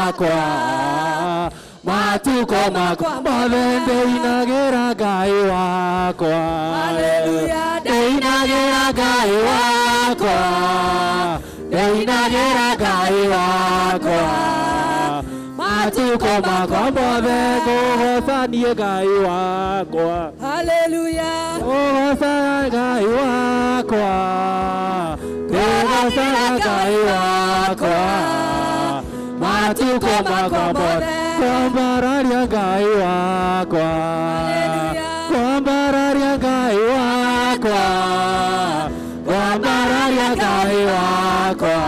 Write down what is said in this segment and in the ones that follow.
Wakwa matukũ makwa mothe ndĩinagĩra Ngai wakwa. Hallelujah. Ndĩinagĩra Ngai wakwa, ndĩinagĩra Ngai wakwa matukũ makwa mothe, ngũgoca niĩ Ngai wakwa. Hallelujah. Ngũgoca Ngai wakwa, ngũgoca Ngai wakwa matukũ makwa mothe, kwambararia Ngai wakwa. Hallelujah. Kwambararia Ngai wakwa, kwambararia Ngai wakwa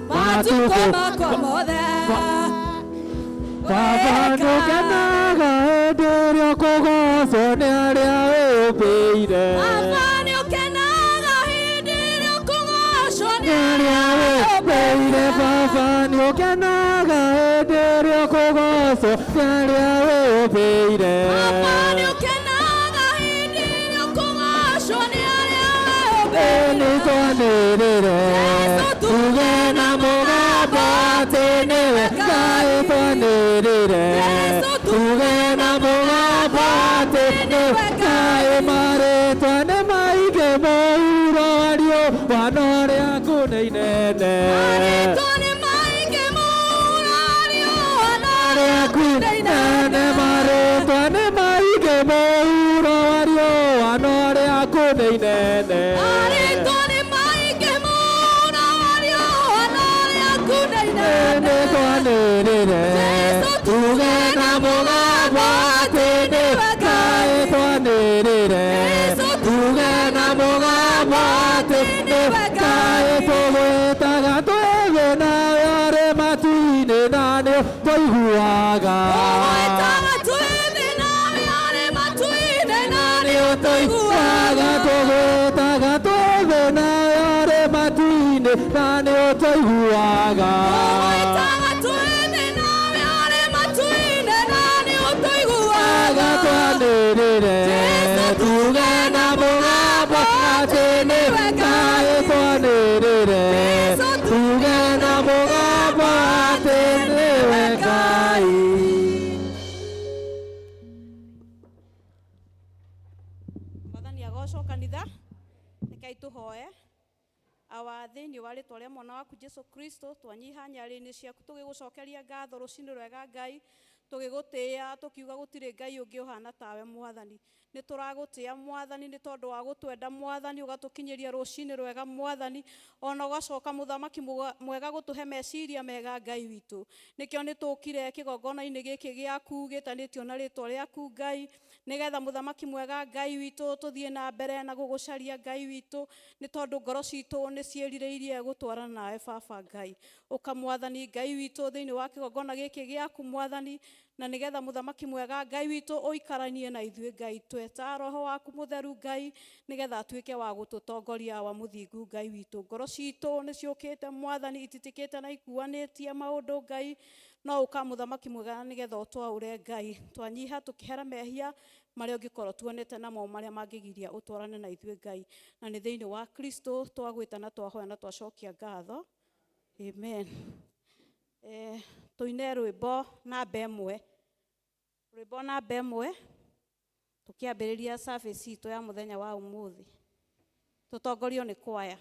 matukũ makwa mothe. Baba, nĩũkenaga hĩndĩ ĩrĩa ũkũgocwo nĩ arĩa wĩyũmbĩire. Baba, nĩũkenaga hĩndĩ ĩrĩa ũkũgocwo nĩ Nĩ arĩa wĩyũmbĩire. Baba, nĩũkenaga hĩndĩ ĩrĩa ũkũgocwo nĩ arĩa wĩyũmbĩire. Baba, nĩũkenaga hĩndĩ ĩrĩa ũkũgocwo nĩ arĩa Nĩ wĩyũmbĩire. twanĩrĩre Jesũ, tuge na mũgambo atĩ nĩwe Ngai, twanĩrĩre Jesũ, tuge na mũgambo atĩ nĩwe Ngai. Marĩtwa nĩ maingĩ mũhuro wa riũa, no rĩaku nĩ inene. Marĩtwa nĩ maingĩ mũno, riũa no rĩaku nĩ inene. Marĩtwa nĩ maingĩ mũhuro wa riũa, no rĩaku nĩ inene. Marĩtwa nĩ maingĩ mũno, riũa no rĩaku nĩ inene. Nĩ twanĩrĩre Jesũ, tuge na mũgambo atĩ nĩwe Ngai, twanĩrĩre Jesũ, tuge na mũgambo atĩ nĩwe Ngai. Tũgwĩtaga twĩ nawe arĩ matu-inĩ, na nĩ tũiguaga. Tũgwĩtaga twĩ thĩ nawe arĩ matu-inĩ, na Nĩ ũtũiguaga. Tũgwĩtaga twĩ thĩ nawe arĩ matu-inĩ, na nĩ ũtũiguaga. Tũgwĩtaga twĩ thĩ nawe arĩ matu-inĩ, na nĩ ũtũiguaga. Twanĩrĩre Jesũ, tuge na mũgambo atĩ nĩwe Ngai, twanĩrĩre Jesũ, tuge na mũgambo atĩ nĩwe Ngai. Mwathani agocwo. Kanitha, rekei tũhoe. Awa, thĩinĩ wa rĩtwa rĩa mwana waku Jesu Kristo, twanyiha nyarĩ-inĩ ciaku tũgĩgũcokeria ngatho rũcinĩ rwega Ngai, tũgĩgũtĩĩa tũkiuga gũtirĩ Ngai ũngĩ ũhana tawe. Mwathani, nĩ tũragũtĩĩa Mwathani, nĩ tondũ wa gũtwenda Mwathani, ũgatũkinyĩria rũcinĩ rwega Mwathani, ona ũgacoka mũthamaki mwega gũtũhe meciria mega Ngai witũ. Nĩkĩo nĩ tũkire kĩgongona-inĩ gĩkĩ gĩaku gĩtanĩtio na rĩtwa rĩaku Ngai, nĩgetha mũthamaki mwega Ngai witũ tũthiĩ na mbere na gũgũcaria Ngai witũ, nĩ tondũ ngoro citũ nĩ ciĩrirĩirie gũtwarana nawe Baba Ngai. Ũka Mwathani Ngai witũ thĩinĩ wa kĩgongona gĩkĩ gĩaku Mwathani, na nĩgetha mũthamaki mwega Ngai witũ ũikaranie na ithuĩ Ngai. Tweta roho waku mũtheru Ngai, nĩgetha atuĩke wa gũtũtongoria wa mũthingu Ngai witũ. Ngoro citũ nĩ ciũkĩte Mwathani, ititikĩte na ikuanĩtie maũndũ Ngai, no ũka mũthamaki mwega nĩgetha ũtwaũre Ngai. Twanyiha tũkĩhera mehia marĩa ũngĩkorwo tuonete namo marĩa mangĩgiria ũtwarane na ithuĩ Ngai, na nĩ thĩinĩ wa Kristo twagwĩta na twahoya na twacokia ngatho, amen. Tũine rwĩmbo namba 1, rwĩmbo namba 1, tũkĩambĩrĩria service itũ ya mũthenya wa ũmũthĩ, tũtongorio nĩ kwaya.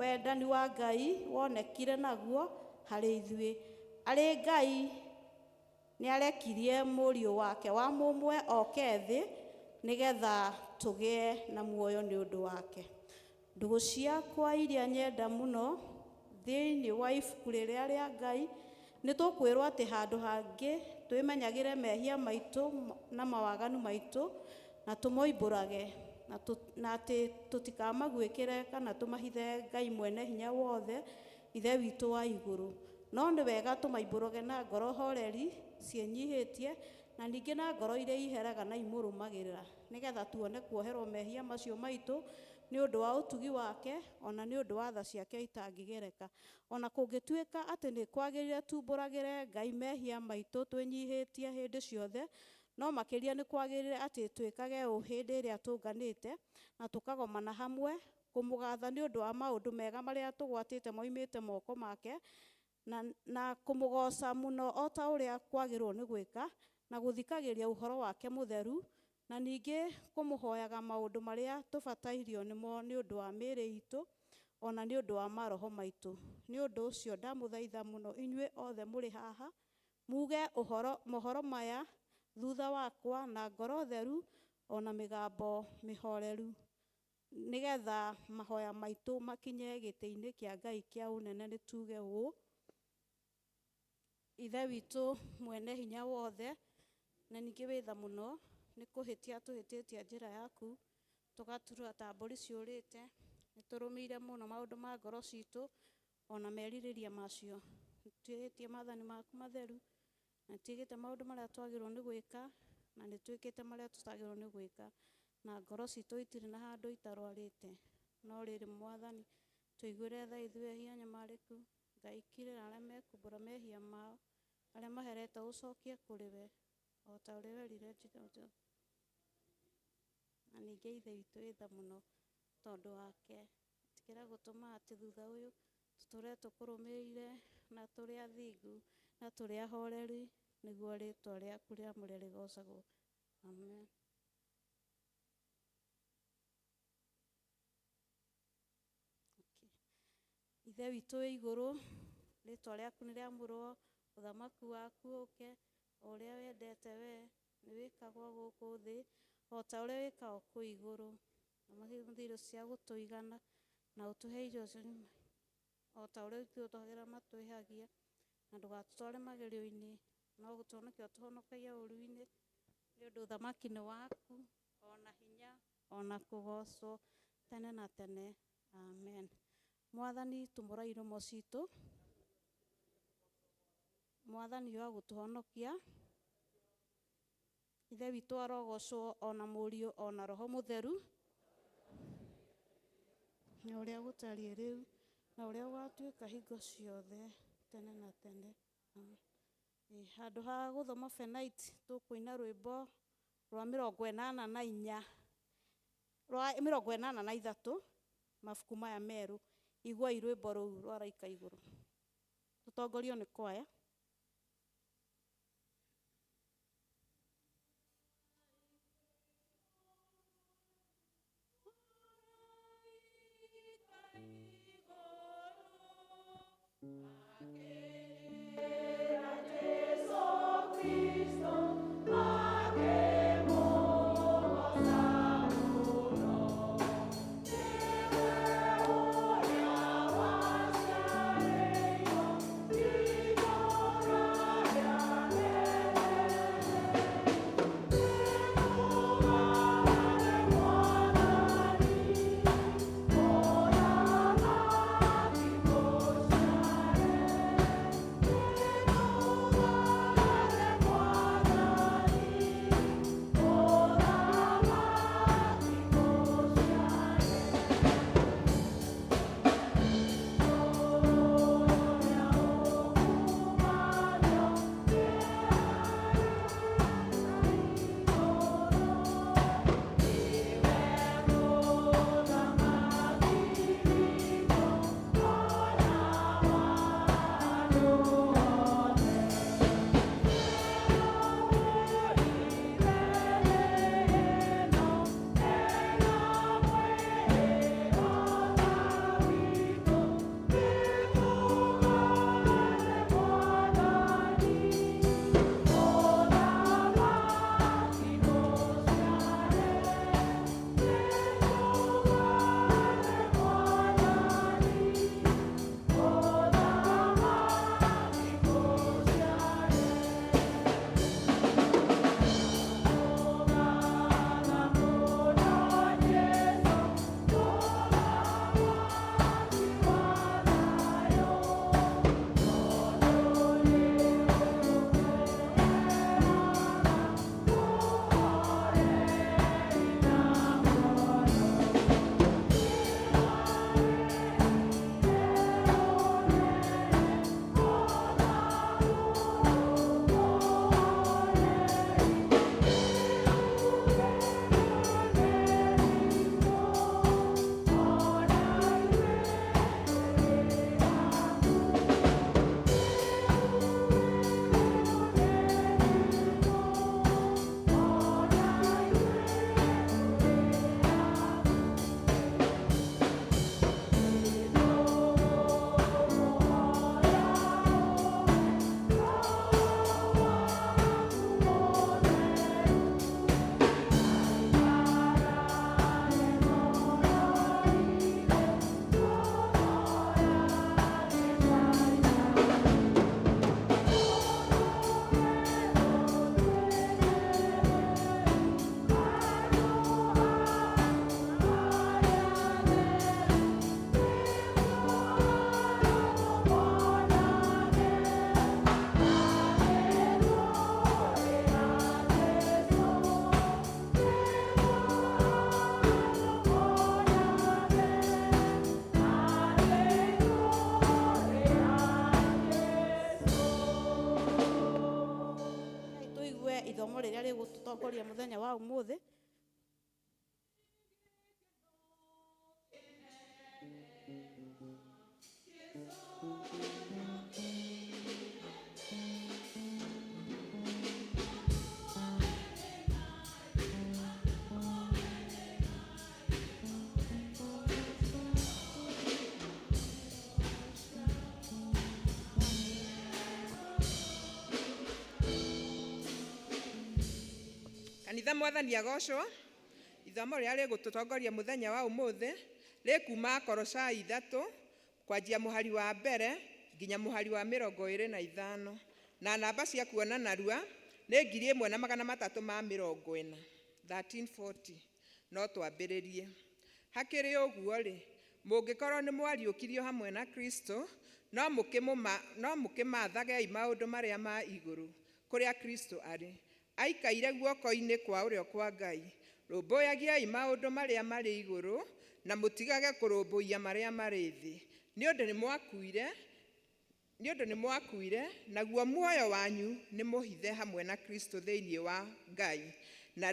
Wendani wa Ngai wonekire naguo harĩ ithuĩ. Arĩ Ngai nĩarekirie Mũriũ wake wa mũmwe oke thĩ nĩgetha tũgĩe na muoyo nĩ ũndũ wake. Ndũgũ ciakwa iria nyenda mũno, thĩinĩ wa ibuku rĩrĩa rĩa Ngai nĩ tũkwĩrwo atĩ handũ hangĩ twĩmenyagĩre mehia maitũ na mawaganu maitũ na tũmoimbũrage na atĩ tũtikamaguĩkĩre kana tũmahithe Ngai mwene hinya wothe Ithe witũ wa igũrũ. No nĩ wega tũmaimbũrage na ngoro horeri ciĩnyihĩtie na ningĩ na ngoro iria iheraga na imũrũmagĩrĩra, nĩgetha tuone kuoherwo mehia macio maitũ nĩ ũndũ wa ũtugi wake ona nĩ ũndũ wa tha ciake itangĩgereka. Ona kũngĩtuĩka atĩ nĩ kwagĩrĩire tumbũragĩre Ngai mehia maitũ twĩnyihĩtie hĩndĩ ciothe, no makĩria nĩ kwagĩrĩire atĩ twĩkage ũũ hĩndĩ ĩrĩa tũnganĩte na tũkagomana hamwe kũmũgatha nĩ ũndũ wa maũndũ mega marĩa tũgwatĩte moimĩte moko make, na kũmũgooca mũno o ta ũrĩa kwagĩrĩirwo nĩ gwĩka, na gũthikagĩria ũhoro wake mũtheru, na ningĩ kũmũhoyaga maũndũ marĩa tũbatairio nĩmo nĩ ũndũ wa mĩĩrĩ itũ ona nĩ ũndũ wa maroho maitũ. Nĩ ũndũ ũcio ndamũthaitha mũno inyuĩ othe mũrĩ haha muge ũhoro mohoro maya thutha wakwa na ngoro theru ona mĩgambo mĩhoreru, nĩgetha mahoya maitũ makinye gĩtĩ-inĩ kĩa Ngai kĩa ũnene. Nĩ tuge ũũ: Ithe witũ mwene hinya wothe na ningĩ wĩ tha mũno, nĩ kũhĩtia tũhĩtĩtie njĩra yaku, tũgaturura ta mbũri ciũrĩte. Nĩ tũrũmĩire mũno maũndũ ma ngoro citũ ona merirĩria macio. Nĩ twĩhĩtie maathani maku matheru na twĩkĩte maũndũ marĩa twagĩrĩirwo nĩ gwĩka na nĩ twĩkĩte marĩa tũtagĩrĩirwo nĩ gwĩka, na ngoro citũ itirĩ na handũ itarwarĩte. No rĩrĩ, Mwathani, tũiguĩre tha ithuĩ ehia anyamarĩku. Ngai, kirĩra arĩa mekumbũra mehia mao, arĩa maherete ũcokie kũrĩ we o ta ũrĩa werire Juda. Na ningĩ Ithe witũ wĩ tha mũno, tondũ wake ĩtĩkĩra gũtũma atĩ thutha ũyũ tũtũre tũkũrũmĩrĩire na tũrĩ athingu na tũrĩ ahoreri, nĩguo rĩtwa rĩaku rĩamũre rĩgocagwo. Amen. Okay. Ithe witũ wĩ igũrũ, rĩtwa rĩaku nĩ rĩamũrwo, ũthamaki waku ũke, o ũrĩa wendete we nĩ wĩkagwo gũkũ thĩ o ta ũrĩa wĩkagwo kũu igũrũ. Na irio cia gũtũigana, na ũtũhe irio o ta ũrĩa ithuĩ tũhagĩra matwĩhagia, na ndũgatũtware magerio-inĩ, no gũtũhonokia ũtũhonokagia ũũru-inĩ, nĩ ũndũ ũthamaki nĩ waku, ona hinya, ona kũgocwo tene na tene. Amen. Mwathani, tumũra iromo citũ. Mwathani wa gũtũhonokia. Ithe witũ arogocwo, ona Mũriũ, ona Roho Mũtheru, na ũrĩa gũtariĩ rĩu na ũrĩa ũgatuĩka hingo ciothe tene na tene. Amen. Handũ ha gũthoma Fenait, tũkũina rwĩmbo rwa 84, rwa 83, mabuku maya merũ. Iguai rwĩmbo rũu rwa Raika Igũrũ, tũtongorio nĩ kwaya. Thank Ũgũtũtongoria mũthenya wa ũmũthĩ. Kanitha mwathani agocwo. Ithomo rĩrĩa rĩgũtũtongoria mũthenya wa ũmũthĩ rĩkuma Kolosai 3 kwanjia mũhari wa mbere nginya mũhari wa 25, na namba cia kuona narua nĩ 1340 1340. No twambĩrĩrie. Hakĩrĩ ũguo rĩ, mũngĩkorwo nĩ mwariũkirio hamwe na Kristo, no mũkĩmathagei maũndũ marĩa ma igũrũ kũrĩa Kristo arĩ aikaire guoko-inĩ kwa ũrĩo kwa Ngai. Rũmbũyagiai maũndũ marĩa marĩ igũrũ na mũtigage kũrũmbũiya marĩa marĩ thĩ, nĩ ũndũ nĩ mwakuire, naguo muoyo wanyu nĩ mũhithe hamwe na Kristo thĩinĩ wa Ngai. Na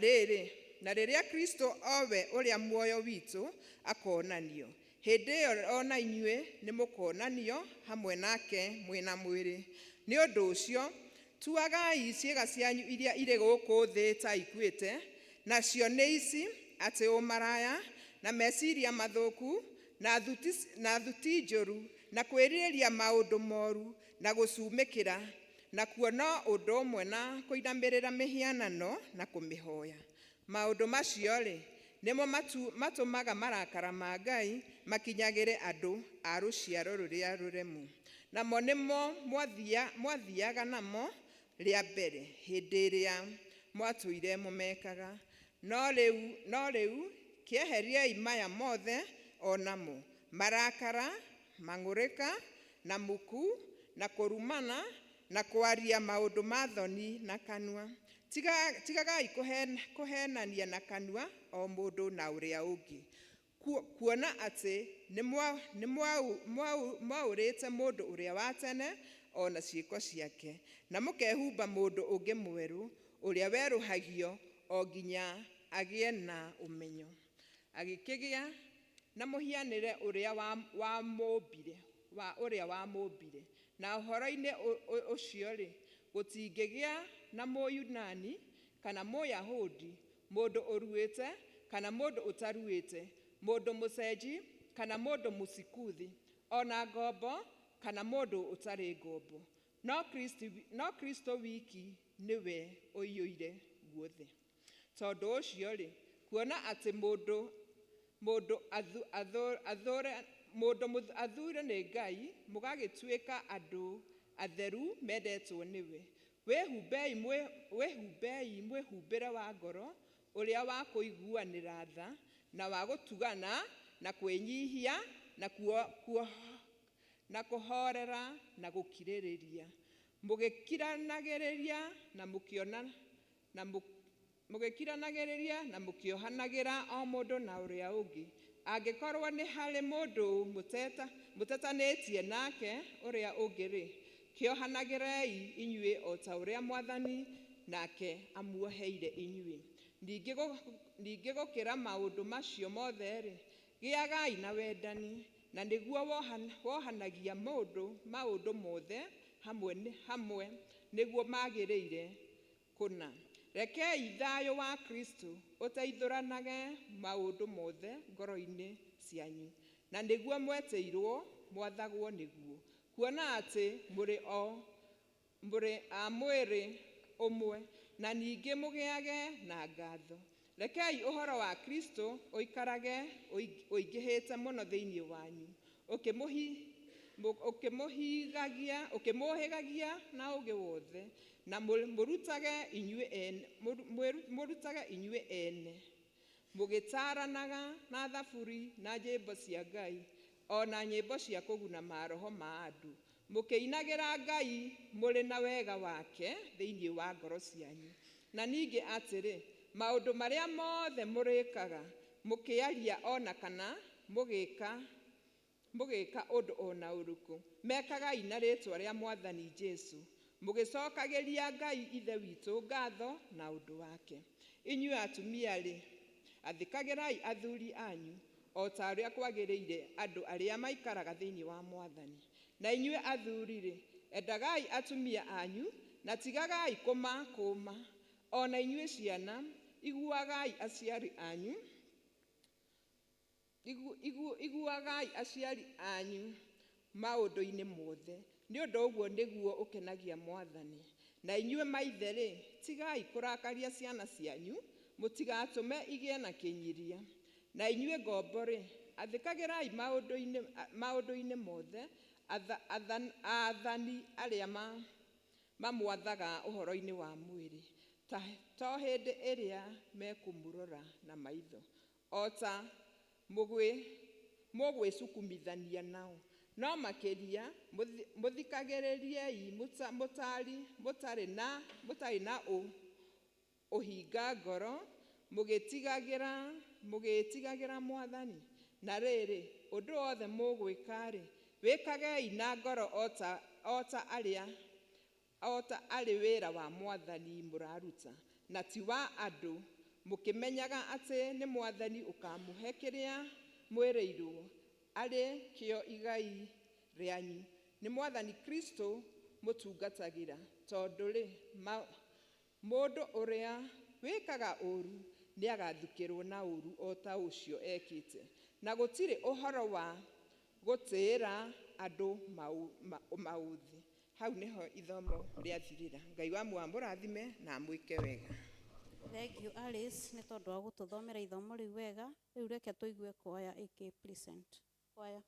rĩrĩa Kristo owe ũrĩa muoyo witũ akonanio, hĩndĩ ĩyo ona inyuĩ nĩ mũkonanio hamwe nake mwĩna mwĩrĩ. Nĩ ũndũ ũcio tuagai ciĩga cianyu iria irĩ gũkũ thĩ ta ikuĩte, nacio nĩ ici: atĩ ũmaraya, na meciria mathũku, na thuti njũru, na kwĩrirĩria maũndũ moru, na gũcumĩkĩra, nakuo no ũndũ ũmwe na kũinamĩrĩra mĩhianano na kũmĩhoya. Maũndũ macio-rĩ, nĩmo matũmaga marakara ma Ngai makinyagĩre andũ a rũciaro rũrĩa rũremu. Namo nĩmo mwathiaga namo rĩa mbere hĩndĩ ĩrĩa mwatũire mũmekaga. No rĩu kĩeheriei maya mothe o namo: marakara, mang'ũrĩka, na muku, na kũrumana, na kwaria maũndũ ma thoni na kanua. Tigagai kũhenania na kanua o mũndũ na ũrĩa ũngĩ, kuona atĩ nĩ mwaũrĩte mũndũ ũrĩa wa tene o na ciĩko ciake, na mũkehumba mũndũ ũngĩ mwerũ ũrĩa werũhagio o nginya agĩe na ũmenyo, agĩkĩgĩa na mũhianĩre ũrĩa wa mũũmbire. Na ũhoro-inĩ ũcio-rĩ, gũtingĩgĩa na Mũyunani kana Mũyahudi, mũndũ ũruĩte kana mũndũ ũtaruĩte, mũndũ mũcenji kana mũndũ mũsikuthi, ona ngombo kana mũndũ ũtarĩ ngombo, no Kristo wiki nĩwe ũiyũire guothe. Tondũ ũcio-rĩ, kuona atĩ mũndũ athure nĩ Ngai, mũgagĩtuĩka andũ atheru mendetwo nĩwe, wĩhumbei mwĩhumbĩre wa ngoro ũrĩa wa kũiguanĩra tha, na wa gũtugana, na kwĩnyihia, na kũhorera, na gũkirĩrĩria, mũgĩkiranagĩrĩria na mũkĩohanagĩra o mũndũ na ũrĩa ũngĩ, angĩkorwo nĩ harĩ mũndũ mũtetanĩtie nake ũrĩa ũngĩ-rĩ, kĩohanagĩrei inyuĩ o ta ũrĩa Mwathani nake amuoheire inyuĩ. Ningĩ gũkĩra maũndũ macio mothe-rĩ, gĩagai na wendani, na nĩguo wohanagia maũndũ mothe hamwe nĩguo magĩrĩire kũna. Rekei thayũ wa Kristo ũteithũranage maũndũ mothe ngoro-inĩ cianyu, na nĩguo mwetĩirwo mwathagwo nĩguo, kuona atĩ mũrĩ a mwĩrĩ ũmwe, na ningĩ mũgĩage na ngatho. Rekei ũhoro wa Kristo ũikarage ũingĩhĩte mũno thĩinĩ wanyu, ũkĩmũhĩgagia na ũũgĩ wothe, na mũrutage inyuĩ ene, mũgĩtaaranaga na thaburi na nyĩmbo cia Ngai, o na nyĩmbo cia kũguna maroho ma andũ, mũkĩinagĩra Ngai mũrĩ na wega wake thĩinĩ wa ngoro cianyu. Na ningĩ atĩrĩ, maũndũ marĩa mothe mũrĩkaga, mũkĩaria ona kana mũgĩka ũndũ ona ũrĩkũ, mekagai na rĩĩtwa rĩa Mwathani Jesũ, mũgĩcokagĩria Ngai Ithe witũ ngatho na ũndũ wake. Inyuĩ atumia-rĩ, athĩkagĩrai athuri anyu o ta ũrĩa kwagĩrĩire andũ arĩa maikaraga thĩinĩ wa Mwathani. Na inyuĩ athuri-rĩ, endagai atumia anyu na tigagai kũmakũma. O na inyuĩ ciana, iguagai aciari anyu, iguagai aciari anyu maũndũ-inĩ mothe, nĩ ũndũ ũguo nĩguo ũkenagia Mwathani. Na inyuĩ maithe-rĩ, tigai kũrakaria ciana cianyu, mũtigatũme igĩe na kĩnyiria. Na inyuĩ ngombo-rĩ, athĩkagĩrai maũndũ-inĩ mothe aathani arĩa mamwathaga ũhoro-inĩ wa mwĩrĩ, to hĩndĩ ĩrĩa mekũmũrora na maitho, o ta mũgwĩcukumithania nao, no makĩria mũthikagĩrĩriei mũtarĩ na ũhinga ngoro, mũgĩtigagĩra Mwathani. Na rĩrĩ, ũndũ wothe mũgwĩka-rĩ, wĩkagei na ngoro o ta arĩ wĩra wa Mwathani mũraruta, na ti wa andũ, mũkĩmenyaga atĩ nĩ Mwathani ũkamũhe kĩrĩa mwĩrĩirwo arĩ kĩo igai rĩanyu. Nĩ Mwathani Kristo mũtungatagĩra, tondũ-rĩ, mũndũ ũrĩa wĩkaga ũũru nĩagathukĩrwo na ũũru o ta ũcio ekĩte, na gũtirĩ ũhoro wa gũtĩĩra andũ maũthĩ. Hau nĩho ithomo rĩathirĩra. Ngai wa amũrathime na amwĩke wega. Thank you Alice nĩ tondũ wa gũtũthomera ithomo rĩu wega. Rĩu reke tũigue kwaya ĩkĩ present. Kwaya.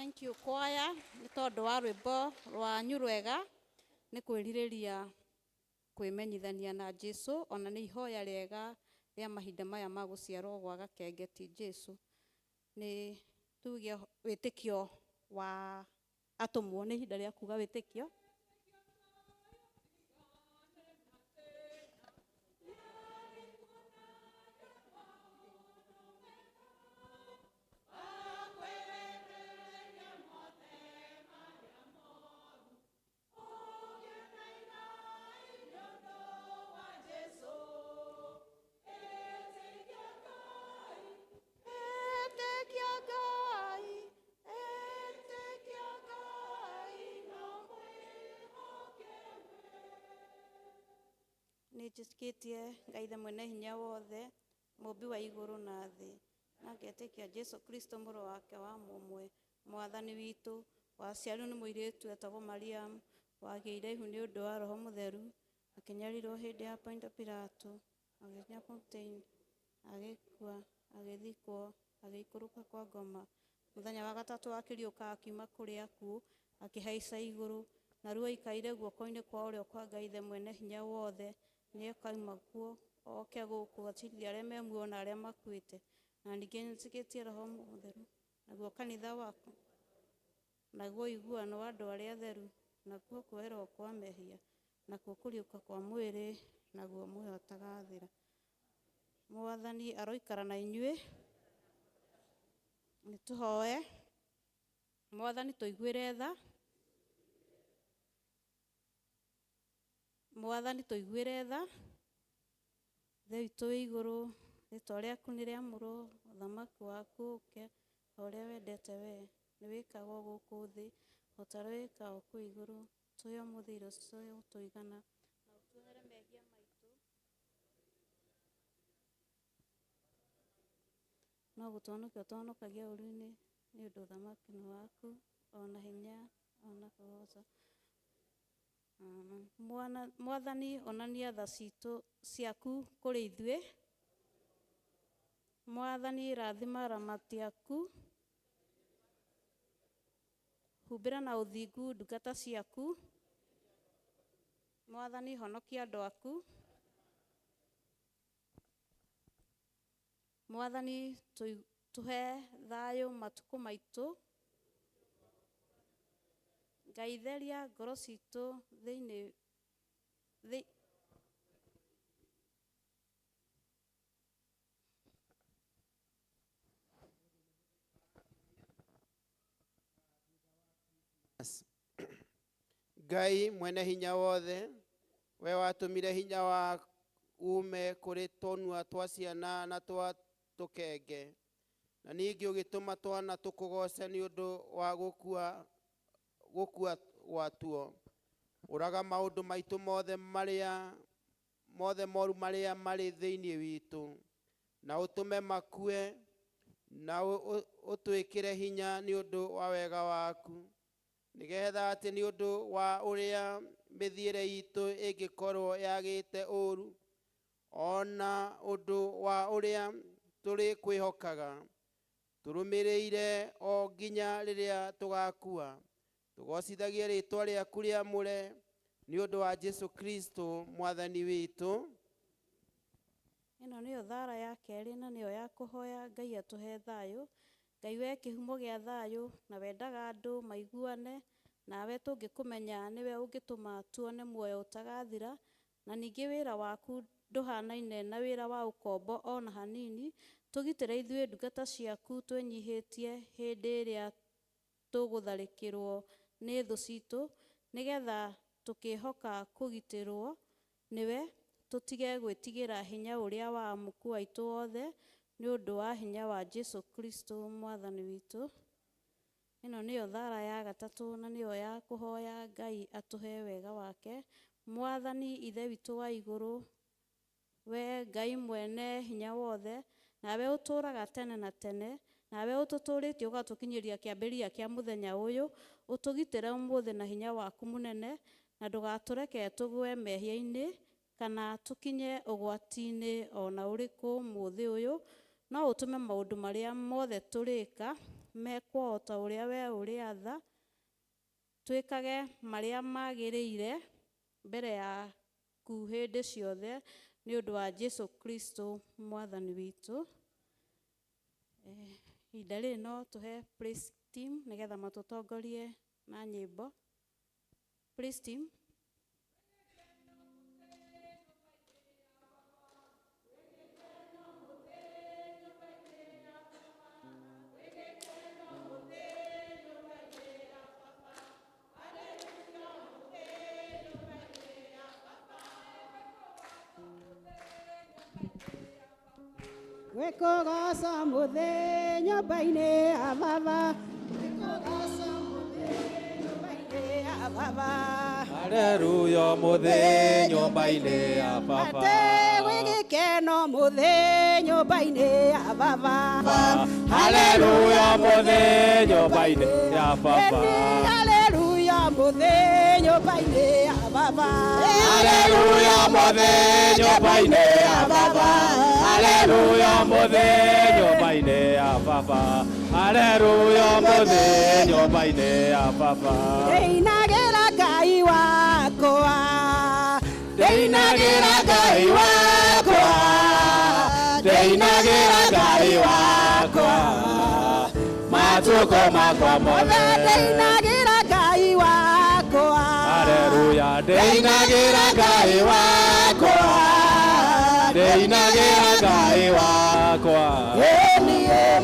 Thank you kwaya nĩ tondũ wa rwĩmbo rwanyu rwega nĩ kwĩrirĩria kwĩmenyithania na Jesu ona nĩ ihoya rĩega rĩa mahinda maya ma gũciarwo gwa gakenge ti Jesu. Nĩ tuge wĩtĩkio wa atũmwo, nĩ ihinda rĩa kuga wĩtĩkio. Ĩtĩkia Ngai, ĩtĩkia Ngai na Nĩ njĩtĩkĩtie Ngai Ithe mwene hinya wothe, mũmbi wa igũrũ na thĩ, na ngetĩkia Jesu Kristo mũrũ wake wa mũmwe, mwathani witũ, waciarirwo nĩ mũirĩtu etagwo Mariamu, wagĩire ihu nĩ ũndũ wa Roho Mũtheru, akĩnyarirwo hĩndĩ ya Ponto Pilato, agĩkinya mũtĩ-inĩ, agĩkua, agĩthikwo, agĩikũrũka kwa ngoma. Mũthenya wa gatatũ akĩriũka akiuma kũrĩ akuũ, akĩhaica igũrũ, na rĩu aikaire guoko-inĩ kwa ũrĩo kwa Ngai Ithe mwene hinya wothe, nĩakauma kuo oke gũkũ acirithie arĩa me muoyo na arĩa makuĩte. Na ningĩ nĩnjĩtĩkĩtie Roho Mũtheru, naguo kanitha waku, naguo ũiguano wa andũ arĩa atheru, nakuo kuoherwo kwa mehia, nakuo kũriũka kwa mwĩrĩ, naguo muoyo ũtagathira. Mwathani aroikara na inyuĩ. Nĩtũhoe. Mwathani tũiguĩre tha. Mwathani tũiguĩre tha. Ithe witũ wĩ igũrũ, rĩtwa rĩaku nĩ rĩamũrwo, ũthamaki waku ũke, o ũrĩa wendete we nĩ wĩkagwo gũkũ thĩ o ta ũrĩa wĩkagwo kũu igũrũ. Tũhe ũmũthĩ irio cia gũtũigana, na ũtuohere mehia maitũ no gũtũhonokia ũtũhonokagia ũũru-inĩ, nĩ ũndũ ũthamaki nĩ waku, ona hinya, ona kũgoocwo. Amen. Mwathani onania tha citũ ciaku kũrĩ ithuĩ. Mwathani rathima aramati aku, humbĩra na ũthingu ndungata ciaku. Mwathani honokia andũ aku. Mwathani tũhe thayũ matukũ maitũ. Ngai theria ngoro citũ thĩinĩ Ngai mwene hinya wothe, we watũmire hinya wa ume kũrĩ tũnua twa ciana na twa tũkenge, na ningĩ ũgĩtũma twana tũkũgooce nĩ ũndũ wa gũkua gwatuo. Ũraga maũndũ maitũ mothe marĩa mothe moru marĩa marĩ thĩinĩ witũ, na ũtũme makue, na ũtwĩkĩre hinya nĩ ũndũ wa wega waku, nĩgetha atĩ nĩ ũndũ wa ũrĩa mĩthiĩre itũ ĩngĩkorwo yagĩte ũũru, ona ũndũ wa ũrĩa tũrĩ kwĩhokaga, tũrũmĩrĩire o nginya rĩrĩa tũgakua, tũgoocithagie rĩĩtwa rĩaku rĩamũre nĩ ũndũ wa Jesu Kristo mwathani witũ. Ĩno nĩyo thara ya kerĩ na nĩyo ya kũhoya Ngai atũhe thayũ. Ngai we kĩhumo gĩa thayũ na wendaga andũ maiguane, nawe tũngĩkũmenya nĩwe ũngĩtũma tuone muoyo ũtagathira, na ningĩ wĩra waku ndũhanaine na wĩra wa ũkombo ona hanini. Tũgitĩre ithuĩ ndungata ciaku twĩnyihĩtie hĩndĩ ĩrĩa tũgũtharĩkĩrwo nĩ thũ citũ, nĩgetha tũkĩhoka kũgitĩrwo nĩwe, tũtige gwĩtigĩra hinya ũrĩa wa amuku aitũ othe, nĩ ũndũ wa hinya wa Jesu Kristo mwathani witũ. Ĩno nĩyo thara ya gatatũ na nĩyo ya kũhoya Ngai atũhe wega wake. Mwathani Ithe witũ wa igũrũ, we Ngai mwene hinya wothe, nawe ũtũũraga tene na tene, nawe ũtũtũũrĩtie ũgatũkinyĩria kĩambĩrĩria kĩa mũthenya ũyũ, ũtũgitĩre ũmũthĩ na hinya waku mũnene, na ndũgatũreke tũgwe mehia-inĩ kana tũkinye ũgwati-inĩ ona ũrĩkũ mũthĩ ũyũ, no ũtũme maũndũ marĩa mothe tũrĩka Mekwo o ta ũrĩa we ũrĩatha, twĩkage marĩa magĩrĩire mbere yaku hĩndĩ ciothe, nĩ ũndũ wa Jesu Kristo Mwathani witũ. Ihinda rĩrĩ no tũhe praise team nĩgetha matũtongorie na nyĩmbo. Praise team. Wĩkũgoca mũthĩ nyũmba-inĩ ya baba, wĩkũgoca mũthĩ nyũmba-inĩ ya baba. Haleluya mũthĩ nyũmba-inĩ ya baba. Atĩ gwĩ gĩkeno mũthĩ nyũmba-inĩ ya baba. Haleluya mũthĩ nyũmba-inĩ ya baba. Haleluya mũthĩ nyũmba-inĩ ya baba. Haleluya mũthĩ nyũmba-inĩ ya baba. Haleluya mũthĩ nyũmba-inĩ ya baba. Haleluya mũthĩ nyũmba-inĩ ya baba. Ndĩinagĩra Ngai wakwa, Ndĩinagĩra Ngai wakwa, ndĩinagĩra Ngai wakwa, matukũ makwa mothe. Ndĩinagĩra Ngai wakwa. Haleluya, ndĩinagĩra Ngai wakwa, ndĩinagĩra Ngai wakwa,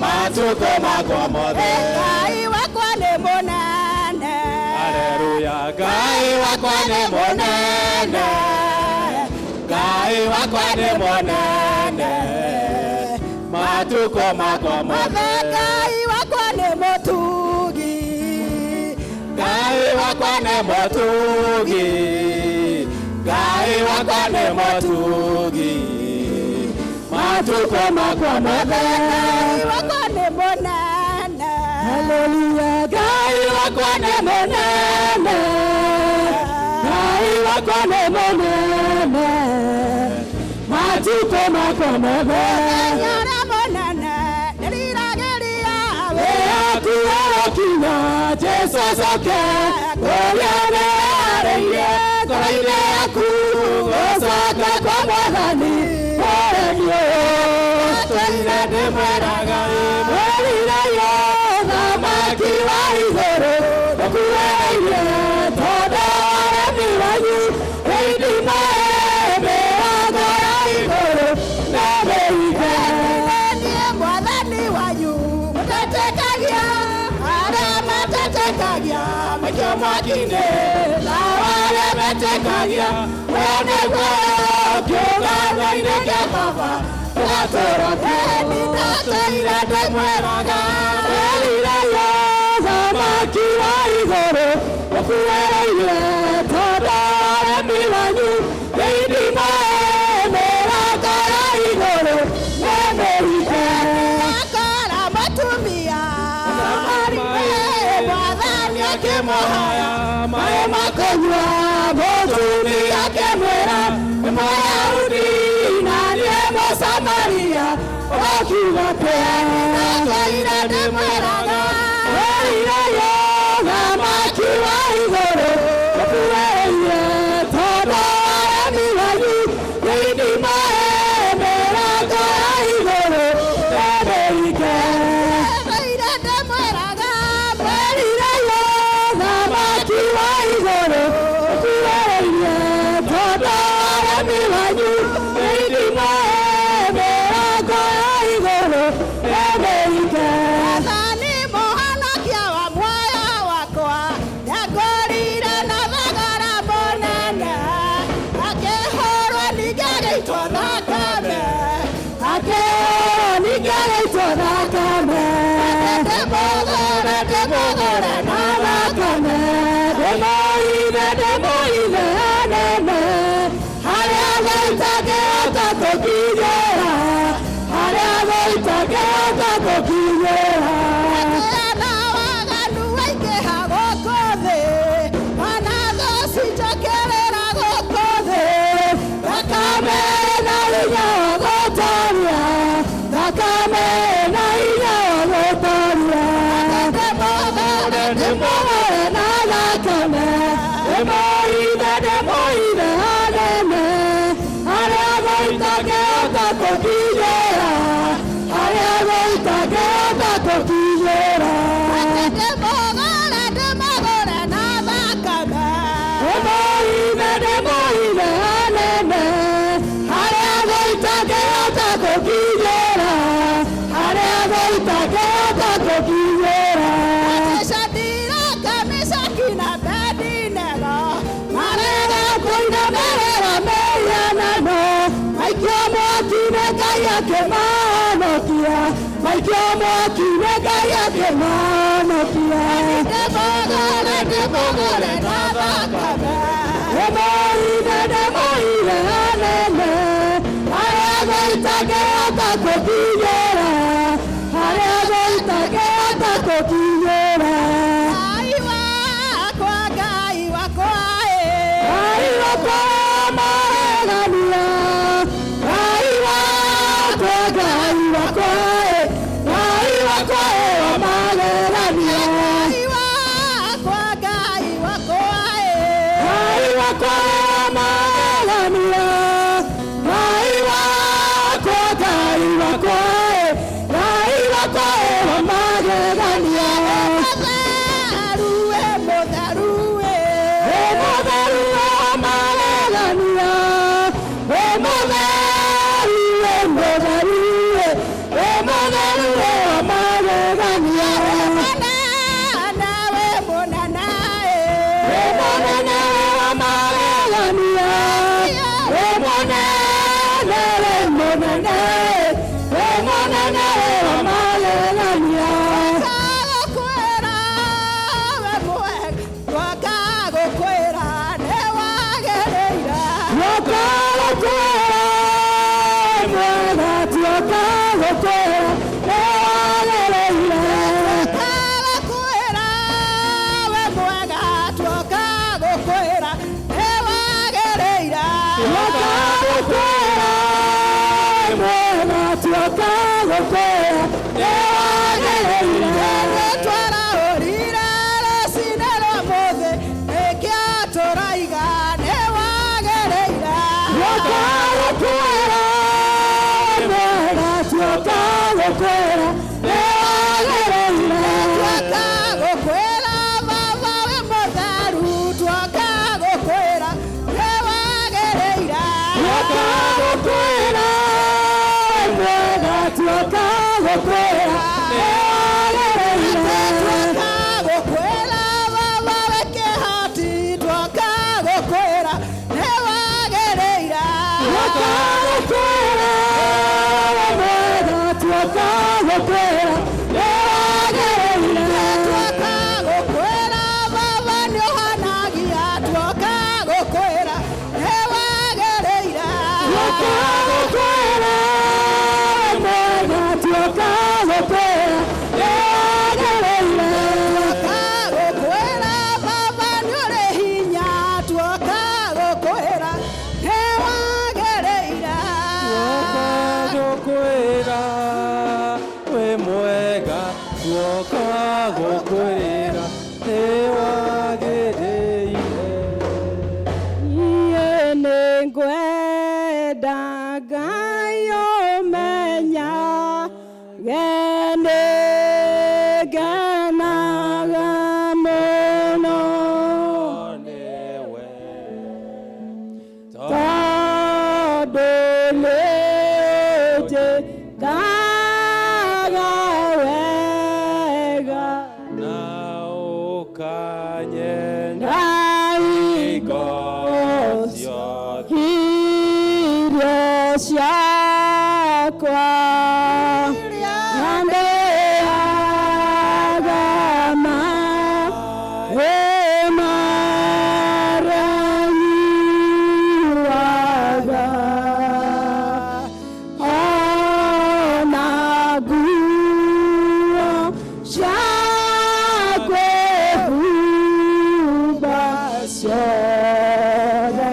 matukũ makwa mothe. Ngai wakwa nĩ mũnene. Haleluya, Ngai wakwa nĩ mũnene, Ngai wakwa nĩ mũnene, matukũ makwa mothe. Ngai wakwa nĩ mũtugi. Ngai wakwa nĩ mũtugi, Ngai wakwa nĩ mũtugi, matukũ makwa mothe. Ngai wakwa nĩ mũnene. Haleluya, Ngai wakwa nĩ mũnene, Ngai wakwa nĩ mũnene, matukũ makwa mothe. Ũrĩa mũnene ndĩriragĩria Wĩhakuĩ Jesu acoke, ũrĩa wĩharĩirie ngoro-inĩ yaku, gũcoka kwa Mwathani ũremi ũyũ. Tũire ndĩmwĩraga mwĩrirĩrio thamaki wa igũrũ ũkuĩrĩirie, tondũ aremi wanyu ĩindima mĩrango ya igũrũ nĩmĩhinge. Niĩ Mwathani wanyu mũtetekagia, arĩa matetekagia maikio mwaki-inĩ, nao arĩa metĩkagia we nĩguo kĩũngano-inĩ kĩa baba tũgatũũra tũire ndĩmwĩraga mwĩrirĩrio thamaki wa igũrũ ũkuĩrĩire, tondũ aremi wanyu ĩindima mĩrango ya igũrũ nĩmĩhinge. Akora mũtumia Mwathani akĩmũhaya maĩ ma kũnyua, mũtumia akĩmwĩra nĩ Mũyahudi na niĩ Mũsamaria, ũkiuga atĩa? Ndĩmwĩraga mwĩrirĩrio thamaki wa igũrũ ũkuĩrĩire, tondũ aremi wanyu ĩindima mĩrango ya igũrũ nĩmĩhinge. Tũire ndĩmwĩraga Mwĩrirĩrio thamaki wa igũrũ ũkuĩrĩirie, tondũ aremi wanyu ĩindima mĩrango ya igũrũ nĩmĩhinge. Mwathani mũhonokia wa muoyo wakwa nĩangũrire na thogora mũnene, akĩhũrwo ningĩ agĩitwo thakame, Akĩhũrwo ningĩ agĩitwo thakame. Ndĩmũgũre, ndĩmũgũre na thakame, ndĩmũithe, ndĩmũithe anene, harĩa thũ itangĩhota gũkinyĩra, harĩa thũ itangĩhota gũkinyĩra. Na waganu waingĩha gũkũ thĩ, ona thũ cinjokĩrĩra gũkũ thĩ, Thakame na hinya wa gũtoria, thakame na hinya wa gũtoria. Ndaikio mwaki-inĩ Ngai akĩmhonokia. Ndĩmũgũre ndĩmũgũre na thakame. Ndĩmũire ndĩmũire hanene, harĩa gũitangĩhota gũkinyĩra, harĩa gũitangĩhota gũkinyĩra. Ngai wakwa, Ngai wakwa, Ngai wakwa magegania, Ngai wakwa, Ngai wakwa, Ngai wakwa wa magegania. Ngai wakwa, Ngai wakwa, Ngai wakwa magegania, Ngai wakwa, Ngai wakwa, Ngai wakwa wa magegania. Mũtheru we, mũtheru we. Wĩ mũtheru wa magegania, wĩ mũtheru, wĩ mũtheru, wĩ mũtheru wa magegania. Mũnene we, mũnene Wĩ mũnene wa magegania, wĩ mũnene, wĩ mũnene, wĩ mũnene wa magegania. Twagũkwĩra we mwega, twagũkwĩra nĩ wagĩrĩire. Tuoka gũkwĩra mwega, tuoka gũkwĩra nĩ wagĩrĩire. Twagũkwĩra we mwega, twagũkwĩra nĩ wagĩrĩire. Tuoka gũkwĩra mwega, tuoka gũkwĩra nĩ wagĩrĩire. Twarahũrire rũcinĩ rwa mũthĩ, nĩkĩo tũraiga nĩ wagĩrĩire. Tuoka gũkwĩra mwega, tuoka gũkwĩra nĩ wagĩrĩire. Twagũkwĩra baba we mũtheru, twagũkwĩra nĩ wagĩrĩire. Tuoka gũkwĩra mwega, tuoka gũkwĩra nĩ wagĩrĩire. Twagũkwĩra baba we kĩhoti, twagũkwĩra nĩ wagĩrĩire. Tuoka gũkwĩra mwega, tuoka gũkwĩra nĩ wagĩrĩire. Twagũkwĩra baba nĩũhonagia, twagũkwĩra nĩ wagĩrĩire. Tuoka gũkwĩra mwega, tuoka gũkwĩra nĩ wagĩrĩire. Twagũkwĩra baba nĩũrĩ hinya, twagũkwĩra nĩ wagĩrĩire. Tuoka gũkwĩra wĩ mwega, tuoka gũkwĩra nĩ wagĩrĩire. Niĩ nĩngwenda Ngai ũmenya ngenaga mũno Nĩwe tondũ nĩũnjĩkaga wega na ũkanyenda na hingo ciothe. irio ciakwa na ndĩaga maĩ marĩa nyuaga ona nguo cia kwĩhumba ciothe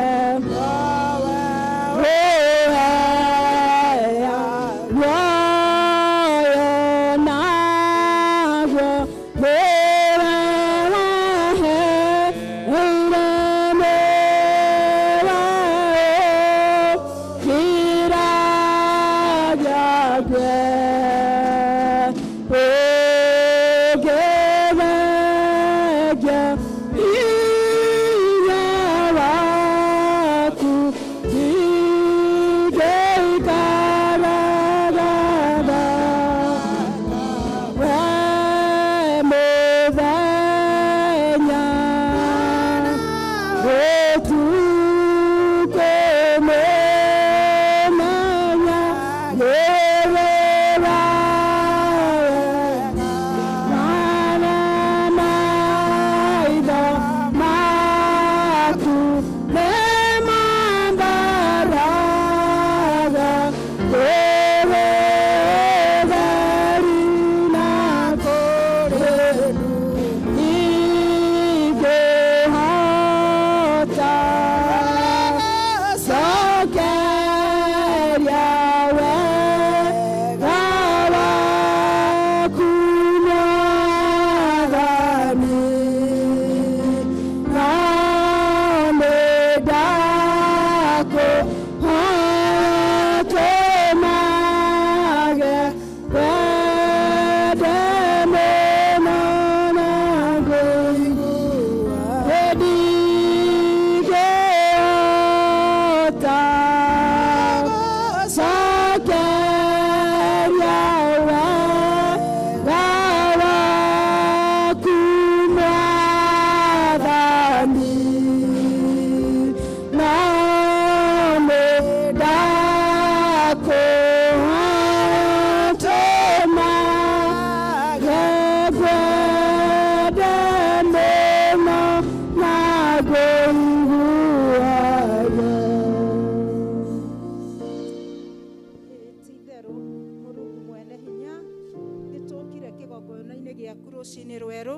Gĩaku rũcinĩ rwerũ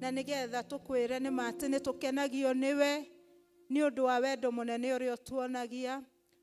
na nĩgetha tũkwĩre nĩ ma atĩ nĩ tũkenagio nĩwe nĩ ũndũ wa wendo mũnene ũrĩa ũtuonagia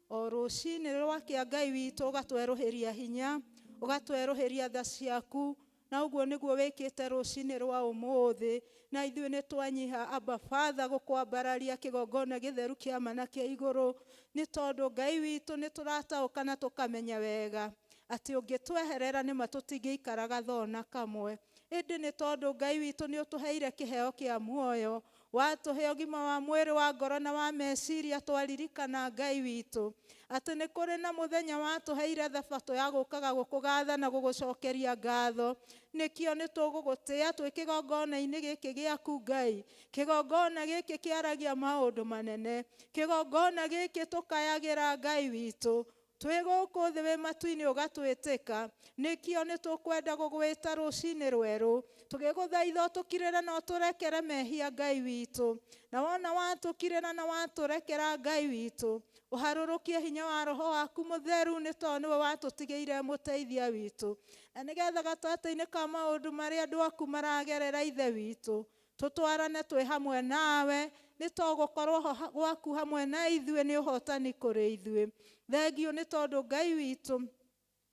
o rũcinĩ rwakĩa. Ngai witũ, ũgatwerũhĩria hinya, ũgatwerũhĩria tha ciaku, na ũguo nĩguo wĩkĩte rũcinĩ rwa ũmũthĩ. Na ithuĩ nĩ twanyiha, Abba Father, gũkwambararia kĩgongona gĩtheru kĩa ma na kĩa igũrũ, nĩ tondũ Ngai witũ nĩ tũrataũka na tũkamenya wega atĩ ũngĩtweherera nĩma tũtingĩikaraga thona kamwe. Ĩndĩ nĩ tondũ Ngai witũ nĩ ũtũheire kĩheo kĩa muoyo, watũhe ũgima wa mwĩrĩ, wa ngoro na wa meciria, twaririkana, Ngai witũ, atĩ nĩ kũrĩ na mũthenya watũheire thabatũ ya gũkaga gũkũgatha na gũgũcokeria ngatho. Nĩkĩo nĩ tũgũgũtĩa twĩ kĩgongona-inĩ gĩkĩ gĩaku, Ngai. Kĩgongona gĩkĩ kĩaragia maũndũ manene, kĩgongona gĩkĩ tũkayagĩra, Ngai witũ, twĩ gũkũ thĩ, wĩ matu-inĩ ũgatwĩtĩka. Nĩkĩo nĩ tũkwenda gũgwĩta rũcinĩ rwerũ tũgĩgũthaitha ũtũkirĩre na ũtũrekere mehia, Ngai witũ. Na wona watũkirĩra na watũrekera, Ngai witũ, ũharũrũkie hinya wa Roho waku Mũtheru, nĩ tondũ nĩwe watũtigĩire mũteithia witũ, na nĩgetha gatagatĩ-inĩ ka maũndũ marĩa andũ aku maragerera, Ithe witũ, tũtwarane twĩ hamwe nawe, nĩ to gũkorwo ho gwaku hamwe na ithuĩ nĩ ũhotani kũrĩ ithuĩ. Thengiũ nĩ tondũ, Ngai witũ,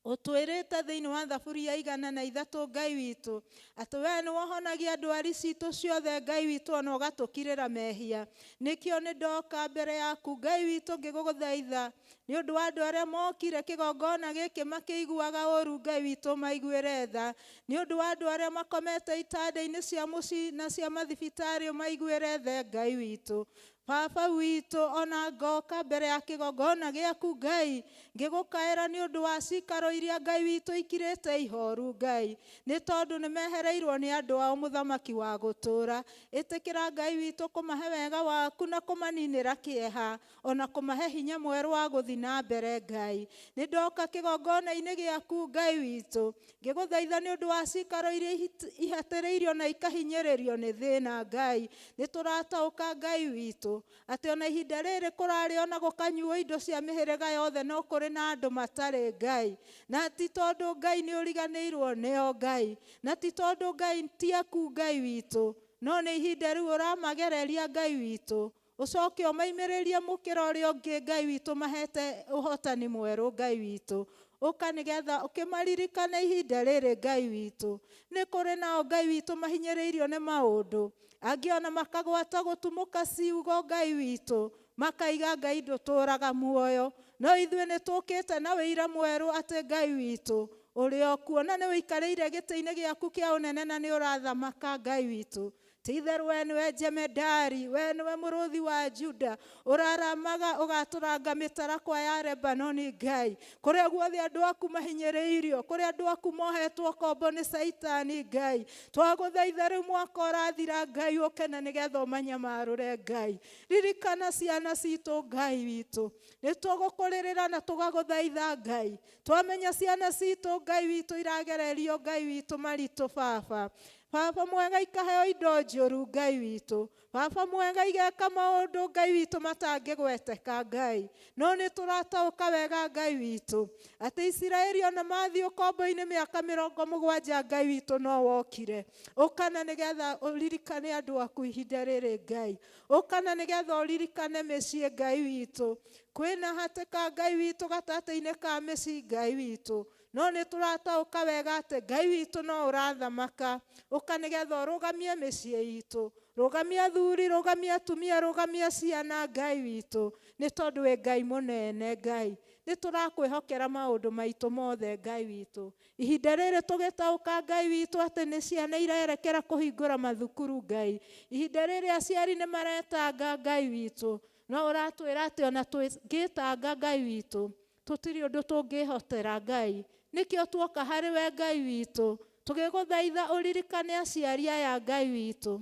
ũtwĩrĩte thĩinĩ wa Thaburi ya 103, Ngai witũ, atĩ we nĩ wohonagia ndwari citũ ciothe, Ngai witũ, ona ũgatũkirĩra mehia. Nĩkĩo nĩ ndoka mbere yaku, Ngai witũ, ngĩgũgũthaitha nĩ ũndũ wa andũ arĩa mokire kĩgongona gĩkĩ makĩiguaga ũru. Ngai witũ, maiguĩre tha. Nĩ ũndũ wa andũ arĩa makomete itanda-inĩ cia mũciĩ na cia mathibitarĩ, ũmaiguĩre tha, Ngai witũ, Baba witũ. Ona ngoka mbere ya kĩgongona gĩaku, Ngai, ngĩgũkaĩra nĩ ũndũ wa cikaro iria, Ngai witũ, ikirĩte ihoru, Ngai, nĩ tondũ nĩ mehereirwo nĩ andũ ao. Mũthamaki wa gũtũũra, ĩtĩkĩra, Ngai witũ, kũmahe wega waku na kũmaninĩra kĩeha, ona kũmahe hinya mwerũ wa gũthiĩ na mbere. Ngai, nĩ ndoka kĩgongona-inĩ gĩaku, Ngai witũ, ngĩgũthaitha nĩ ũndũ wa cikaro iria ihatĩrĩirio na ikahinyĩrĩrio nĩ thĩna. Ngai, nĩ tũrataũka, Ngai witũ, atĩ ona ihinda rĩrĩ kũrarĩo na gũkanyuo indo cia mĩhĩrĩga yothe, no kũrĩ na andũ matarĩ, Ngai. Na ti tondũ, Ngai, nĩ ũriganĩirwo nĩo, Ngai, na ti tondũ, Ngai, ti aku, Ngai witũ, no nĩ ihinda rĩu ũramagereria, Ngai witũ, ũcoke ũmaimĩrĩrie mũkĩra ũrĩa ũngĩ, Ngai witũ, mahete ũhotani mwerũ. Ngai witũ, ũka nĩgetha ũkĩmaririkane ihinda rĩrĩ. Ngai witũ, nĩ kũrĩ nao, Ngai witũ, mahinyĩrĩirio nĩ maũndũ angĩ, ona makagwata gũtumũka ciugo, Ngai witũ, makaiga Ngai ndũtũraga muoyo. No ithuĩ nĩ tũkĩte na wĩira mwerũ atĩ, Ngai witũ, ũrĩ o kuo na nĩ ũikarĩire gĩtĩ-inĩ gĩaku kĩa ũnene na nĩ ũrathamaka. Ngai witũ, ti itherũ we nĩwe jemedari, we nĩwe mũrũthi wa Juda, ũraramaga ũgatũranga mĩtarakwa ya Lebanoni. Ngai, kũrĩa guothe andũ aku mahinyĩrĩirio, kũrĩa andũ aku mohetwo kombo nĩ Caitani, Ngai, twagũthaitha rĩu mwaka ũrathira, Ngai, ũke na nĩgetha ũmanyamarũre. Ngai, ririkana ciana citũ. Ngai witũ, nĩ tũgũkũrĩrĩra na tũgagũthaitha. Ngai, twamenya ciana citũ, Ngai witũ, iragererio, Ngai witũ, maritũ. Baba, Baba mwega, ikaheo indo njũru. Ngai witũ, Baba mwega, igeka maũndũ, Ngai witũ, matangĩgweteka. Ngai, no nĩ tũrataũka wega, Ngai witũ, atĩ Isiraeli ona mathiĩ ũkombo-inĩ mĩaka 70, Ngai witũ, no wokire. Ũkana nĩgetha ũririkane andũ aku ihinda rĩrĩ. Ngai, ũkana nĩgetha ũririkane mĩciĩ. Ngai witũ, kwĩna hatĩka, Ngai witũ, gatagatĩ-inĩ ka mĩciĩ, Ngai witũ, no nĩ tũrataũka wega atĩ, Ngai witũ, no ũrathamaka. Ũka nĩgetha ũrũgamie mĩciĩ itũ, rũgamia athuri, rũgamia atumia, rũgamia ciana. Ngai witũ, nĩ tondũ wĩ Ngai mũnene. Ngai, nĩ tũrakwĩhokera maũndũ maitũ mothe. Ngai witũ, ihinda rĩrĩ tũgĩtaũka, Ngai witũ, atĩ nĩ ciana irerekera kũhingũra mathukuru, Ngai, ihinda rĩrĩ aciari nĩ maretanga. Ngai witũ, no ũratwĩra atĩ ona twĩngĩtanga, Ngai witũ, tũtirĩ ũndũ tũngĩhotera. Ngai, nĩkĩo tuoka harĩ we, Ngai witũ, tũgĩgũthaitha ũririkane aciari aya. Ngai witũ,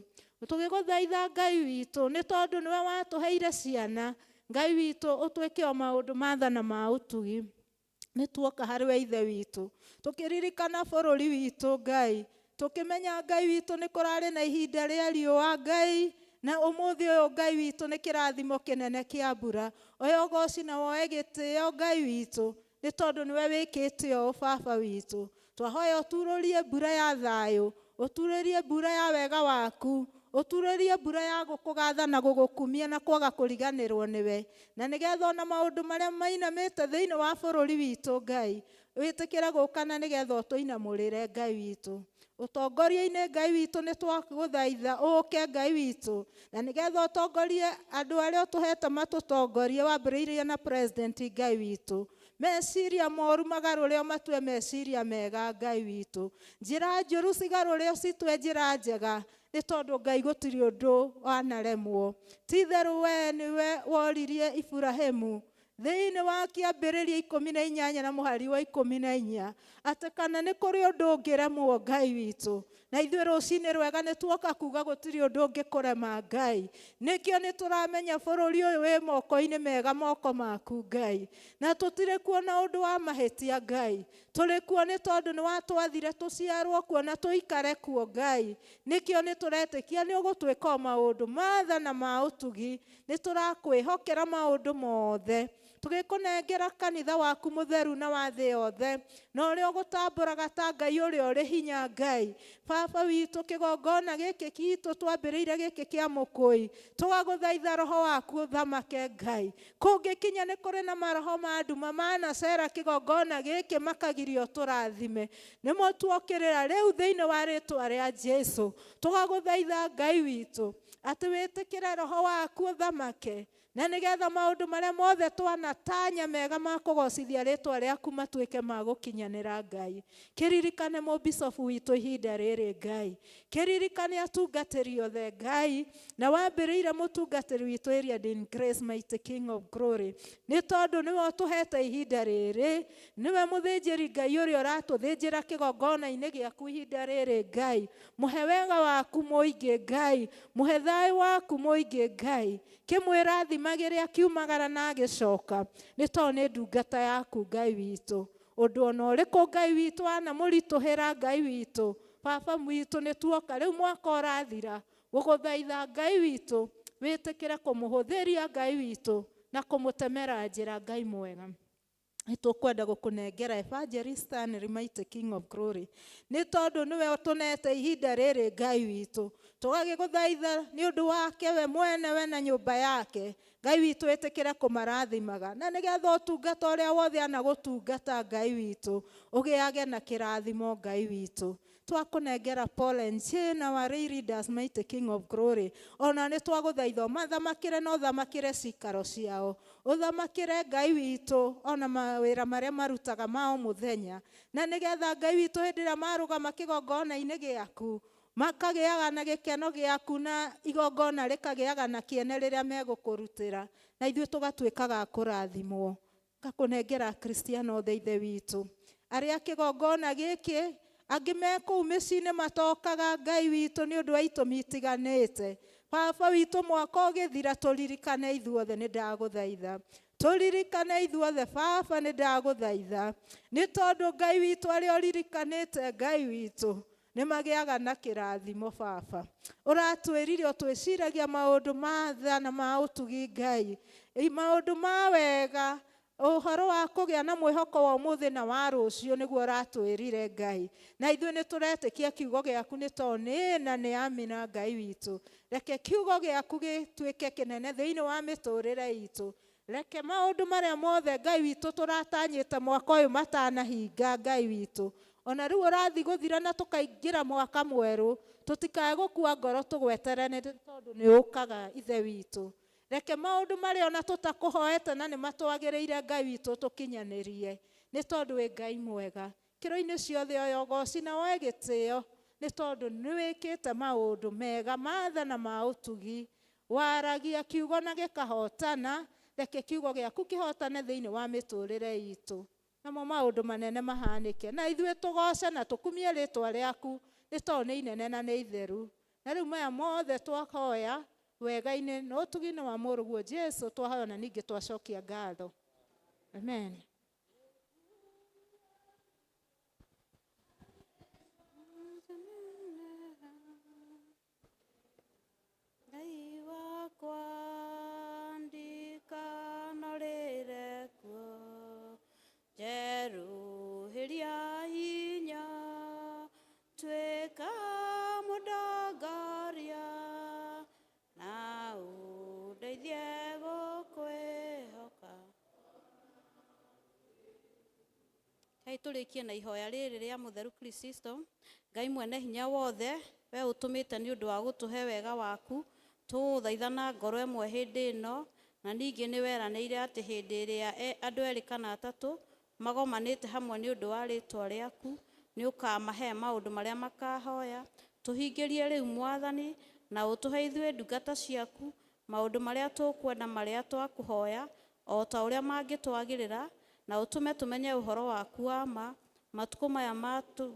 tũgĩgũthaitha, Ngai witũ, nĩ tondũ nĩwe watũheire ciana. Ngai witũ, ũtwĩke o maũndũ ma tha na ma ũtugi. Nĩ tuoka harĩ we, Ithe witũ, tũkĩririkana bũrũri witũ. Ngai, tũkĩmenya, Ngai witũ, nĩ kũrarĩ na ihinda rĩa riũa, Ngai, na ũmũthĩ ũyũ, Ngai witũ, nĩ kĩrathimo kĩnene kĩa mbura. Oya ũgoci na woe gĩtĩo, Ngai witũ, nĩ tondũ nĩwe wĩkĩte ũũ. Baba witũ, Twahoya ũturũrie mbura ya thayũ, ũturũrie mbura ya wega waku, ũturũrie mbura ya gũkũgatha na gũgũkumia na kwaga kũriganĩrwo nĩwe, na nĩgetha ona maũndũ marĩa mainamĩte thĩinĩ wa bũrũri witũ Ngai wĩtĩkĩre gũka na nĩgetha ũtũinamũrĩre Ngai witũ. Ũtongoria-inĩ Ngai witũ nĩ twagũthaitha ũke Ngai witũ, na nĩgetha ũtongorie andũ arĩa ũtũhete matũtongorie, wambĩrĩirie na president Ngai witũ. Meciria moru magarũre matue meciria mega Ngai witũ. Njĩra njũru cigarũre citue njĩra njega, nĩ tondũ Ngai gũtirĩ ũndũ wanaremwo. Ti itherũ we nĩwe woririe Iburahĩmu thĩinĩ wa kĩambĩrĩria 18 na mũhari wa 14 atĩ kana nĩ kũrĩ ũndũ ũngĩremwo Ngai witũ. Na ithuĩ rũcinĩ rwega nĩ tuoka kuga gũtirĩ ũndũ ũngĩkũrema Ngai. Nĩkĩo nĩ tũramenya bũrũri ũyũ wĩ moko-inĩ mega, moko maku Ngai, na tũtirĩ kuona ũndũ wa mahĩtia Ngai. Tũrĩ kuo nĩ tondũ nĩ watwathire tũciarwo kuo na tũikare kuo Ngai. Nĩkĩo nĩ tũretĩkia nĩ ũgũtwĩka o maũndũ matha na ma ũtugi. Nĩ tũrakwĩhokera maũndũ mothe, tũgĩkũnengera kanitha waku mũtheru na wa thĩ yothe, na ũrĩa ũgũtambũraga ta Ngai ũrĩa ũrĩ hinya Ngai. Baba witũ, kĩgongona gĩkĩ gitũ twambĩrĩire gĩkĩ kĩa mũkũi, tũgagũthaitha roho waku ũthamake Ngai. Kũngĩkinya nĩ kũrĩ na maroho ma nduma manacera kĩgongona gĩkĩ makagirio tũrathime, nĩmo tuokĩrĩra rĩu thĩinĩ wa rĩtwa rĩa Jesu. Tũgagũthaitha Ngai witũ atĩ wĩtĩkĩre roho waku ũthamake, na nĩgetha maũndũ marĩa mothe twanatanya mega ma kũgocithia rĩtwa rĩaku matuĩke ma gũkinyanĩra Ngai. Kĩririkane mũbicobu witũ ihinda rĩrĩ Ngai, kĩririkane atungatĩri othe Ngai, na wambĩrĩire mũtungatĩri witũ area Dean Grace, mighty King of Glory, nĩ tondũ nĩwe ũtũhete ihinda rĩrĩ, nĩwe mũthĩnjĩri Ngai ũrĩa ũratũthĩnjĩra kĩgongona-inĩ gĩaku ihinda rĩrĩ Ngai. Mũhe wega waku mũingĩ Ngai, mũhe thayũ waku mũingĩ Ngai, kĩmwĩrathimagĩre akiumagara na agĩcoka, nĩ tondũ nĩ ndungata yaku Ngai witũ. Ũndũ ona ũrĩkũ Ngai witũ anamũritũhĩra Ngai witũ, Baba witũ nĩ tuoka rĩu mwaka ũrathira gũgũthaitha Ngai witũ wĩtĩkĩre kũmũhũthĩria Ngai witũ na kũmũtemera njĩra Ngai mwega. Nĩ tũkwenda gũkũnengera Evangelist Stanley, mighty King of Glory, nĩ tondũ nĩwe ũtũnete ihinda rĩrĩ Ngai witũ. Tũgagĩgũthaitha nĩ ũndũ wake we mwene, we na nyũmba yake Ngai witũ, ĩtĩkĩre kũmarathimaga, na nĩgetha ũtungata ũrĩa wothe anagũtungata Ngai witũ ũgĩage na kĩrathimo Ngai witũ. Twakũnengera Paul and Jane, our leaders, mighty King of Glory, ona nĩ twagũthaitha ũmathamakĩre na ũthamakĩre cikaro ciao, ũthamakĩre Ngai witũ ona mawĩra marĩa marutaga ma o mũthenya, na nĩgetha Ngai witũ hĩndĩ ĩrĩa marũgama kĩgongona-inĩ gĩaku makagĩaga na gĩkeno gĩaku, na igongona rĩkagĩaga na kĩene rĩrĩa megũkũrutĩra, na ithuĩ tũgatuĩkaga kũrathimwo. Ngakũnengera Kristiano othe ithe witũ arĩa kĩgongona gĩkĩ, angĩ me kũu mĩciĩ-inĩ matokaga Ngai witũ nĩ ũndũ wa itũmi itiganĩte. Baba witũ, mwaka ũgĩthira tũririkane ithuothe, nĩ ndagũthaitha tũririkane ithuothe Baba, nĩ ndagũthaitha, nĩ tondũ Ngai witũ arĩa ũririkanĩte Ngai witũ nĩ magĩaga na kĩrathimo. Baba, ũratwĩrire ũtwĩciragia maũndũ ma tha na ma ũtugi Ngai, maũndũ ma wega, ũhoro wa kũgĩa na mwĩhoko wa ũmũthĩ na wa rũciũ, nĩguo ũratwĩrire Ngai, na ithuĩ nĩ tũretĩkia kiugo gĩaku, nĩ tondũ nĩ na nĩ amina Ngai witũ. Reke kiugo gĩaku gĩtuĩke kĩnene thĩinĩ wa mĩtũrĩre itũ. Reke maũndũ marĩa mothe Ngai witũ tũratanyĩte mwaka ũyũ matanahinga Ngai witũ, ona rĩu ũrathiĩ gũthira na tũkaingĩra mwaka mwerũ, tũtikae gũkua ngoro tũgweterere, nĩ tondũ nĩ ũkaga ithe witũ. Reke maũndũ marĩa ona tũtakũhoete na nĩ matwagĩrĩire Ngai witũ tũkinyanĩrie, nĩ tondũ wĩ Ngai mwega. Kĩro-inĩ ciothe oya ũgoci na woe gĩtĩo, nĩ tondũ nĩ wĩkĩte maũndũ mega matha na ma ũtugi. Waragia kiugo na gĩkahotana, reke kiugo gĩaku kĩhotane thĩinĩ wa mĩtũrĩre itũ, namo maũndũ manene mahanĩke, na ithuĩ tũgoce na tũkumie rĩtwa rĩaku, nĩ tondũ nĩ inene na nĩ itheru. Na rĩu maya mothe twahoya wega-inĩ na ũtugi-inĩ wa mũrũguo Jesu, twahoya na ningĩ twacokia ngatho. Amen. Ngai wakwa ndikanorĩre kuo, njerũhĩria hinya. Rekei tũrĩkie na ihoya rĩrĩ rĩa mũtheru Kristo. Ngai mwene hinya wothe, we ũtũmĩte nĩ ũndũ wa gũtũhe wega waku, tũgũthaitha na ngoro ĩmwe hĩndĩ ĩno, na ningĩ nĩ weranĩire atĩ hĩndĩ ĩrĩa andũ erĩ kana atatũ magomanĩte hamwe nĩ ũndũ wa rĩtwa rĩaku, nĩ ũkamahe maũndũ marĩa makahoya. Tũhingĩrie rĩu Mwathani, na ũtũhe ithuĩ ndungata ciaku maũndũ marĩa tũkwenda marĩa twakũhoya o ta ũrĩa mangĩtwagĩrĩra, na ũtũme tũmenye ũhoro waku wa ma matukũ maya matu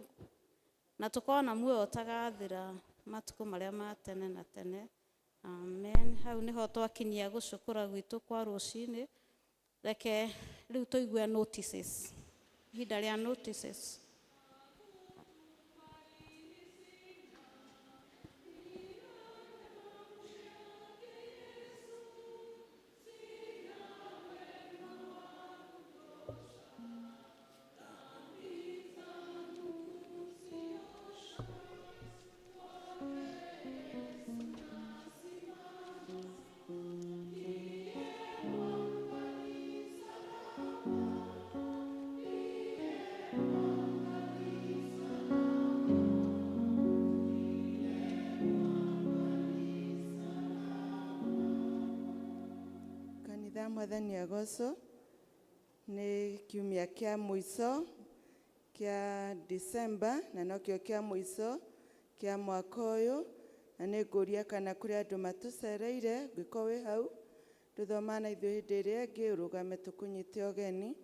na tũkorwo na muoyo ũtagathira matukũ marĩa ma tene na tene. Amen. Hau niho twakinyia gũcukũra gwitũ kwa rũcinĩ. Reke rĩu tũigue notices, ihinda rĩa notices. Kanitha, Mwathani agocwo. Nĩ kiumia kĩa mũico kĩa December na nokĩo kĩa mũico kĩa mwaka ũyũ, na nĩ ngũria kana kũrĩ andũ matũcereire. Ngĩkorwo wĩ hau tũthoma na ithuĩ hĩndĩ ĩrĩa ĩngĩ, ũrũgame tũkũnyite ũgeni.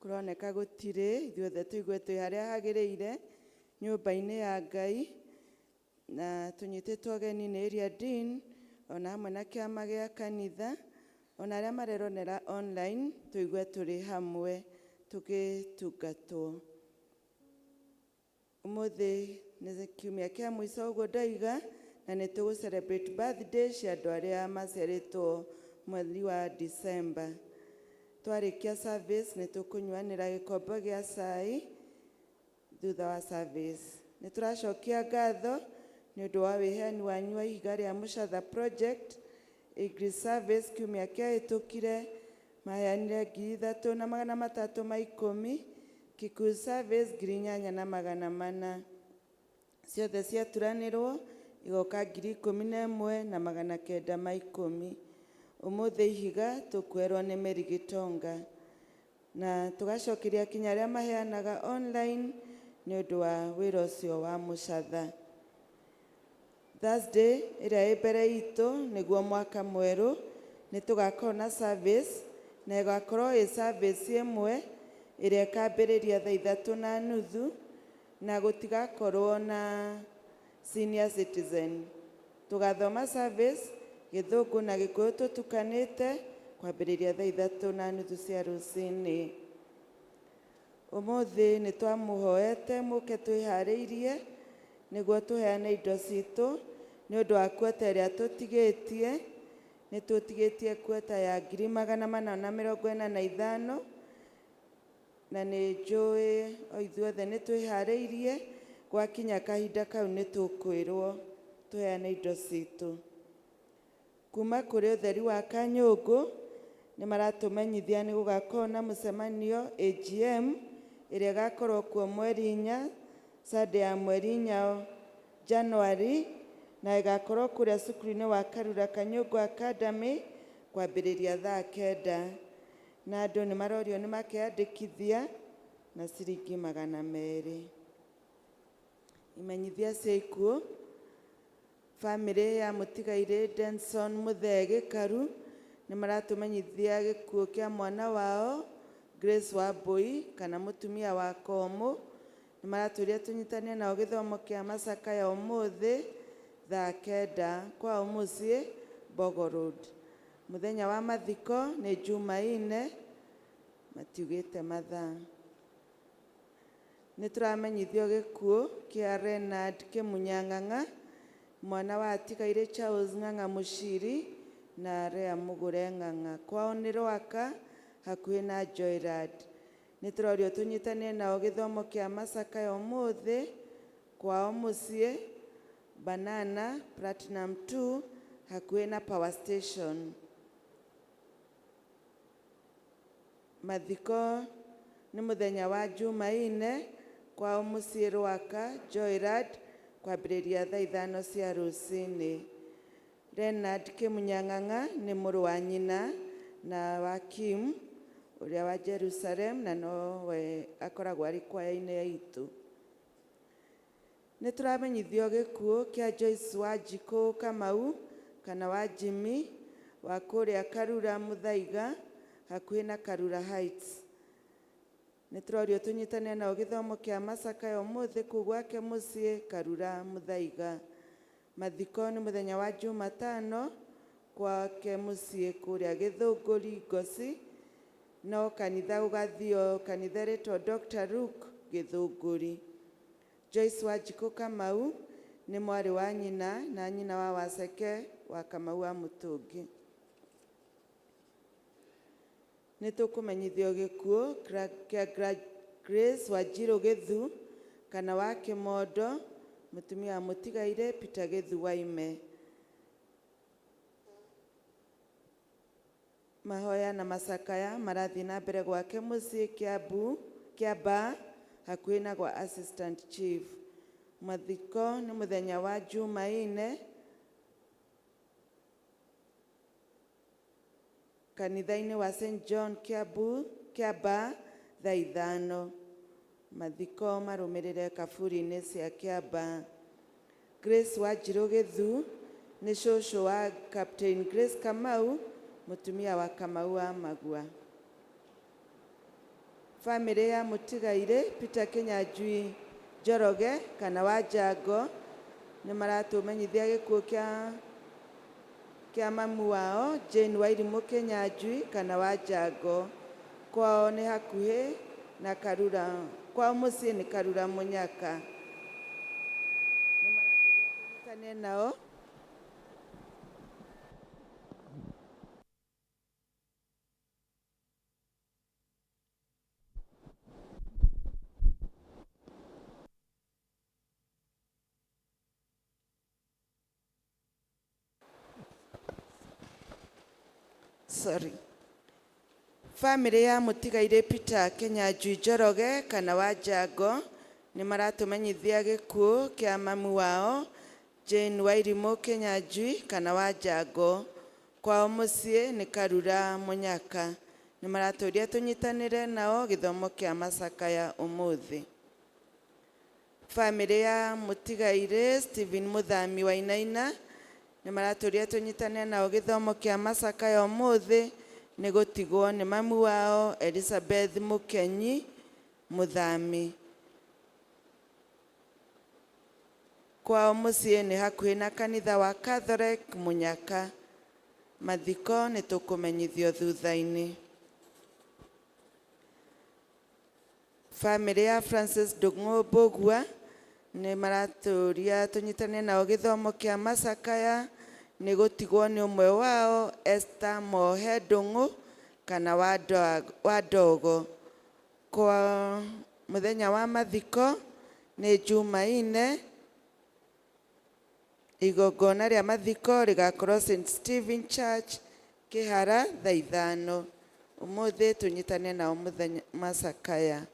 Kũroneka gũtirĩ. Ithuothe tũigue twĩ harĩa hagĩrĩire nyũmba-inĩ ya Ngai, na tũnyitĩtwo ũgeni nĩ area dean ona hamwe na kĩama gĩa kanitha, ona arĩa mareronera online, tũigue tũrĩ hamwe tũgĩtungatwo. Ũmũthĩ nĩ kiumia kĩa mũico ũguo ndoiga, na nĩ tũgũ celebrate birthday cia andũ arĩa maciarĩtwo mweri wa December. Twarĩkia service nĩ tũkũnyuanĩra gĩkombe gĩa cai. Thutha wa service nĩ tũracokia ngatho nĩ ũndũ wa wĩheani wanyu wa ihiga rĩa Mũcatha project. English service kiumia kĩahĩtũkire maheanire 3,310, Kikuyu service 8,400. Ciothe ciaturanĩrwo igoka 11,910. Ũmũthĩ ihiga tũkwerwo nĩ Mary Gitonga, na tũgacokeria kinya arĩa maheanaga online nĩ ũndũ wa wĩra ũcio wa Mũcatha. Thursday ĩrĩa ĩ mbere itũ nĩguo mwaka mwerũ nĩ tũgakorwo na service, na ĩgakorwo ĩ service ĩmwe ĩrĩa ĩkambĩrĩria thaa 3:30, na gũtigakorwo na senior citizen. Tũgathoma service Gĩthũngũ na Gĩkũyũ tũtukanĩte kwambĩrĩria thaa 3:30 cia rũcinĩ. Ũmũthĩ nĩ twamũhoete mũke twĩharĩirie nĩguo tũheane indo citũ nĩ ũndũ wa kuota ĩrĩa tũtigĩtie. Nĩ tũtigĩtie kuota ya 445,000, na nĩ njũĩ o ithuothe nĩ twĩharĩirie. Gwakinya kahinda kau nĩ tũkwĩrwo tũheane indo citũ. Kuma kũrĩ ũtheri wa Kanyũngũ nĩ maratũmenyithia nĩ gũgakorwo na mũcemanio AGM ĩrĩa ĩgakorwo kuo mweri 4, Sunday ya mweri 4 January, na ĩgakorwo kũrĩa cukuru-inĩ wa Karura Kanyũngũ Academy kwambĩrĩria thaa 9, na andũ nĩ marorio nĩ makeyandĩkithia na ciringi 200. Imenyithia cia ikuũ: bamĩrĩ ya mũtigairĩ Denson Mũthee Gĩkaru nĩ maratũmenyithia gĩkuũ kĩa mwana wao Grace Wambui kana mũtumia wa Komũ. Nĩ maratũria tũnyitane nao gĩthomo kĩa macakaya ũmũthĩ thaa 9 kwao mũciĩ Mbogo Road. Mũthenya wa mathiko nĩ Jumaine, matiugĩte mathaa. Nĩ tũramenyithio gĩkuũ kĩa Renard Kĩmunya Ng'ang'a, mwana wa atigairĩ Charles Ng'ang'a Mũciri na Rea Mũgũre Ng'ang'a. Kwao nĩ Rwaka hakuhĩ na Joyrad. Nĩ tũrorio tũnyitane nao gĩthomo kĩa macakaya ũmũthĩ kwao mũciĩ Banana Platinum 2 hakuhĩ na Power Station. Mathiko nĩ mũthenya wa Jumaine kwao mũciĩ Rwaka Joyrad kwambĩrĩria thaa 5 cia rũcinĩ. Leonard Kimunyang'ang'a nĩ mũrũ wa nyina na wa Kim ũrĩa wa Jerusalem na nowe akoragwo arĩ kwaya-inĩ itũ. Nĩ tũramenyithio gĩkuũ kĩa Joyce Wanjikũ Kamau kana wa Jimmy wa kũrĩa Karura Muthaiga hakuhĩ na Karura Heights. Nĩ tũrorio tũnyitane nao gĩthomo kĩa macakaya ũmũthĩ kũu gwake mũciĩ Karura Muthaiga. Mathiko nĩ mũthenya wa Jumatano gwake mũciĩ kũrĩa Gĩthũngũri Ngoci, no kanitha ũgathio kanitha ĩrĩtwo Dr. Luke Gĩthũngũri. Joyce Wanjikũ Kamau nĩ mwarĩ wa nyina na nyina wa Waceke wa Kamau wa Mũtũngi. Nĩ tũkũmenyithio gĩkuũ kĩa Grace Wanjirũ Gĩthu kana wa Kĩmondo, mũtumia wa mũtigairĩ Peter Gĩthu Waime. Mahoya na macakaya marathiĩ na mbere gwake mũciĩ Kiambu, Kiambaa hakuhĩ na gwa Assistant Chief. Mathiko nĩ mũthenya wa Jumaine kanitha-inĩ wa St John Kiambu, Kiambaa thaa 5. Mathiko marũmĩrĩre kaburi-inĩ cia Kiambaa. Grace Wanjirũ Gĩthu nĩ cũcũ wa Captain Grace Kamau, mũtumia wa Kamau wa Magua. Famĩlĩ ya mũtigairĩ Peter Kinyanjui Njoroge kana wa Njango nĩ maratũmenyithia gĩkuũ kĩa mamu wao Jane Wairimũ Kinyanjui kana wa Njango. Kwao nĩ hakuhĩ na Karura, kwao mũciĩ nĩ Karura Mũnyaka. Nĩ maratũria tũnyitane nao. Sorry. Famĩlĩ ya mũtigairĩ Peter Kinyanjui Njoroge kana wa Njango nĩ maratũmenyithia gĩkuũ kĩa mamu wao Jane Wairimũ Kinyanjui kana wa Njango. Kwao mũciĩ nĩ Karura Mũnyaka. Nĩ maratũria tũnyitanĩre nao gĩthomo kĩa macakaya ũmũthĩ. Famĩlĩ ya mũtigairĩ Stephen Mũthami Wainaina nĩ maratũria tũnyitane nao gĩthomo kĩa macakaya ũmũthĩ nĩ gũtigwo nĩ mamu wao Elizabeth Mũkenyi Mũthami. Kwao mũciĩ nĩ hakuhĩ na kanitha wa Catholic Mũnyaka. Mathiko nĩ tũkũmenyithio thutha-inĩ. Famĩlĩ ya Francis Ndung'u Mbũgua nĩ maratũria tũnyitane nao gĩthomo kĩa macakaya nĩ gũtigwo nĩ ũmwe wao Esther Mohe Ndung'u kana wa Ndogo. Kwa mũthenya wa mathiko nĩ Jumaine. Igongona rĩa mathiko rĩgakorwo St Stephen Church Kĩhara thaa 5. Ũmũthĩ tũnyitane nao mũthenya macakaya.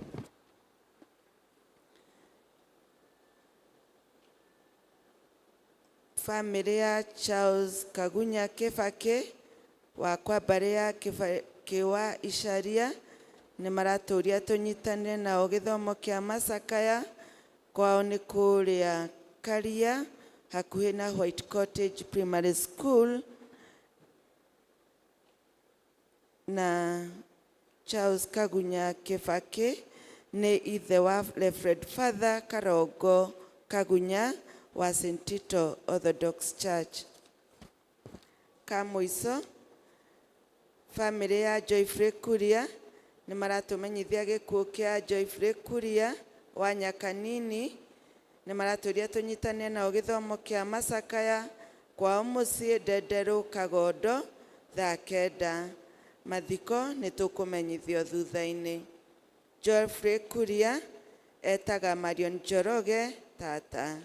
Famĩlĩ ya Charles Kagunya Kĩbakĩ wa kwa mbarĩ ya Kĩwa Icaria nĩ maratũria tũnyitane nao gĩthomo kĩa macakaya. Kwao nĩ kũrĩa Karia hakuhĩ na White Cottage Primary School. Na Charles Kagunya Kĩbakĩ nĩ ithe wa Reverend Father Karongo Kagunya wa St Tito Orthodox Church. Ka mũico, famĩlĩ ya Joyfrey Kuria nĩ maratũmenyithia gĩkuũ kĩa Joyfrey Kuria wa Nyakanini. Nĩ maratũria tũnyitane nao gĩthomo kĩa macakaya kwao mũciĩ Ndenderũ Kagondo thaa 9. Mathiko nĩ tũkũmenyithio thutha-inĩ. Geoffrey Kuria etaga Marion Njoroge tata.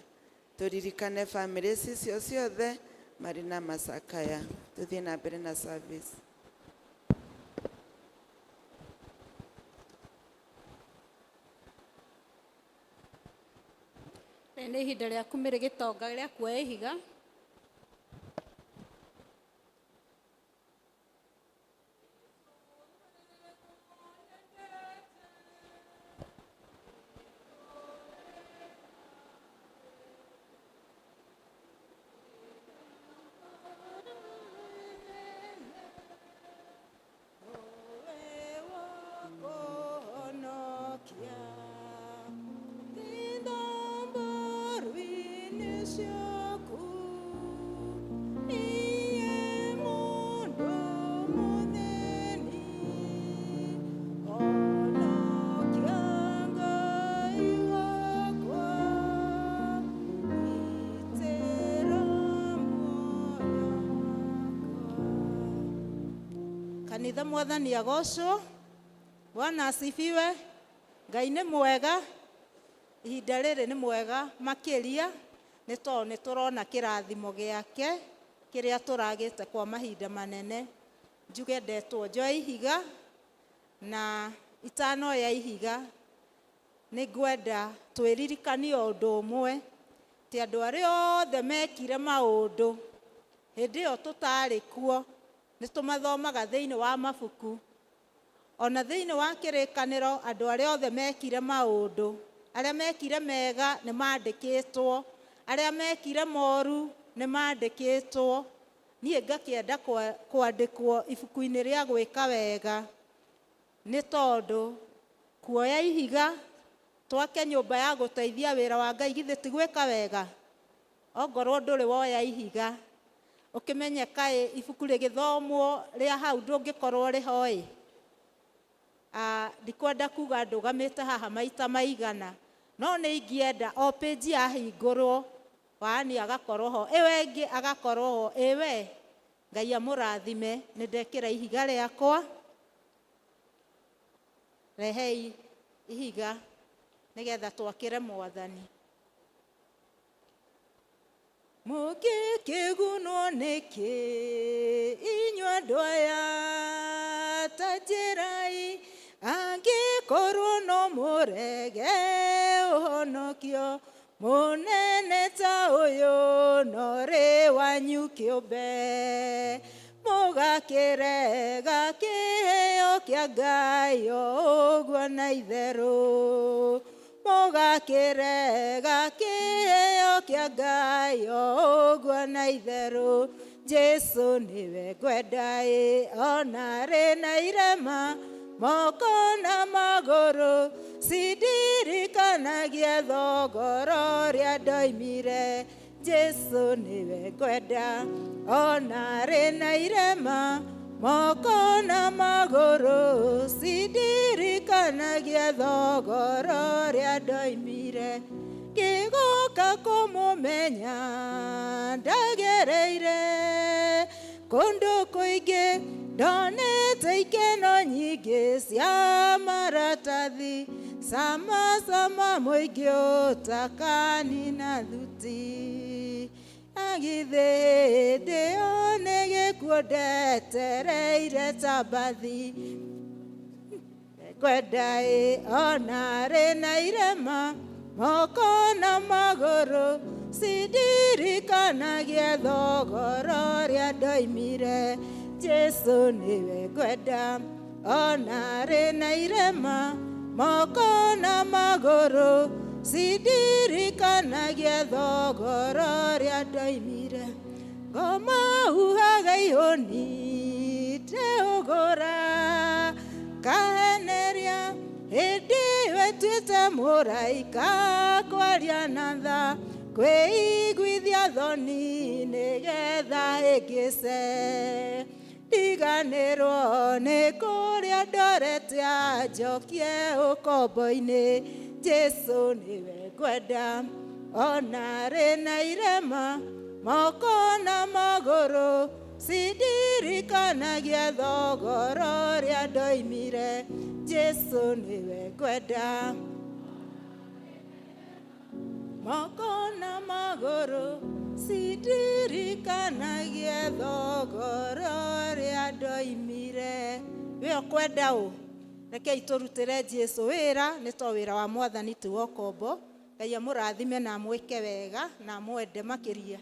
Tũririkane famĩlĩ icio ciothe marĩ na macakaya. Tũthiĩ na mbere na service. Nĩ ihinda rĩaku mĩrĩ gĩtonga rĩa kuoya ihiga. Kanitha mwathani agocwo. Bwana asifiwe. Ngai nĩ mwega, ihinda rĩrĩ nĩ mwega makĩria, nĩ tondũ nĩ tũrona kĩrathimo gĩake kĩrĩa tũragĩte kwa mahinda manene. Njuge ndetwo njoe ihiga, na itanoya ihiga nĩ ngwenda twĩririkanie ũndũ ũmwe, atĩ andũ arĩa othe mekire maũndũ hĩndĩ ĩyo tũtarĩ kuo, nĩ tũmathomaga thĩinĩ wa mabuku, ona thĩinĩ wa kĩrĩkanĩro andũ arĩa othe mekire maũndũ, arĩa mekire mega nĩ mandĩkĩtwo, arĩa mekire moru nĩ mandĩkĩtwo. Niĩ ngakĩenda kwandĩkwo ibuku-inĩ rĩa gwĩka wega, nĩ tondũ kuoya ihiga twake nyũmba ya gũteithia wĩra wa Ngai githĩ ti gwĩka wega? Ongorwo ndũrĩ woya ihiga, ũkĩmenye kaĩ ibuku rĩgĩthomwo rĩa hau ndũngĩkorwo rĩho ĩ. Ndikwenda kuga ndũgamĩte haha maita maigana, no nĩ ingĩenda o page yahingũrwo wani agakorwo ho, ĩyo ĩngĩ agakorwo ho, ĩwe Ngai amũrathime. Nĩ ndekĩra ihiga rĩakwa, rehei ihiga nĩgetha twakĩre mwathani. Mũngĩkĩgunwo nĩkĩ inyuĩ andũ aya, ta njĩrai, angĩkorwo no mũrege ũhonokio mũnene ta ũyũ no rĩ wanyu kĩũmbe, mũgakĩrega kĩheo kĩa Ngai o ũguo na itherũ, mũgakĩrega kĩheo kĩa Ngai o ũguo na itherũ. Jesu nĩwe ngwenda ĩ, ona rĩ na irema moko na magũrũ, cindirikanagia thogora ũrĩa ndoimire. Jesu nĩwe ngwenda, ona rĩ na irema moko na magũrũ, cindirikanagia thogora ũrĩa ndoimire. Ngĩgoka kũmũmenya ndagereire kũndũ kũingĩ, ndonete ikeno nyingĩ cia maratathi, sama sama mũingĩ ũtakanina thuti. Agithĩ hĩndĩ ĩyo nĩ gĩkuũ ndetereire ta mbathi, ngwenda ĩ, ona rĩ na irema moko na magũrũ, cindirikanagia thogora ũrĩa ndoimire. Jesu nĩwe ngwenda, ona rĩ na irema moko na magũrũ, cindirikanagia thogora ũrĩa ndoimire. Ngoma huhaga ihũni ndĩũgũra, kaheneria hĩndĩ ĩyo ĩtuĩte mũraika kwaria na tha, kwĩiguithia thoni nĩgetha ĩngĩce. Ndiganĩrwo nĩ kũrĩa ndorete anjokie ũkombo-inĩ. Jesu nĩwe ngwenda, ona rĩ na irema moko na magũrũ, cindirikanagia thogora ũrĩa ndoimire. Jesu nĩwe ngwenda, moko na magũrũ, cindirikanagia thogora ũrĩa ndoimire. We ũkwenda ũ? Rekei tũrutĩre Jesu wĩra, nĩ to wĩra wa mwathani ti wa ũkombo. Ngai amũrathime na amwĩke wega na amwende makĩria.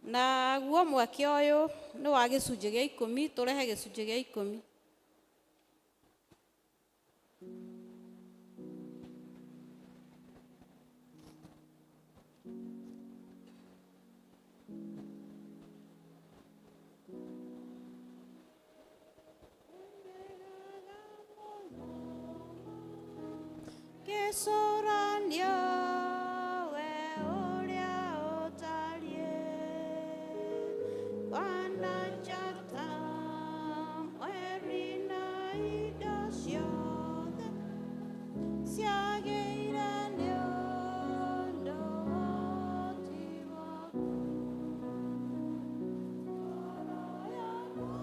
Naguo mweke ũyũ nĩ wa gĩcunjĩ gĩa 10, tũrehe gĩcunjĩ gĩa 10. Gĩcũranio we ũrĩa ũtariĩ, kwana njata, mweri na indo ciothe ciagĩire nĩ ũndũ ũhoti waku. Ngoro yakwa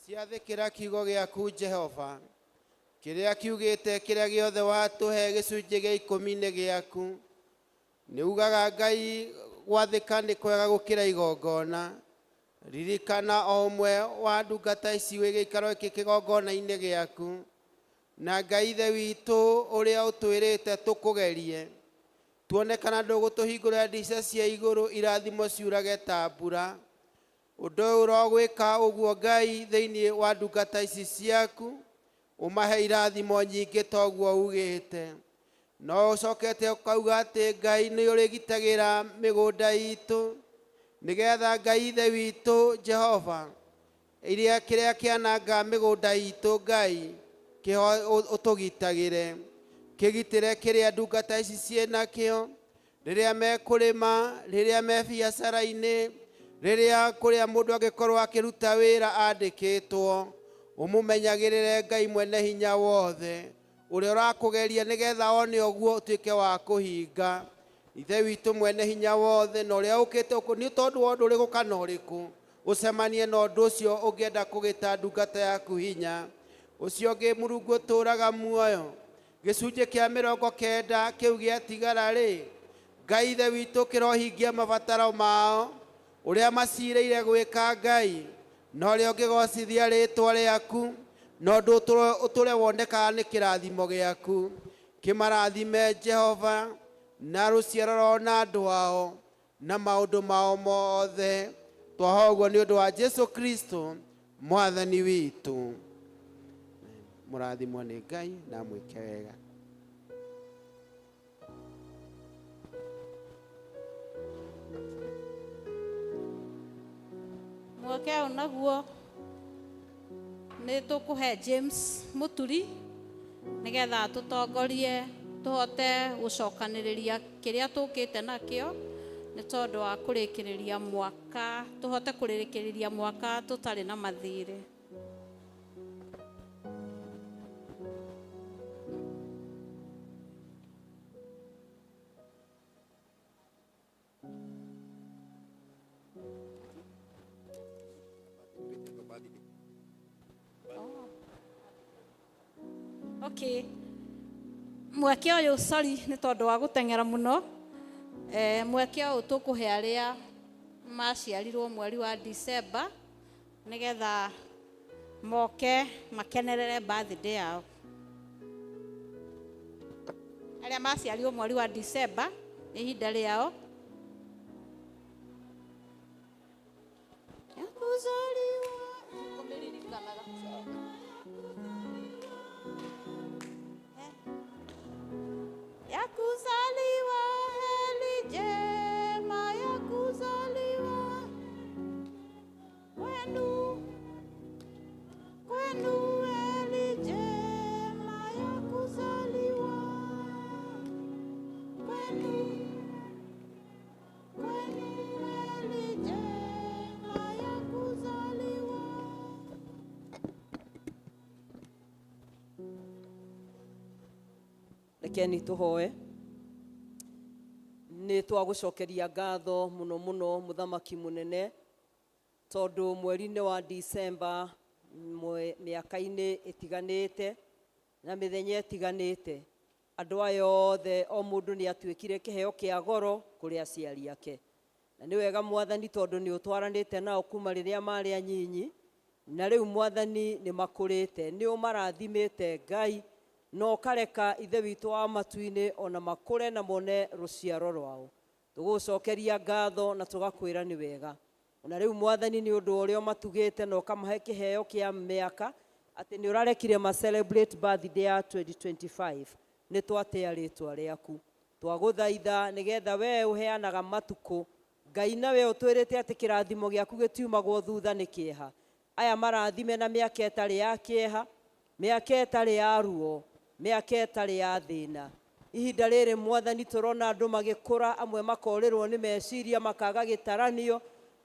Ciathĩkĩra kiugo gĩaku Jehova, kĩrĩa kiugĩte kĩrĩa gĩothe watũhe gĩcunjĩ gĩa 10 nĩ gĩaku. Nĩ ugaga Ngai gwathĩka nĩ kwega gũkĩra igongona. Ririkana o ũmwe wa ndungata ici wĩ gĩikaro gĩkĩ kĩgongona-inĩ gĩaku. Na Ngai Ithe witũ ũrĩa ũtwĩrĩte tũkũgerie, tuone kana ndũgũtũhingũrĩra ndirica cia igũrũ irathimo ciurage ta mbura. Ũndũ ũyũ ũrogwĩka ũguo Ngai thĩinĩ wa ndungata ici ciaku, ũmahe irathimo nyingĩ toguo ugĩte. No ũcokete ũkauga atĩ Ngai nĩ ũrĩgitagĩra mĩgũnda itũ, nĩgetha Ngai Ithe witũ Jehova, iria kĩrĩa kĩananga mĩgũnda itũ Ngai kĩho ũtũgitagĩre, kĩgitĩre kĩrĩa ndungata ici ciĩnakĩo, rĩrĩa mekũrĩma, rĩrĩa me biacara-inĩ, rĩrĩa kũrĩa mũndũ angĩkorwo akĩruta wĩra andĩkĩtwo, ũmũmenyagĩrĩre Ngai mwene hinya wothe, ũrĩa ũrakũgeria nĩgetha one ũguo ũtuĩke wa kũhinga. Ithe witũ mwene hinya wothe, na ũrĩa ũkĩte nĩ tondũ wa ũndũ ũrĩkũ kana ũrĩkũ, ũcemanie na ũndũ ũcio ũngĩenda kũgĩta ndungata yaku hinya. Ũcio ũngĩ Mũrungu ũtũũraga muoyo, gĩcunjĩ kĩa 90 kĩu gĩatigara rĩ, Ngai Ithe witũ kĩrohingia mabataro mao, ũrĩa macirĩire gwĩka Ngai, na ũrĩa ũngĩgocithia rĩtwa rĩaku, na ũndũ ũtũre wonekaga nĩ kĩrathimo gĩaku. Kĩmarathime Jehova, na rũciaro rwao na andũ ao, na maũndũ mao mothe. Twahoya ũguo nĩ ũndũ wa Jesu Kristo Mwathani witũ. Mũrathimwo nĩ Ngai na mwĩke wega. Mweke ũyũ naguo nĩ tũkũhe James Mũturi nĩgetha tũtongorie tũhote gũcokanĩrĩria kĩrĩa tũkĩte nakĩo nĩ tondũ wa kũrĩkĩrĩria mwaka, tũhote kũrĩkĩrĩria mwaka tũtarĩ na mathirĩ. Okay. Mweke ũyũ sorry nĩ tondũ wa gũteng'era mũno. Mweke ũyũ tũkũhe arĩa maciarirwo mweri wa December nĩgetha moke makenerere birthday yao. Arĩa maciarirwo mweri wa December nĩ ihinda rĩao. Ya kuzaliwa kũmĩririkanaga. Ya kuzaliwa heri njema ya kuzaliwa kwenu. Rekeni tũhoe. Nĩ twagũcokeria ngatho mũno mũno mũthamaki mũnene, tondũ mweri-inĩ wa Disemba mĩaka-inĩ ĩtiganĩte na mĩthenya ĩtiganĩte, andũ aya othe o mũndũ nĩ atuĩkire kĩheo kĩa goro kũrĩ aciari ake. Na nĩ wega Mwathani, tondũ nĩ ũtwaranĩte nao kuma rĩrĩa marĩ anyinyi, na rĩu Mwathani nĩ makũrĩte, nĩ ũmarathimĩte Ngai, na ũkareka Ithe witũ wa matu-inĩ ona makũre na mone rũciaro rwao. Tũgũcokeria ngatho na tũgakwĩra nĩ wega. Ona rĩu Mwathani, nĩ ũndũ wa ũrĩa ũmatugĩte na ũkamahe kĩheo kĩa mĩaka, atĩ nĩ ũrarekire ma celebrate birthday ya 2025, nĩ twatĩa rĩtwa rĩaku. Twagũthaitha nĩgetha we ũheanaga matukũ Ngai, na we ũtwĩrĩte atĩ kĩrathimo gĩaku gĩtiumagwo thutha nĩ kĩeha, aya marathime na mĩaka ĩtarĩ ya kĩeha, mĩaka ĩtarĩ ya ruo, mĩaka ĩtarĩ ya thĩna. Ihinda rĩrĩ Mwathani tũrona andũ magĩkũra, amwe makorĩrwo nĩ meciria, makaga gĩtaranio.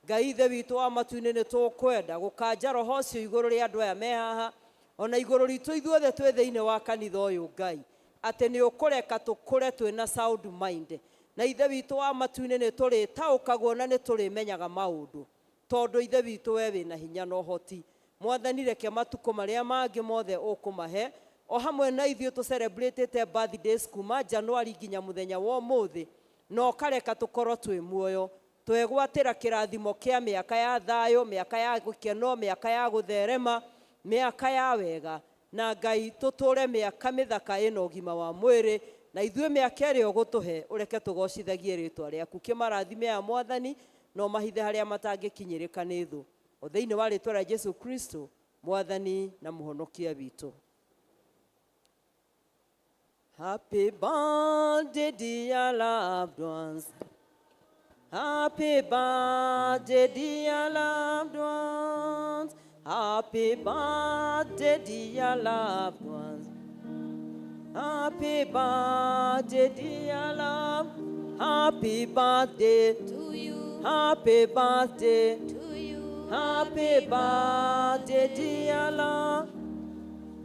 Ngai Ithe witũ wa matu-inĩ, nĩ tũkwenda gũkanja roho ũcio igũrũ rĩa andũ aya me haha, ona igũrũ ritũ ithuothe twĩ thĩinĩ wa kanitha ũyũ, Ngai, atĩ nĩ ũkũreka tũkũre twĩna sound mind, na Ithe witũ wa matu-inĩ nĩ tũrĩtaũkagwo na nĩ tũrĩmenyaga maũndũ, tondũ Ithe witũ we wĩna hinya na ũhoti. Mwathani, reke matukũ marĩa mangĩ mothe ũkũmahe o hamwe na ithuĩ tũ celebrate birthdays kuma January nginya mũthenya wa ũmũthĩ, na ũkareka tũkorwo twĩ muoyo, twegwatĩra kĩrathimo kĩa mĩaka ya thayũ, mĩaka ya gĩkeno, mĩaka ya gũtherema, mĩaka ya wega. Na Ngai, tũtũre mĩaka mĩthaka ĩna ũgima wa mwĩrĩ, na ithuĩ mĩaka ĩrĩa ũgũtũhe ũreke tũgocithagie rĩtwa rĩaku. Kĩmarathime ya Mwathani, no mahithe harĩa matangĩkinyĩrĩka nĩ thũ, o thĩinĩ wa rĩtwa rĩa Jesu Kristo, Mwathani na Mũhonokia witũ. Happy birthday, dear loved ones. Happy birthday, dear loved ones. Happy birthday, dear loved ones. Happy birthday, dear love. Happy birthday to you. Happy birthday to you. Happy birthday, dear love.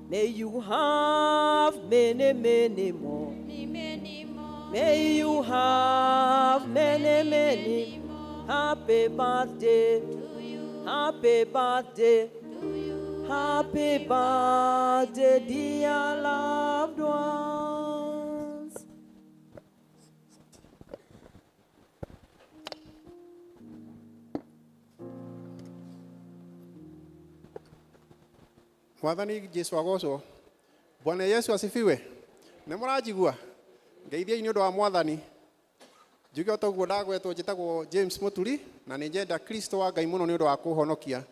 May you have many, many more. Many more. May you have many, many. Happy birthday to you. Happy birthday to you. Happy birthday, dear loved ones. Mwathani Jesu agocwo. Bwana Yesu asifiwe. Nĩ mũranjigua? Ngeithiai nĩ ũndũ wa Mwathani. Njuge o toguo ndagwetwo, njĩtagwo James Mũturi, na nĩ njenda Kristo wa Ngai mũno nĩ ũndũ wa kũhonokia.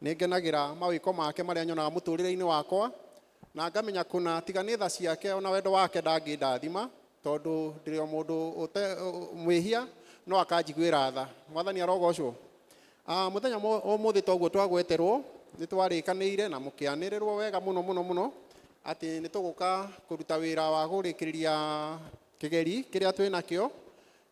Nĩ ngenagĩra mawĩko make marĩa nyonaga mũtũrĩre-inĩ wakwa, na ngamenya kũna tiga nĩ tha ciake ona wendo wake ndangĩndathima, tondũ ndĩrĩ o mũndũ mwĩhia no akanjiguĩra tha. Mwathani arogocwo. Mũthenya ũmũthĩ toguo twagweterwo, nĩ twarĩkanĩire na mũkĩanĩrĩrwo wega mũno mũno mũno atĩ nĩ tũgũka kũruta wĩra wa kũrĩkĩrĩria kĩgeri kĩrĩa twĩ nakĩo,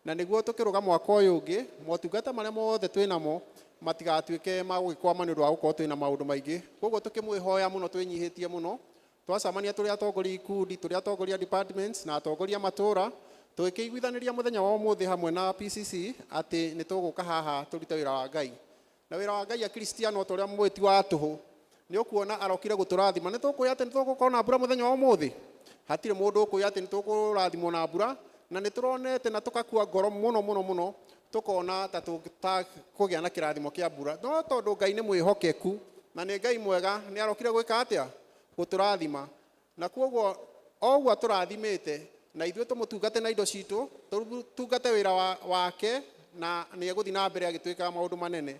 na nĩguo tũkĩrũga mwaka ũyũ ũngĩ motungata marĩa mothe twĩ namo matigatuĩke ma gũgĩkwama nĩ ũndũ wa gũkorwo twĩ na maũndũ maingĩ. Koguo tũkĩmwĩhoya mũno, twĩnyihĩtie mũno, twacamania tũrĩ atongoria ikundi, tũrĩ atongoria departments na atongoria matũra, tũgĩkĩiguithanĩria mũthenya wa ũmũthĩ hamwe na PCC atĩ nĩ tũgũka haha tũrute wĩra wa Ngai. Na wĩra wa Ngai, Akristiano, ta ũrĩa mũĩ ti wa tũhũ. Nĩ ũkuona arokire gũtũrathima. Nĩ tũkwĩra atĩ nĩ tũgũkorwo na mbura mũthenya wa ũmũthĩ? Hatirĩ mũndũ ũkwĩra atĩ nĩ tũkũrathimwo na mbura, na nĩ tũronete na tũkakua ngoro mũno mũno mũno, tũkona ta tũkũgĩa na kĩrathimo kĩa mbura, no tondũ Ngai nĩ mwĩhokeku na nĩ Ngai mwega, nĩ arokire gwĩka atĩa? Gũtũrathima. Na koguo o ũguo atũrathimĩte, na ithuĩ tũmũtungate na indo citũ, tũtungate wĩra wake, na nĩ egũthiĩ na mbere agĩtwĩkaga maũndũ manene,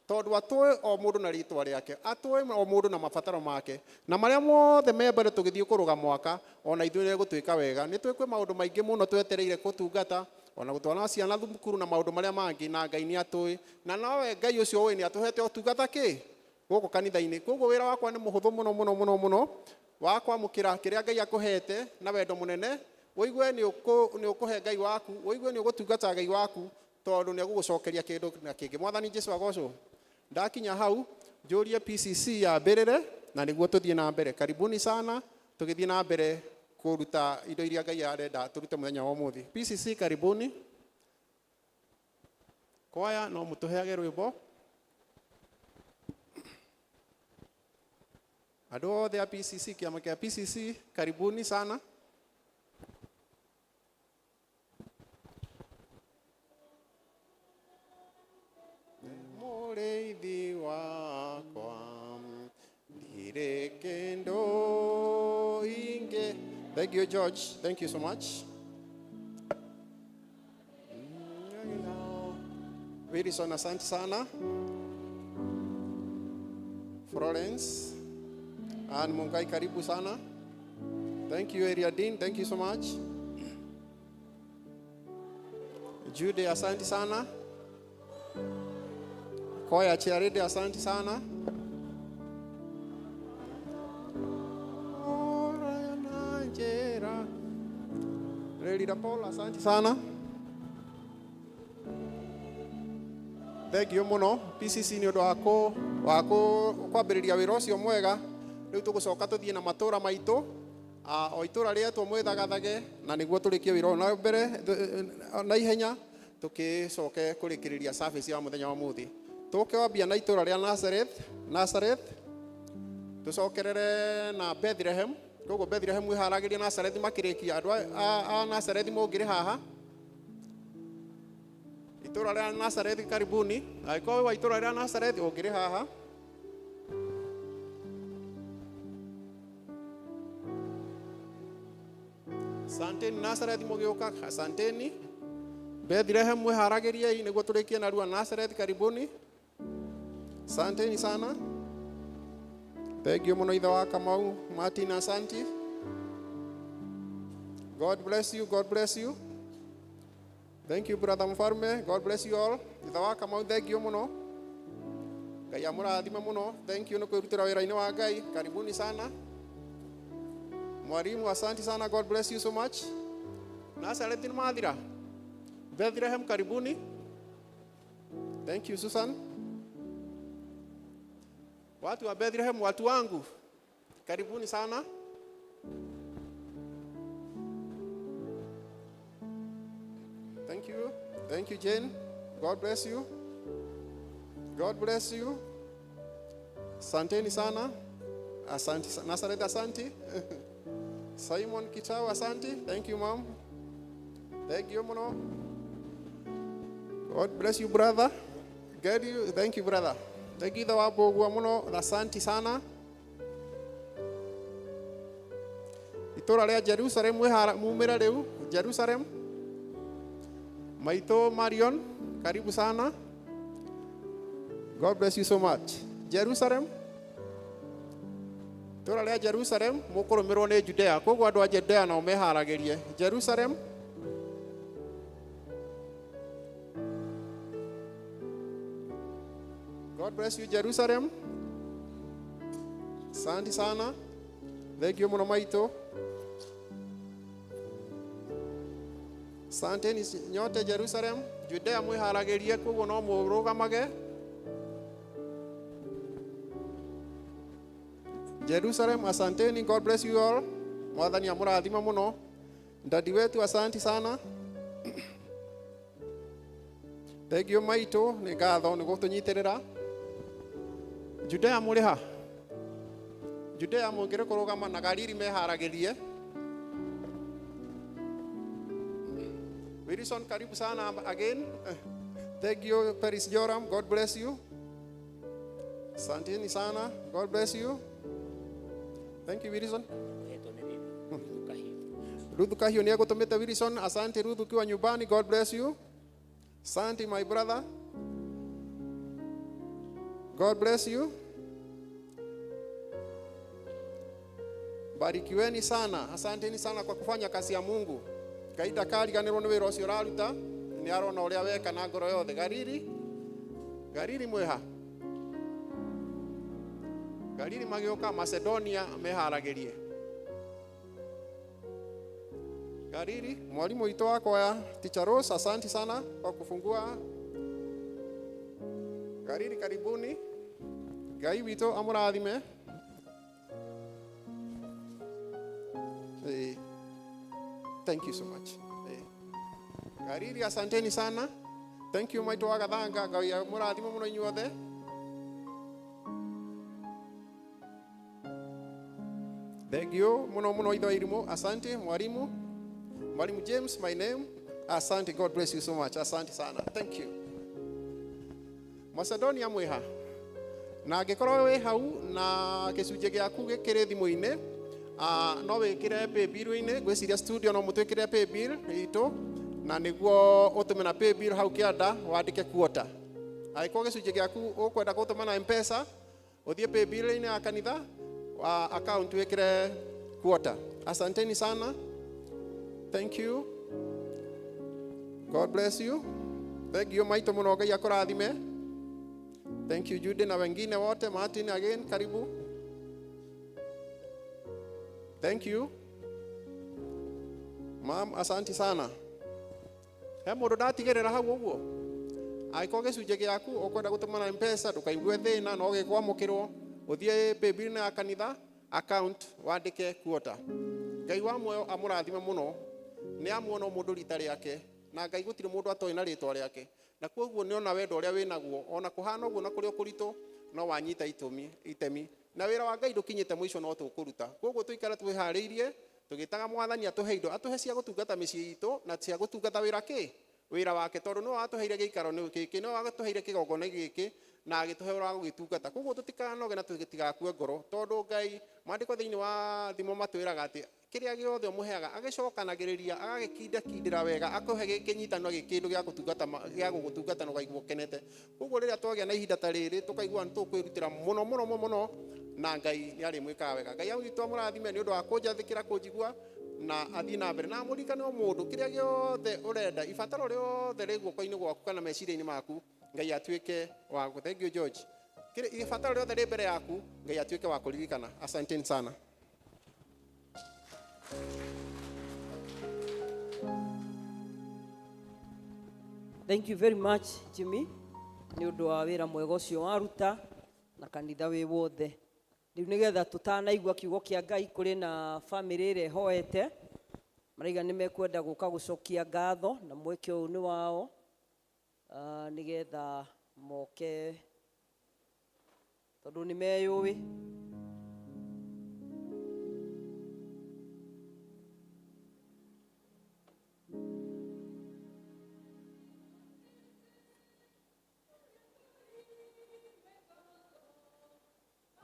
tondũ atũĩ o mũndũ na rĩtwa rĩake, atũĩ o mũndũ na mabataro make, na marĩa mothe me mbere tũgĩthiĩ kũrũga mwaka, ona ithuĩ nĩ egũtwĩka wega. Nĩ twĩ kwĩ maũndũ maingĩ mũno twetereire gũtungata, ona gũtwara ciana thukuru na maũndũ marĩa mangĩ, na Ngai nĩ atũĩ, na nowe Ngai ũcio ũĩ nĩ atũhete ũtungata kĩ gũkũ kanitha-inĩ. Koguo wĩra wakwa nĩ mũhũthũ mũno mũno mũno mũno, wa kwamũkĩra kĩrĩa Ngai akũhete na wendo mũnene, ũigue nĩ ũkũhe Ngai waku, ũigue nĩ ũgũtungata Ngai waku, tondũ nĩ egũgũcokeria kĩndũ na kĩngĩ. Mwathani Jesu agocwo. Ndakinya hau njũrie PCC yambĩrĩre na nĩguo tũthiĩ na mbere. Karibuni sana, tũgĩthiĩ na mbere. Kũruta indo iria Ngai arenda tũrute mũthenya wa ũmũthĩ. PCC karibuni. Kwaya no mũtũheage rwĩmbo. Andũ othe a PCC, kĩama kĩa PCC, karibuni sana. Mũrĩithi wakwa ndirĩ kĩndũ ingĩ. Thank you, George. Thank you so much. Wilson, asante sana. Florence Ann Mungai, karibu sana. Thank you, Area Dean. Thank you so much. Jude, asante sana. Koya Chiarede, asante sana. Lady Paul, asante sana. Thank you muno PCC ni undu wa kwambiriria wira ucio mwega. Riu tugucoka tuthie na matura maitu, o itura rietwo mwithagathage, na niguo turikie wira na mbere na ihenya, tukicoke kurikiriria service ya muthenya wa muthi. Tukwambia na itura ria Nazareth, tucokerere na Bethlehem. Koguo Bethlehem mwiharagiria Nazareth makirikia. Andu a Nazareth mungiri haha, itura ria Nazareth karibuni. Angĩkorwo wa itura ria Nazareth ũngĩrĩ haha. Asanteni Nazareth mũgĩũka, asanteni. Bethlehem mwĩharagĩriei nĩguo tũrĩkie narua. Nazareth karibuni. Asanteni sana. Thank you mũno ithe wa Kamau Martin, asanti. God bless you, God bless you. Thank you, brother Mfarme. God bless you all. Ithe wa Kamau, thank you mũno. Ngai amũrathime mũno. Thank you nĩ kwĩrutĩra wĩra-inĩ wa Ngai. Karibuni sana. Mwalimu, asante sana. God bless you so much. Nazareth nĩ mathira. Bethlehem, karibuni. Thank you, Susan. Watu wa Bethlehem, watu wangu, karibuni sana. Thank you. Thank you, Jane. God bless you. God bless you. Asanteni sana. Asante. Nazareth, asante. Simon Kitau, asante. Thank you, mom. Thank you, muno. God bless you, brother. God you. Thank you, brother. Thank you, wa muno. Asante sana. Itura ria Jerusalem mumira riu Jerusalem. Maito Marion, karibu sana. God bless you so much. Jerusalem. Itura ria Jerusalem mukurumirwo ni Judea. Koguo andu a Judea nao meharagirie. Jerusalem. God bless you, Jerusalem. Asante sana. Thank you muno maito. Asanteni nyote Jerusalem. Judea mwiharagirie koguo no murugamage. Jerusalem, asanteni. God bless you all. Mwathani amurathima muno. Ndadi wetu, asante sana. Thank you maito, ni ngatho ni gutunyitirira. Judea muri ha? Judea mungire kurugama na Galili meharagirie. Wilson, karibu sana again. Thank you, Paris Joram. God bless you. Asanteni sana. God bless you. Thank you, Wilson. Ruth Kahio ni agutumite Wilson. Asante Ruth ukiwa nyumbani. God bless you. Asante my brother. God bless you. Barikiweni sana. Asanteni sana kwa kufanya kazi ya Mungu. Ngai ndakariganĩrwo nĩ wĩra ũcio ũraruta, nĩ arona ũrĩa weka na ngoro yothe. Galili, Galili mwĩha. Galili magĩũka, Macedonia meharagĩrie. Galili, mwalimu witũ wa kwaya, Teacher Rose, asante sana kwa kufungua. Galili, karibuni. Ngai witũ amũrathime. Thank you so much. Eh. Gariri, asanteni sana. Thank you maitũ wa Gathanga, Ngai amũrathime mũno inyuothe. Thank you muno muno itho irimu. Asante mwalimu. Mwalimu James, my name. Asante, God bless you so much. Asante sana. Thank you. Macedonia mwiha. Na angĩkorwo wĩ hau na gĩcunjĩ gĩaku gĩkĩrĩ thimũ-inĩ, no wĩkĩre paybill-inĩ, ngwĩciria studio no mũtwĩkĩre paybill itũ, na nĩguo ũtũme na paybill hau kĩanda wandĩke quota. Angĩkorwo gĩcunjĩ gĩaku ũkwenda gũtũma na M-Pesa, ũthiĩ paybill-inĩ ya kanitha, wa account wĩkĩre quota. Asanteni sana. Thank you. God bless you. Thank you maitũ mũno, Ngai akũrathime. Thank you Jude na wengine wote. Martin again, karibu. Thank you. Mam, asante sana. He mũndũ ndatigĩrĩra hau ũguo. Angĩkorwo gĩcunjĩ gĩaku ũkwenda gũtũma na M-Pesa, ndũkaigue thĩna, no gĩkwamũkĩrwo. Ũthiĩ paybill ya kanitha, account wandĩke quota. Ngai wa muoyo amũrathime mũno. Nĩ amuona o mũndũ rita rĩake, na Ngai gũtirĩ mũndũ atoĩ na rĩtwa rĩake. Na koguo nĩ ona wendo ũrĩa wĩnaguo, ona kũhana ũguo na kũrĩ o kũritũ, no wanyita itũmi, itemi. Na wĩra wa Ngai ndũkinyĩte mũico no tũkũruta. Koguo tũikare twĩharĩirie, tũgĩtaga mwathani atũhe indo, atũhe cia gũtungata mĩciĩ itũ na cia gũtungata wĩra kĩ? Wĩra wake, tondũ nĩwe watũheire gĩikaro gĩkĩ, nĩwe watũheire kĩgongona gĩkĩ, na agĩtũhe ũrĩa wa gũgĩtungata. Koguo tũtikanoge na tũtigakue ngoro, tondũ Ngai, maandĩko thĩinĩ wa thimo matwĩraga atĩ kĩrĩa gĩothe ũmũheaga agĩcokanagĩrĩria, agagĩkindakindĩra wega, akũhe gĩkĩnyitano gĩ kĩndũ gĩa gũtungata, gĩa gũgũtungata na ũkaigua ũkenete. Koguo rĩrĩa twagĩa na ihinda ta rĩrĩ, tũkaigua nĩ tũkwĩrutĩra mũno mũno mũno, na Ngai nĩ arĩmwĩkaga wega. Ngai witũ amũrathime nĩ ũndũ wa kũnjathĩkĩra, kũnjigua, na athiĩ na mbere. Na mũririkane o mũndũ, kĩrĩa gĩothe ũrenda, ibataro rĩothe rĩ guoko-inĩ gwaku kana meciria-inĩ maku, Ngai atuĩke wa gũ. Thank you George. Kĩrĩa ibataro rĩothe rĩ mbere yaku, Ngai atuĩke wa kũririkana. Asanteni sana. Thank you very much Jimmy nĩ ũndũ wa wĩra mwega ũcio waruta na kanitha wĩ wothe. Rĩu nĩgetha tũtanaigua kiugo kĩa Ngai, kũrĩ na famĩlĩ ĩrĩa ĩhoete maraiga nĩ mekwenda gũka gũcokia ngatho, na mweke ũyũ nĩ wao, nĩgetha moke tondũ nĩ meyũĩ.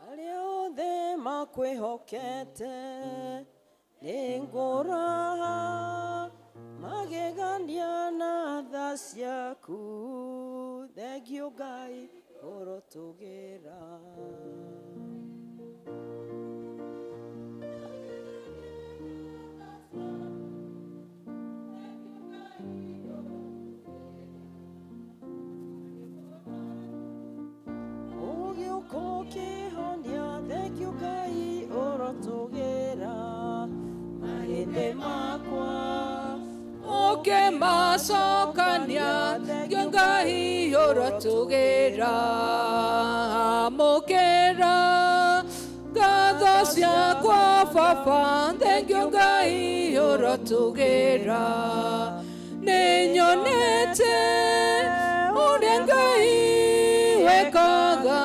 Arĩa othe makwĩhokete nĩ ngũraha magegania na tha ciaku, thengio Ngai ũrotũgĩra. Ũgĩũka ũkĩhonia, thengio Ngai ũrotũgĩra mahĩndĩ makwa. Ũkĩmacokania, thengio Ngai ũrotũgĩra. Amũkĩra ngatho ciakwa baba, thengio Ngai ũrotũgĩra. Nĩnyonete ũrĩa Ngai wekaga,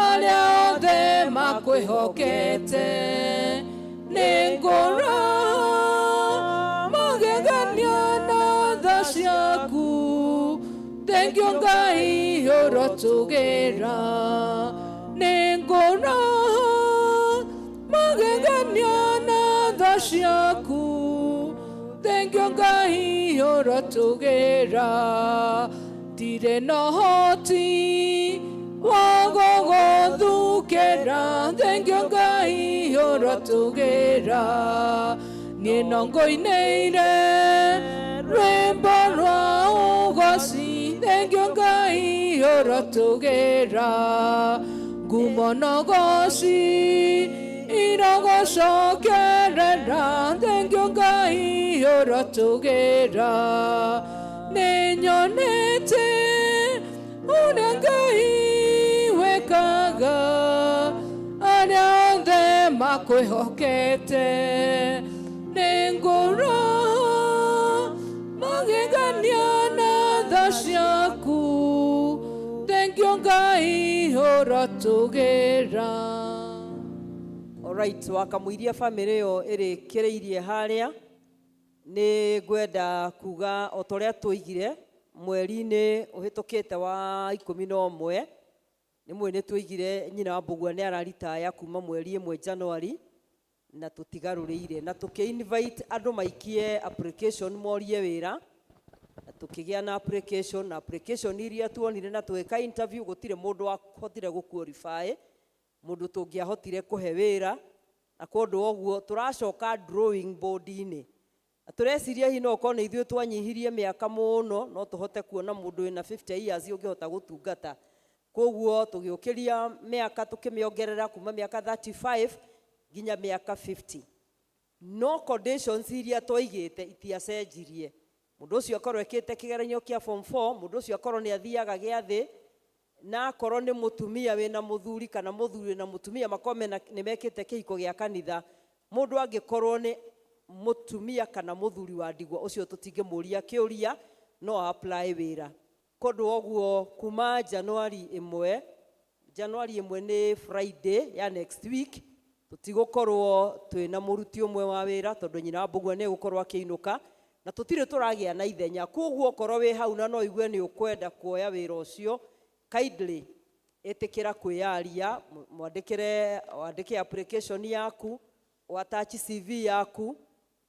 arĩa othe makwĩhokete nĩ ngũra magegania na tha ciaku, thengio Ngai ũrotũgĩra. Nĩ ngũra magegania na tha ciaku, thengio Ngai ũrotũgĩra. Ndirĩ na ũhoti wa gũgũthukĩra, thengio Ngai ũrotũgĩra. Niĩ no ngũinĩire rwĩmbo rwa ũgoci, thengio Ngai ũrotũgĩra. Ngumo na ũgoci irogũcokerera, thengio Ngai ũrotũgĩra. Nĩnyonete ũrĩa Ngai wekaga, arĩa othe makwĩhokete nĩ ngũra Thengio Ngai ũrotũgĩra. Alright, wakamũiria bamĩrĩ ĩyo ĩrĩkĩrĩirie harĩa nĩ ngwenda kuga o ta ũrĩa tũigire mweri-inĩ ũhĩtũkĩte wa 11 nĩ mwĩ nĩ tũigire nyina wa Mbũgua nĩ araritaya kuma mweri 1 January na tũtigarũrĩire na tũkĩ invite andũ maikie application morie wĩra na tũkĩgĩa na application na application iria tuonire na tũgĩka interview gũtirĩ mũndũ wahotire gũ qualify mũndũ tũngĩahotire kũhe wĩra na kũndũ ũguo tũracoka drawing board-inĩ na tũreciria hihi no ũkorwo nĩ ithuĩ twanyihirie mĩaka mũno no tũhote kuona mũndũ wĩna 50 years ũngĩhota gũtungata koguo tũgĩũkĩria mĩaka tũkĩmĩongerera kuma mĩaka 35 nginya mĩaka 50 no conditions iria twaigĩte itiacenjirie mũndũ ũcio akorwo ekĩte kĩgeranio kĩa form 4 mũndũ ũcio akorwo nĩ athiaga gĩathĩ na akorwo nĩ mũtumia wĩna mũthuri kana mũthuri wĩna mũtumia makorwo mena nĩ mekĩte kĩhiko gĩa kanitha mũndũ angĩkorwo nĩ mũtumia kana mũthuri wa ndigwa ũcio tũtingĩmũria kĩũria no apply wĩra kũndũ ũguo kuma January 1 January 1 nĩ Friday ya next week tũtigũkorwo twĩna mũruti ũmwe wa wĩra tondũ nyina wa Mbũgua nĩ egũkorwo akĩinũka na tũtirĩ tũragĩa na ithenya koguo okorwo wĩ hau na no igue nĩ ũkwenda kuoya wĩra ũcio kindly ĩtĩkĩra kwĩyaria mwandĩkĩre wandĩke application yaku attach CV yaku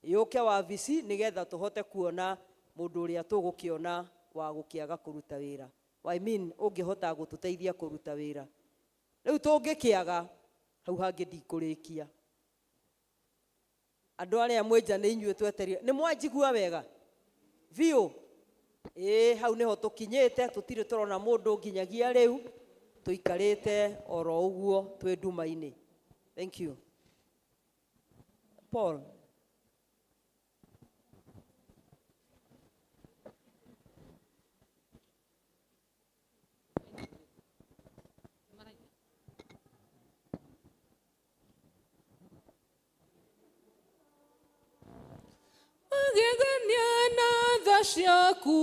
yũke wabici nĩgetha tũhote kuona mũndũ ũrĩa tũgũkĩona wa gũkĩaga kũruta wĩra I mean ũngĩhota gũtũteithia kũruta wĩra rĩu tũngĩkĩaga hau hangĩ ndikũrĩkia andũ arĩa mwĩnja nĩ inyuĩ tweterire nĩ mwanjigua wega biũ ĩĩ hau nĩho tũkinyĩte tũtirĩ tũrona mũndũ nginyagia rĩu tũikarĩte oro ũguo twĩ nduma-inĩ. Thank you. Paul. Magegania na tha ciaku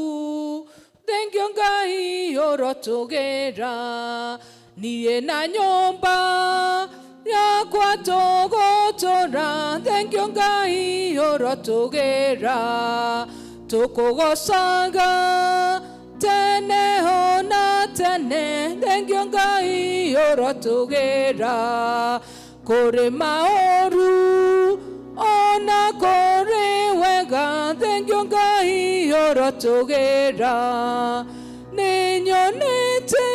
thengio Ngai ũrotũgĩra niĩ na nyũmba yakwa tũgũtũra thengio Ngai ũrotũgĩra tũkũgocaga tene ona tene thengio Ngai ũrotũgĩra kũrĩ maũru ona kũrĩ wega thengio Ngai ũrotũgĩra nĩnyonete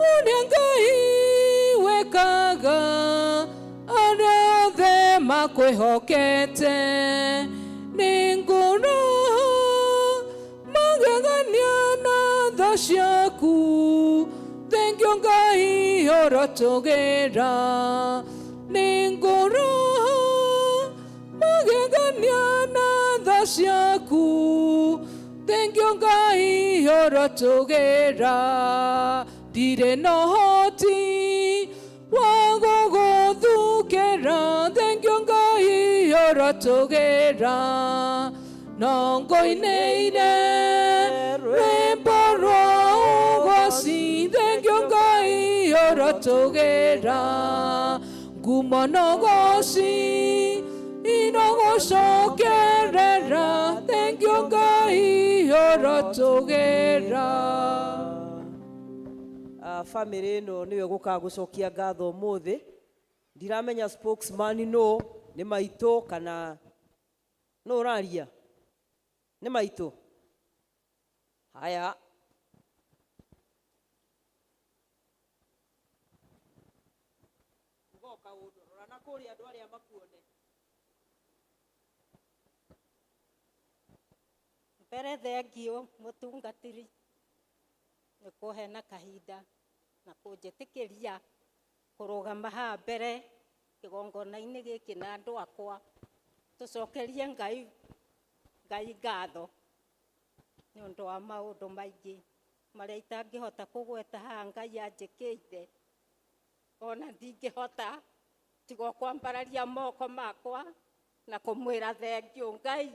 ũrĩa Ngai wĩkaga arĩa othe makwĩhokete nĩngũroha magegania na tha ciaku thengio Ngai ũrotũgĩra nĩngũroha magegania na tha ciaku thengio Ngai ũrotũgĩra ndirĩ na ũhoti wa gũgũthukĩra thengio Ngai ũrotũgĩra no ngũinĩire rwĩmbo rwa ũgoci thengio Ngai ũrotũgĩra ngumo na ũgoci inogũcokerera thengio Ngai ũrotũgĩra. Bamĩrĩ ĩno nĩyo ĩgũkaga gũcokia ngatho ũmũthĩ ndiramenya spokesman no nĩ maitũ kana no ũraria nĩ maitũ haya uga kaũndũ rora na kũrĩa andũ arĩa makuone mbere thengio mũtungatĩri nĩ kũhena kahinda na kũnjĩtĩkĩria kũrũgama haha mbere kĩgongona-inĩ gĩkĩ na andũ akwa tũcokerie Ngai Ngai ngatho nĩ ũndũ wa maũndũ maingĩ marĩa itangĩhota kũgweta haha Ngai anjĩkĩire ona ndingĩhota tiga kwambararia moko makwa na kũmwĩra thengio Ngai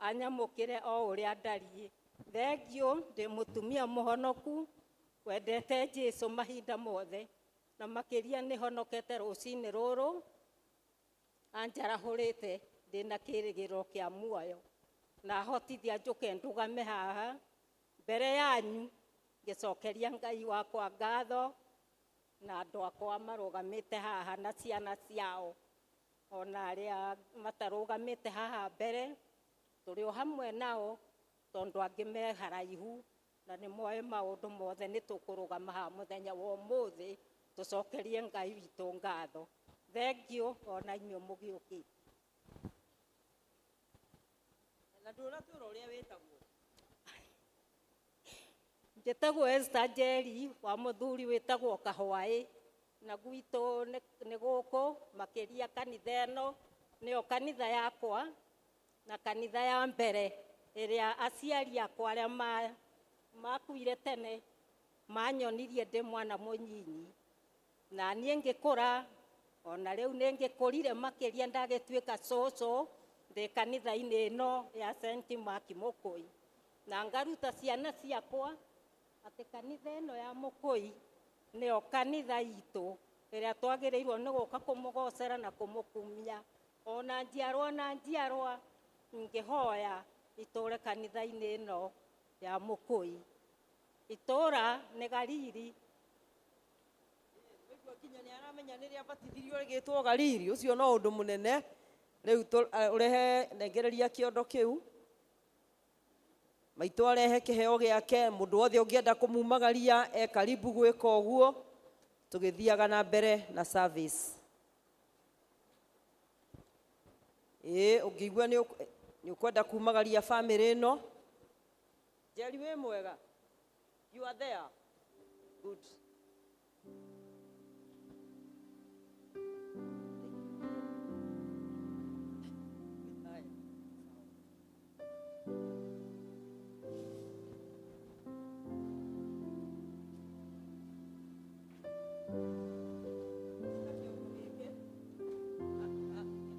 anyamũkĩre o ũrĩa ndariĩ. Thengio ndĩ mũtumia mũhonoku Wendete Jesu mahinda mothe na makiria nĩ honokete rũcinĩ rũrũ anjarahũrĩte ndĩna kĩrĩgĩrĩro kĩa muoyo na hotithia njũke ndũgame haha mbere yanyu ngĩcokeria Ngai wakwa ngatho na andũ akwa marũgamĩte haha na ciana ciao ona arĩa matarũgamĩte haha mbere tũrĩ o hamwe nao tondũ angĩ me haraihu na nĩ moĩ maũndũ mothe nĩ tũkũrũgama haha mũthenya wa ũmũthĩ tũcokerie Ngai witũ ngatho. Thengiũ ona inyuĩ mũgĩũkĩte. Na ndũnatwĩra ũrĩa wĩtagwo. Njĩtagwo Esther Njeri wa mũthuri wĩtagwo Kahwaĩ na gwitũ nĩ gũkũ makĩria kanitha ĩno nĩyo kanitha yakwa na kanitha ya mbere ĩrĩa aciari akwa arĩa makuire tene manyonirie ndĩ mwana mũnyinyi na niĩ ngĩkũra ona rĩu nĩ ngĩkũrire makĩria ndagĩtuĩka cũcũ ndĩ kanitha-inĩ ĩno ya St. Mark Mũkũi na ngaruta ciana ciakwa atĩ kanitha ĩno ya Mũkũi nĩyo kanitha itũ ĩrĩa twagĩrĩirwo nĩ gũka kũmũgocera na kũmũkumia ona njiarwa na njiarwa ngĩhoya itũre kanitha-inĩ ĩno ya Mũkũi. Itũra nĩ Gariri. Nginya nĩ aramenya nĩ rĩa batithirio rĩgĩtwo Gariri ũcio no ũndũ mũnene. Rĩu ũrehe nengereria kĩondo kĩu maitũ arehe kĩheo gĩake mũndũ wothe ũngĩenda kũmumagaria e karibu gwĩka ũguo tũgĩthiaga na mbere na service. Ĩĩ ũngĩigua nĩ ũkwenda kumagaria bamĩrĩ ĩno. Njeri wĩ mwega? You are there? Good.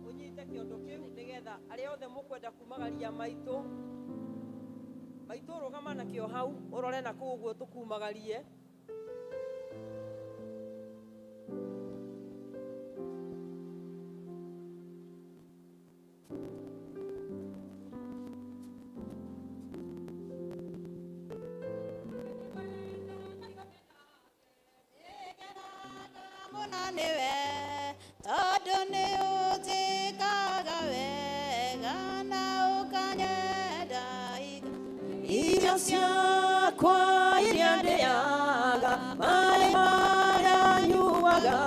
Ũnyite kĩondo kĩu nĩgetha arĩa othe mũkwenda kumagaria maitũ maitũ rũgama nakĩo hau ũrore na kũu ũguo tũkumagarie. Mũno nĩwe tondũ nĩ ũnjĩkaga wega na ũkanyenda irio ciakwa iria ndĩaga maĩ marĩa nyuaga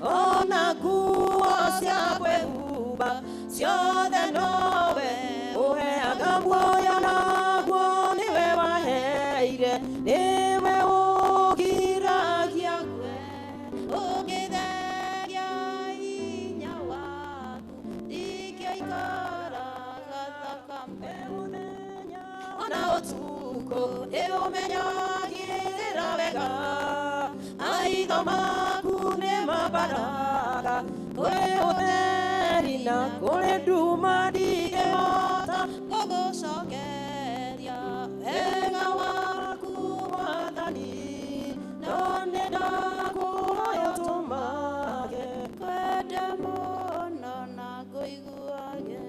ona nguo cia kwĩhumba ciothe nowe ũheaga muoyo naguo nĩwe waheire nĩwe ũgiragia ũngĩtheria hinya waku ndikĩo ikoraga thakame ona ũtukũ nĩũmenyagĩrĩra wega maitho maku nĩmambaraga kũrĩ ũtheri na kũrĩ nduma ndingĩhota gũgũcokeria wega waku Mwathani no nĩ ndakũhoya ũtũmage kwende mũno na ngũiguage.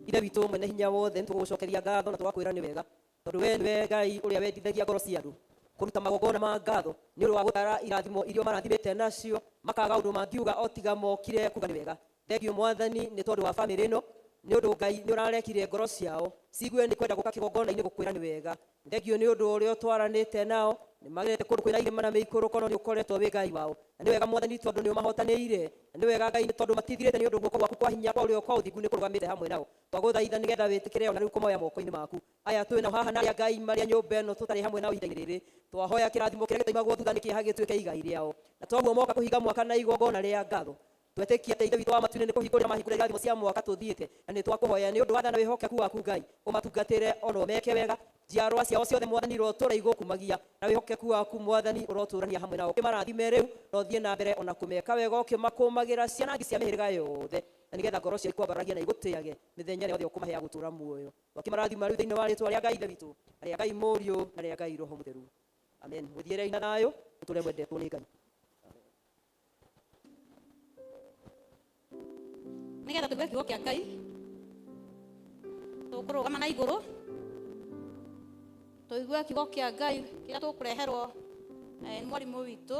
Ithe witũ mwene hinya wothe nĩtũgũgũcokeria ngatho na tũgakwĩra nĩ wega tondũ we nĩwe Ngai ũrĩa wendithagia ngoro cia andũ kũruta magongona ma ngatho nĩ ũndũ wa gũtara irathimo iria marathimĩte nacio makaga ũndũ mangiuga o tiga mokire kuga nĩ wega. Thengiũ Mwathani nĩ tondũ wa bamĩrĩ ĩno nĩ ũndũ Ngai nĩ ũrarekire ngoro ciao cigue nĩ kwenda gũka kĩgongona-inĩ gũkwĩra nĩ wega. Thengiũ nĩ ũndũ ũrĩa ũtwaranĩte nao nĩ magerete kũndũ kwĩna irĩma na mĩikũrũko no nĩ ũkoretwo wĩ Ngai wao. Na nĩ wega Mwathani tondũ nĩ ũmahotanĩire na nĩ wega Ngai nĩ tondũ matithirĩte nĩ ũndũ guoko gwaku kwa hinya kwa ũrĩo kwa ũthingu nĩ kũrũgamĩte hamwe nao. Twagũthaitha nĩgetha wĩtĩkĩre ona rĩu kũmoya moko-inĩ maku. Aya twĩ nao haha na arĩa Ngai marĩa nyũmba ĩno tũtarĩ hamwe nao ihinda-inĩ rĩrĩ twahoya kĩrathimo kĩrĩa gĩtaimagwo thutha nĩ kĩeha gĩtuĩke igai rĩao. Na toguo moka kũhinga mwaka na igongona rĩa ngatho twetĩkia atĩ Ithe witũ wa matu-inĩ nĩ kũhingũrĩra mahingũrĩra irathimo cia mwaka tũthiĩte na nĩ twakũhoya nĩ ũndũ wa tha na wĩhokeku waku Ngai ũmatungatĩre ona ũmeke wega njiarwa ciao ciothe Mwathani irotũra igũkumagia na wĩhokeku waku Mwathani ũrotũrania hamwe nao ũkĩmarathime rĩu na ũthiĩ na mbere ona kũmeka wega ũkĩmakũmagĩra ciana cia mĩhĩrĩga yothe na nĩgetha ngoro ciao ikwambaragie na igũtĩage mĩthenya ĩrĩa yothe ũkũmaheaga gũtũũra muoyo. Twakĩmarathima rĩu thĩinĩ wa rĩtwa rĩa Ngai Ithe witũ na rĩa Ngai Mũriũ na rĩa Ngai Roho Mũtheru. Amen. Mwĩthiĩrei na thayũ, mũtũre mwendetwo nĩ Ngai. Nĩgetha tũigue kiugo kĩa Ngai, tũkũrũgama na igũrũ tũigue kiugo kĩa Ngai kĩrĩa tũkũreherwo nĩ mwarimũ witũ.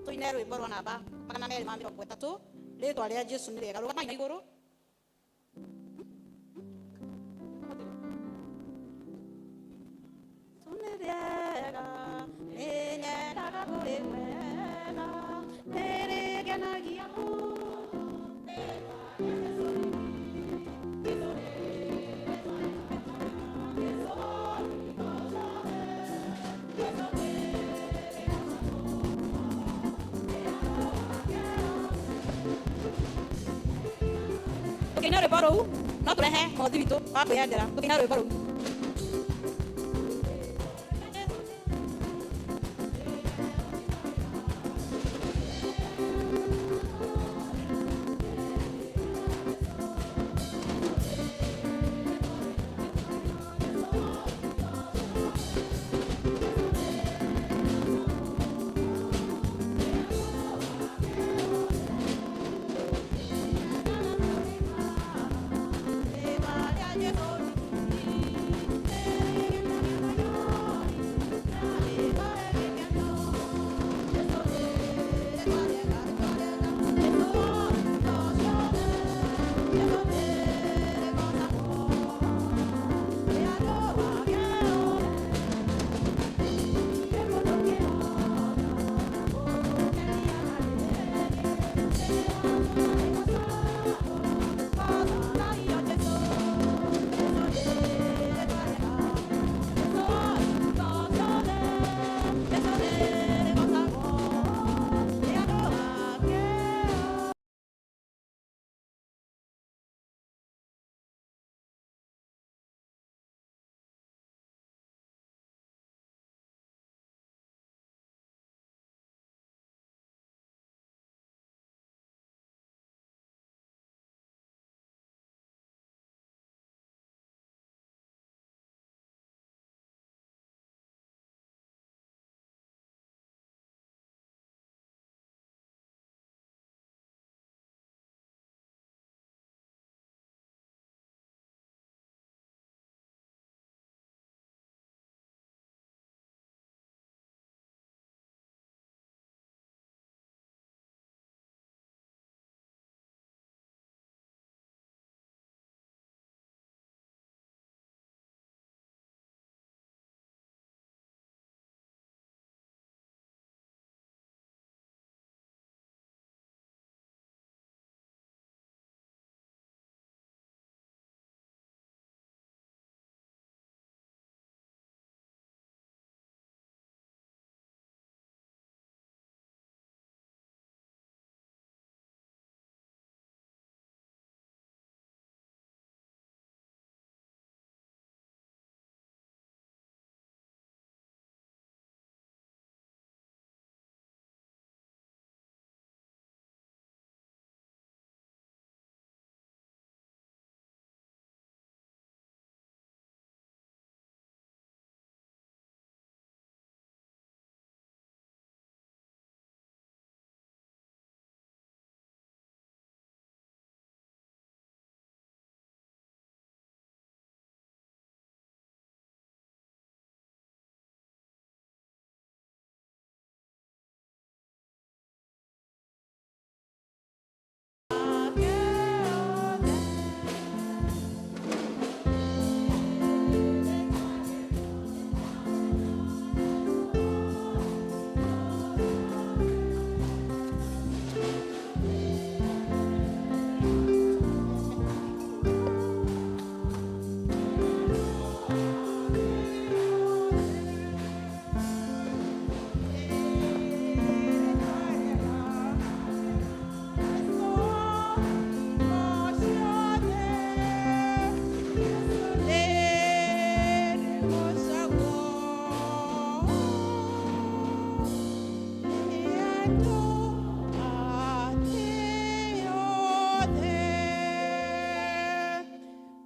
Tũine rwĩmbo rwa namba 230, rĩtwa rĩa Jesũ nĩ rĩega. Rũgamai na igũrũ. Nĩ rĩega, nĩ nyendaga kũrĩwetha, nĩ rĩngenagia mũno. Tũkĩina rwĩmbo rũu no tũrehe mũhothi witũ wa kwĩyendera. Tũkĩina rwĩmbo rũu.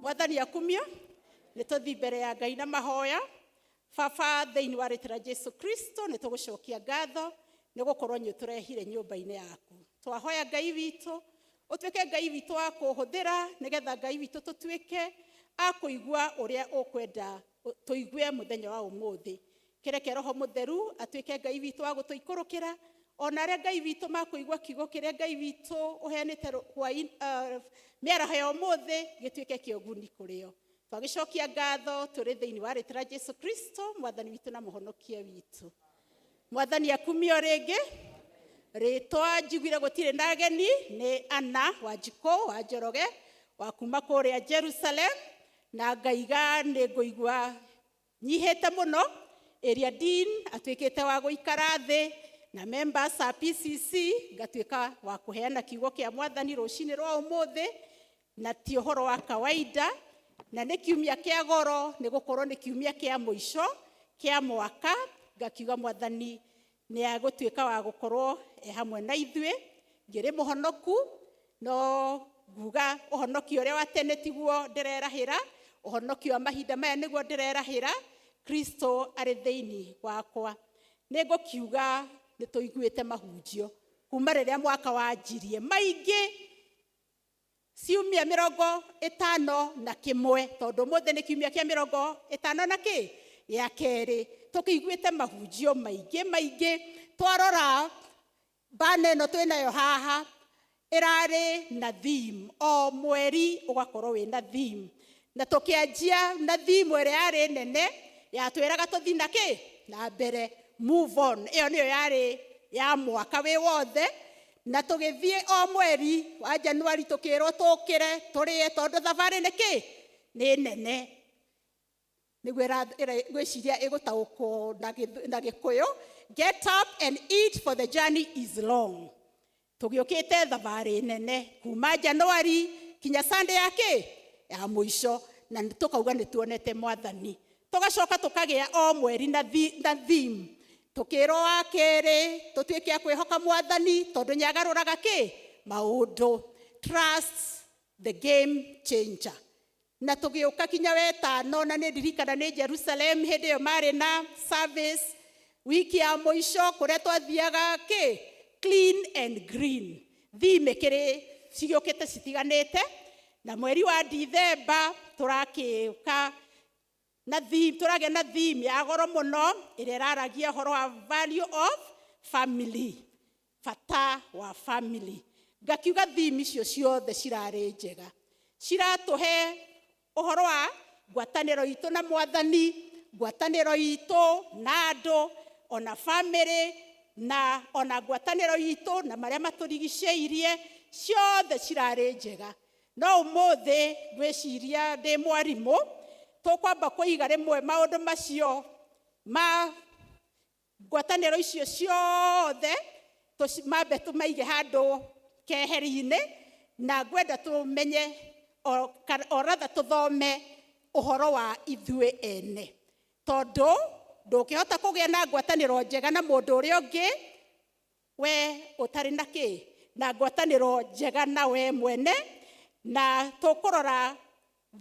Mwathani akumio, nĩ tũthiĩ mbere ya Ngai na mahoya. Baba thĩinĩ wa rĩtwa rĩa Jesu Kristo nĩ tũgũcokia ngatho nĩ gũkorwo nĩ ũtũrehire nyũmba-inĩ yaku. Twahoya Ngai witũ ũtuĩke Ngai witũ wa kũhũthĩra nĩgetha Ngai witũ tũtuĩke a kũigua ũrĩa ũkwenda tũigue mũthenya wa ũmũthĩ. Kĩreke Roho Mũtheru atuĩke Ngai witũ wa gũtũikũrũkĩra ona arĩa Ngai witũ makũigua kiugo kĩrĩa Ngai witũ ũheanĩte mĩaraho ya ũmũthĩ gĩtuĩke kĩa ũguni kũrĩ o. Twagĩcokia ngatho tũrĩ thĩinĩ wa rĩtwa rĩa Jesu Kristo mwathani witũ na mũhonokia witũ. Mwathani akumio rĩngĩ. Rĩtwa njiguire gũtirĩ na ageni nĩ Anna Wanjikũ wa Njoroge wa kuma kũrĩa Jerusalem, na ngaiga nĩ ngũigua nyihĩte mũno. Area Dean atuĩkĩte wa gũikara thĩ na members a PCC, ngatuĩka wa kũheana kiugo kĩa mwathani rũcinĩ rwa ũmũthĩ, na ti ũhoro wa kawaida, na nĩ kiumia kĩa goro nĩ gũkorwo nĩ kiumia kĩa mũico kĩa mwaka. Ngakiuga mwathani nĩ agũtuĩka wa gũkorwo e hamwe na ithuĩ. Ngĩrĩ mũhonoku, no nguga ũhonokio ũrĩa wa tene tiguo ndĩrerahĩra, ũhonokio wa mahinda maya nĩguo ndĩrerahĩra. Kristo arĩ thĩinĩ wakwa. Nĩ ngũkiuga nĩ tũiguĩte mahunjio kuma rĩrĩa mwaka wanjirie maingĩ, ciumia 51, tondũ ũmũthĩ nĩ kiumia kĩa 50 na kĩ gĩa kerĩ. Tũkĩiguĩte mahunjio maingĩ maingĩ. Twarora bana ĩno twĩnayo haha ĩrarĩ na theme, o mweri ũgakorwo wĩna theme, na tũkĩanjia na theme ĩrĩa yarĩ nene yatwĩraga tũthiĩ na kĩ na mbere, move on. Ĩyo nĩyo yarĩ ya mwaka wĩ wothe, na tũgĩthiĩ o mweri wa Januari tũkĩrwo tũkĩre tũrĩe tondũ thabarĩ nĩ kĩ nĩ nene. Nĩguo ngwĩciria ĩgũtaũkwo na Gĩkũyũ, get up and eat for the journey is long. Tũgĩũkĩte thabarĩ nene kuma Januari kinya Sunday ya kĩ ya mũico, na tũkauga nĩ tuonete mwathani. Tũgacoka tũkagĩa o mweri na theme, tũkĩrwo wa kerĩ tũtuĩke a kwĩhoka mwathani tondũ nĩagarũraga kĩ maũndũ, trust the game changer. Na tũgĩũka kinya wetano, na nĩ ndirikana nĩ Jerusalem hĩndĩ ĩyo marĩ na service wiki ya mũico kũrĩa twathiaga kĩ clean and green. Theme ĩkĩrĩ cigĩũkĩte citiganĩte, na mweri wa Dithemba tũrakĩũka na theme, tũragĩa na theme ya goro mũno ĩrĩa ĩraragia ũhoro wa value of family, bata wa family. Ngakiuga theme icio ciothe cirarĩ njega, ciratũhe ũhoro wa ngwatanĩro itũ na mwathani, ngwatanĩro itũ na andũ, ona family, na ona ngwatanĩro itũ na marĩa matũrigicĩirie, ciothe cirarĩ njega. No ũmũthĩ ngwĩciria ndĩ mwarimũ, tũkwamba kũiga rĩmwe maũndũ macio ma ngwatanĩro icio ciothe mambe tũmaige handũ keheri-inĩ, na ngwenda tũmenye o rather tũthome ũhoro wa ithuĩ ene, tondũ ndũngĩhota kũgĩa na ngwatanĩro njega na mũndũ ũrĩa ũngĩ we ũtarĩ na kĩ na ngwatanĩro njega na we mwene. Na tũkũrora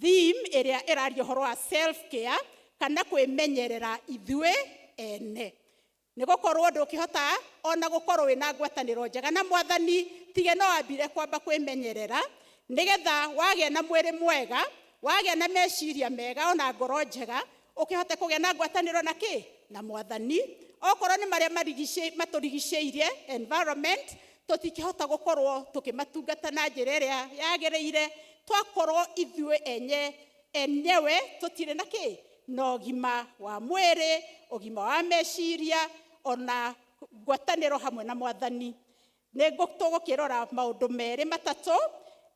theme ĩrĩa ĩraria ũhoro wa self care kana kwĩmenyerera ithuĩ ene, nĩ gũkorwo ndũngĩhota ona gũkorwo wĩna ngwatanĩro njega na mwathani tige no wambire kwamba kwĩmenyerera, nĩgetha wagĩa na mwĩrĩ mwega, wagĩa na meciria mega ona ngoro njega, ũkĩhote kũgĩa na ngwatanĩro na kĩ na mwathani. Okorwo nĩ marĩa matũrigicĩirie, environment, tũtingĩhota gũkorwo tũkĩmatungata na njĩra ĩrĩa yagĩrĩire twakorwo ithuĩ enyewe tũtirĩ na kĩ na ũgima wa mwĩrĩ, ũgima wa meciria, ona ngwatanĩro hamwe na mwathani. Nĩ tũgũkĩrora maũndũ merĩ matatũ,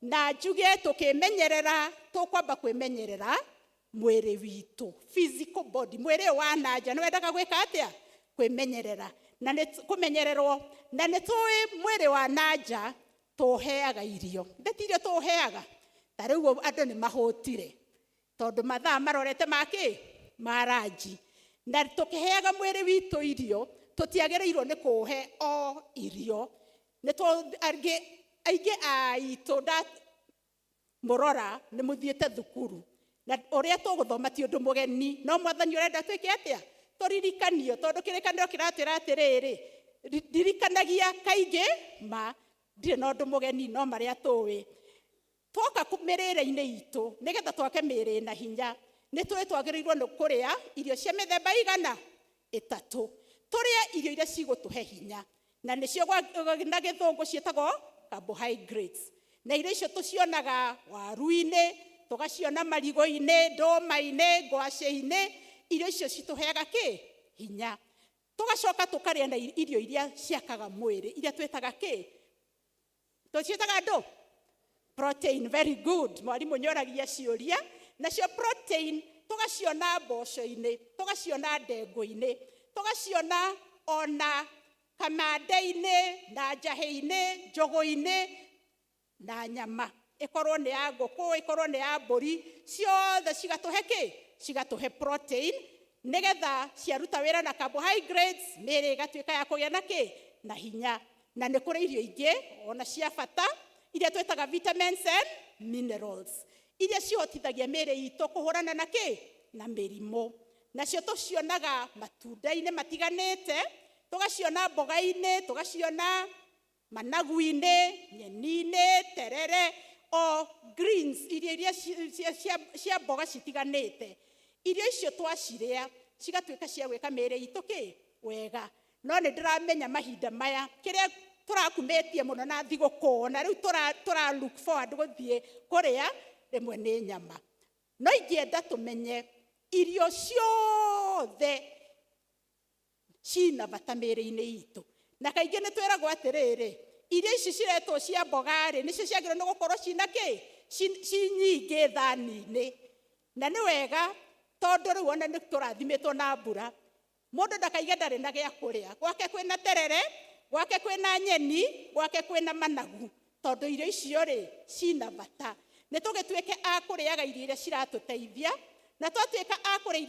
na njuge tũkĩmenyerera tũkwamba kwĩmenyerera mwĩrĩ witũ, physical body, mwĩrĩ ũyũ wa na nja nĩ wendaga gwĩka atĩa? Kwĩmenyerera. Na nĩ kũmenyererwo, na nĩ tũĩ mwĩrĩ wa na nja tũũheaga irio, ndeti irio tũũheaga. Ta rĩu andũ nĩ mahũtire tondũ mathaa marorete ma kĩ ma ranji, na tũkĩheaga mwĩrĩ witũ irio tũtiagĩrĩirwo nĩ kũũhe o irio. Nĩ angĩ aingĩ aitũ mũrora nĩ mũthiĩte thukuru, Na ũrĩa tũgũthoma ti ũndũ mũgeni, no Mwathani ũrenda twĩke atĩa? Tũririkanio, tondũ kĩrĩkanĩro kĩratwĩra atĩrĩrĩ, ndirikanagia kaingĩ ma ndirĩ na ũndũ mũgeni no marĩa tũĩ. Twoka mĩrĩre-inĩ itũ, nĩgetha twake mĩĩrĩ ĩna hinya, nĩ tũĩ twagĩrĩirwo nĩ kũrĩa irio cia mĩthemba igana ĩtatũ. Tũrĩe irio iria cigũtũhe hinya, na nĩcio na gĩthũngũ ciĩtagwo carbohydrates. Na irio icio tũcionaga waru-inĩ, tũgaciona marigũ-inĩ, ndũma-inĩ, ngwacĩ-inĩ. Irio icio citũheaga kĩ? Hinya. Tũgacoka tũkarĩa na irio iria ciakaga mwĩrĩ, iria twĩtaga kĩ? Tũciĩtaga ndũ? Protein, very good. Mwarimũ nyoragia ciũria. Nacio protein tũgaciona mboco-inĩ, tũgaciona ndengũ-inĩ, tũgaciona ona kamande-inĩ, na njahĩ-inĩ, njũgũ-inĩ, na nyama. Ĩkorwo nĩ ya ngũkũ, ĩkorwo nĩ ya mbũri, ciothe cigatũhe kĩ? Cigatũhe protein, nĩgetha ciaruta wĩra na carbohydrates, mĩĩrĩ ĩgatuĩka ya kũgĩa na kĩ? Na hinya. Na nĩ kũrĩ irio ingĩ ona cia bata iria twĩtaga vitamins and minerals, iria cihotithagia mĩĩrĩ itũ kũhũrana na kĩ? Na mĩrimũ. Nacio tũcionaga matunda-inĩ matiganĩte, tũgaciona mboga-inĩ, tũgaciona managu-inĩ, nyeni-inĩ, terere, o greens, irio iria cia mboga citiganĩte. Irio icio twacirĩa cigatuĩka cia gwĩka mĩĩrĩ itũ kĩ? Wega. No nĩ ndĩramenya mahinda maya kĩrĩa tũrakumĩtie mũno na thigũkũ, na rĩu tũra look forward gũthiĩ kũrĩa rĩmwe nĩ nyama. No ingĩenda tũmenye irio ciothe cina bata mĩĩrĩ-inĩ itũ. Na kaingĩ nĩ twĩragwo atĩrĩrĩ, irio ici ciretwo cia mboga-rĩ, nĩcio ciagĩrĩirwo nĩ gũkorwo cina kĩ? Ci nyingĩ thani-inĩ. Na nĩ wega tondũ rĩu ona nĩ tũrathimĩtwo na mbura. Mũndũ ndakaige ndarĩ na gĩa kũrĩa. Gwake kwĩna terere, gwake kwĩna nyeni, gwake kwĩna managu. Tondũ irio icio rĩ, cina bata. Nĩ tũgĩtuĩke a kũrĩaga irio iria ciratũteithia, na twatuĩka a kũrĩa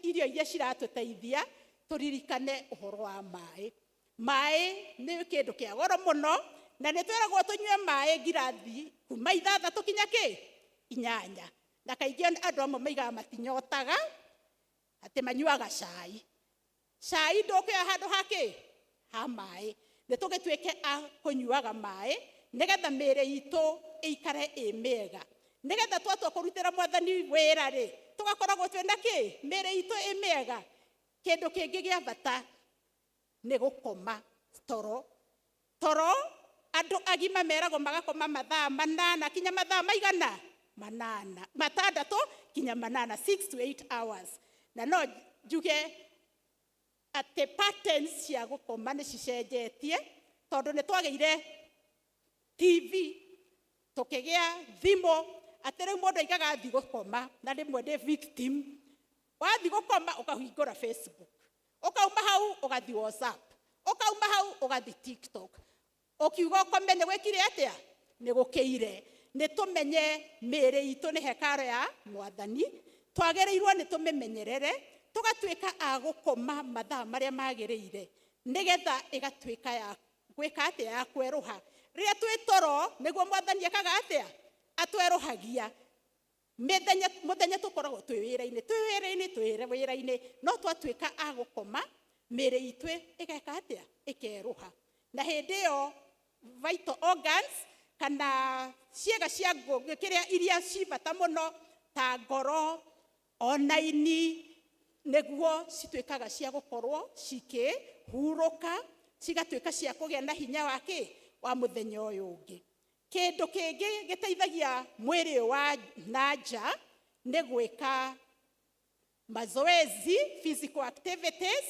irio iria ciratũteithia, tũririkane ũhoro wa maĩ. Maĩ nĩ kĩndũ kĩa goro mũno, na nĩ twĩragwo tũnyue maĩ ngirathi kuma 6 kinya kĩ? 8. Na kaingĩ andũ amwe maigaga matinyotaga, atĩ manyuaga cai. Cai ndũkĩoya handũ ha kĩ? Ha maĩ. Nĩ tũgĩtuĩke a kũnyuaga maĩ, nĩgetha mĩĩrĩ itũ ĩikare ĩ mĩega. Nĩgetha twatua kũrutĩra Mwathani wĩra rĩ, tũgakoragwo twĩna kĩ? Mĩĩrĩ itũ ĩ mĩega. Kĩndũ kĩngĩ gĩa bata nĩ gũkoma toro. Toro, andũ agima meragwo magakoma mathaa 8 kinya mathaa maigana? 8. 6 kinya 8, 6 to 8 hours. Na no njuge atĩ patterns cia gũkoma nĩ cicenjetie, tondũ nĩ twagĩire TV, tũkĩgĩa thimũ, atĩ rĩu mũndũ aigaga athiĩ gũkoma, na rĩmwe ndĩ victim. Wathiĩ gũkoma ũkahingũra Facebook, ũkauma hau ũgathiĩ WhatsApp, ũkauma hau ũgathiĩ TikTok. Ũkiuga ũkome nĩ gwĩkire atĩa? Nĩ gũkĩire. Nĩ tũmenye mĩĩrĩ itũ nĩ hekaro ya Mwathani, twagĩrĩirwo nĩ tũmĩmenyerere, tũgatuĩka a gũkoma mathaa marĩa magĩrĩire, nĩgetha ĩgatuĩka ya gwĩka atĩa? Ya kwerũha. Rĩrĩa twĩ toro, nĩguo Mwathani ekaga atĩa? Atwerũhagia. Mĩthenya, mũthenya tũkoragwo twĩ wĩra-inĩ, twĩ wĩra-inĩ, twĩ wĩra-inĩ, no twatuĩka a gũkoma, mĩĩrĩ itũ ĩgeka atĩa? Ĩkerũha. Na hĩndĩ ĩyo vital organs kana ciĩga cia kĩrĩa iria ci bata mũno ta ngoro ona ini, nĩguo cituĩkaga cia gũkorwo cikĩhurũka, cigatuĩka cia kũgĩa na hinya wa kĩ? Wa mũthenya ũyũ ũngĩ. Kĩndũ kĩngĩ gĩteithagia mwĩrĩ wa na nja nĩ gwĩka mazoezi, physical activities,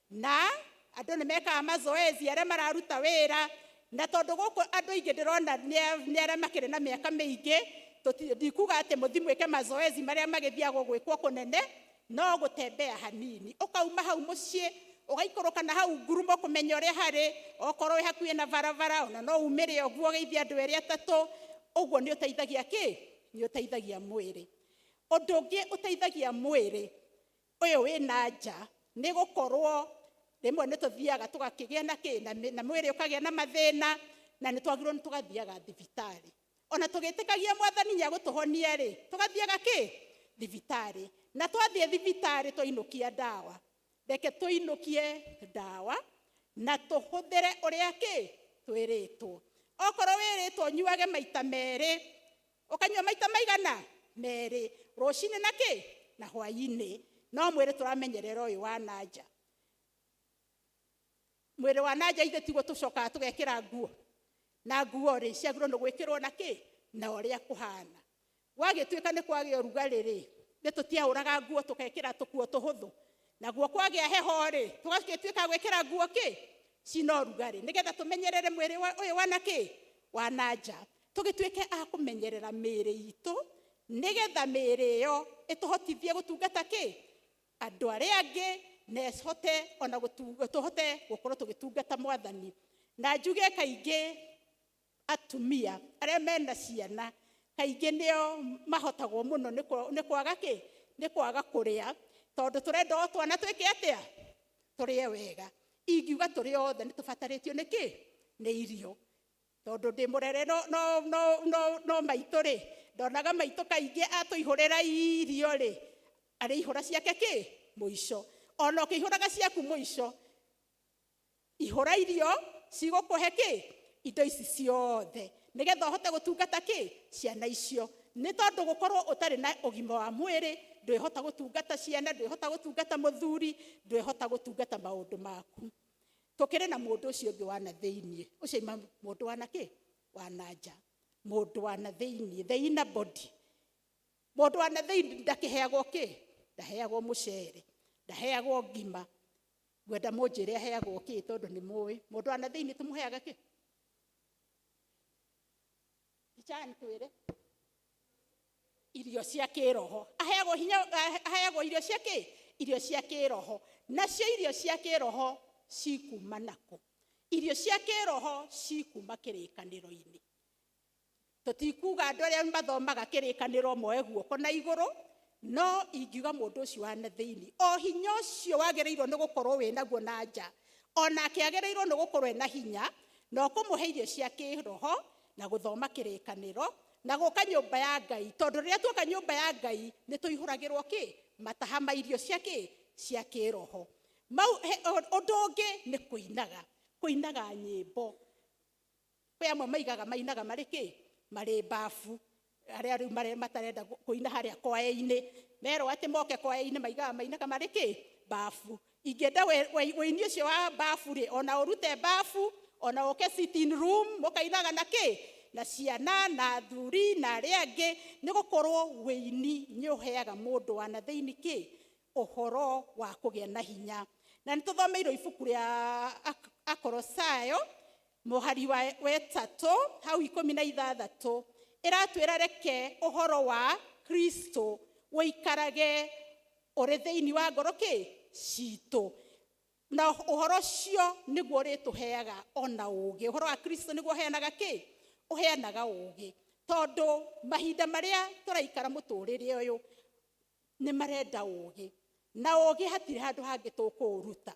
na andũ nĩ mekaga mazoezi arĩa mararuta wĩra, na tondũ gũkũ andũ aingĩ ndĩrona nĩ arĩa makĩrĩ na mĩaka mĩingĩ, ndikuga atĩ mũthiĩ mwĩke mazoezi marĩa magĩthiagwo gwĩkwo kũnene, no gũtembea hanini, ũkauma hau mũciĩ, ũgaikũrũka na hau ngurumo kũmenya ũrĩa harĩ, okorwo wĩ hakuhĩ na barabara, ona no umĩre ũguo ũgeithie andũ erĩ atatũ, ũguo nĩ ũteithagia kĩ? Nĩ ũteithagia mwĩrĩ. Ũndũ ũngĩ ũteithagia mwĩrĩ ũyũ wĩ na nja nĩ gũkorwo rĩmwe nĩ tũthiaga tũgakĩgĩa na kĩ? Na mwĩrĩ ũkagĩa na mathĩna, na nĩ twagĩrĩirwo nĩ tũgathiaga thibitarĩ. Ona tũgĩtĩkagia Mwathani nĩ agũtũhonia rĩ, tũgathiaga kĩ? Thibitarĩ. Na twathiĩ thibitarĩ twainũkia ndawa, reke tũinũkie ndawa na tũhũthĩre ũrĩa kĩ twĩrĩtwo. Okorwo wĩrĩtwo nyuage maita merĩ, ũkanyua maita maigana? Merĩ, rũcinĩ na kĩ na hwaĩ-inĩ. No mwĩrĩ tũramenyerera ũyũ wa nanja. Mwĩrĩ wa nanja ithe tiguo tũcokaga tũgekĩra nguo, na nguo rĩ ciagĩrĩirwo nĩ gwĩkĩrwo na kĩ na ũrĩa kũhana. Gwagĩtuĩka nĩ kwagĩa ũrugarĩ rĩ, nĩ tũtiaũraga nguo tũgekĩra tũkuo tũhũthũ, naguo kwagĩa heho rĩ, tũgagĩtuĩka gwĩkĩra nguo kĩ cina ũrugarĩ, nĩgetha tũmenyerere mwĩrĩ ũyũ wa na kĩ wa nanja. Tũgĩtuĩke a kũmenyerera mĩĩrĩ itũ, nĩgetha mĩĩrĩ ĩyo ĩtũhotithie gũtungata kĩ andũ arĩa angĩ, na ĩhote ona tũhote gũkorwo tũgĩtungata Mwathani. Na njuge kaingĩ atumia arĩa mena ciana kaingĩ nĩo mahotagwo mũno nĩ kwaga kĩ, nĩ kwaga kũrĩa, tondũ tũrenda o twana twĩke atĩa? Tũrĩe wega. Ingiuga tũrĩ othe nĩ tũbatarĩtio nĩ kĩ? Nĩ irio. Tondũ ndĩ mũrere no, no, no, no, no maitũ rĩ, ndonaga maitũ kaingĩ atũihũrĩra irio rĩ, arĩihũra ciake kĩ? Mũico. Ona ũkĩihũraga ciaku mũico, ihũra irio cigũkũhe kĩ? Indo ici ciothe, nĩgetha ũhote gũtungata kĩ? Ciana icio. Nĩ tondũ gũkorwo ũtarĩ na ũgima wa mwĩrĩ, ndwĩhota gũtungata ciana, ndwĩhota gũtungata mũthuri, ndwĩhota gũtungata maũndũ maku. Tũkĩrĩ na mũndũ ũcio ũngĩ wa na thĩiniĩ, ũcio ima mũndũ wa na kĩ? Wa na nja. Mũndũ wa na thĩiniĩ, the inner body. Mũndũ wa na thĩiniĩ ndakĩheagwo kĩ? Ndaheagwo mũcere, ndaheagwo ngima. Ngwenda mũnjĩre aheagwo kĩ, tondũ nĩ mũĩ. Mũndũ wa na thĩiniĩ tũmũheaga kĩ? Ticani twĩre. Irio cia kĩroho. Aheagwo hinya, aheagwo irio cia kĩ? Irio cia kĩroho. Nacio irio cia kĩroho cikuma nakũ? Irio cia kĩroho cikuma kĩrĩkanĩro-inĩ. Tũtikuga andũ arĩa mathomaga kĩrĩkanĩro moe guoko na igũrũ, no ingiuga mũndũ ũcio wa na thĩiniĩ, o hinya ũcio wagĩrĩirwo nĩ gũkorwo wĩ naguo na nja, onake agĩrĩirwo nĩ gũkorwo ena hinya, na ũkũmũhe irio cia kĩroho, na gũthoma kĩrĩkanĩro, na gũka nyũmba ya Ngai. Tondũ rĩrĩa tuoka nyũmba ya Ngai, nĩ tũihũragĩrwo kĩ? Mataha ma irio cia kĩ? Cia kĩroho. Mau, ũndũ ũngĩ nĩ kũinaga, kũinaga nyĩmbo. Kwĩ amwe maigaga mainaga marĩ kĩ? Marĩ bafu. Arĩa rĩu matarenda kũina harĩa kwae-inĩ, merwo atĩ moke kwae-inĩ, maigaga mainaga marĩ kĩ? Bafu. Ingĩenda wĩini ũcio wa bafu rĩ, ona ũrute bafu, ona ũke sitting room, mũkainaga na kĩ? Na ciana, na athuri, na arĩa angĩ, nĩ gũkorwo wĩini nĩ ũheaga mũndũ wa na thĩinĩ kĩ? Ũhoro wa kũgĩa na hinya. Na nĩ tũthomeirwo ibuku rĩa Akorosayo, mũhari wa wetatũ, hau ikũmi na ithathatũ, ĩratwĩra reke ũhoro wa Kristo ũikarage ũrĩ thĩinĩ wa ngoro kĩ? Citũ. Na ũhoro ũcio nĩguo ũrĩtũheaga ona ũũgĩ. Ũhoro wa Kristo nĩguo ũheanaga kĩ? Ũheanaga ũũgĩ. Tondũ mahinda marĩa tũraikara mũtũrĩre ũyũ nĩ marenda ũũgĩ. Na ũũgĩ hatirĩ handũ hangĩ tũkũũruta.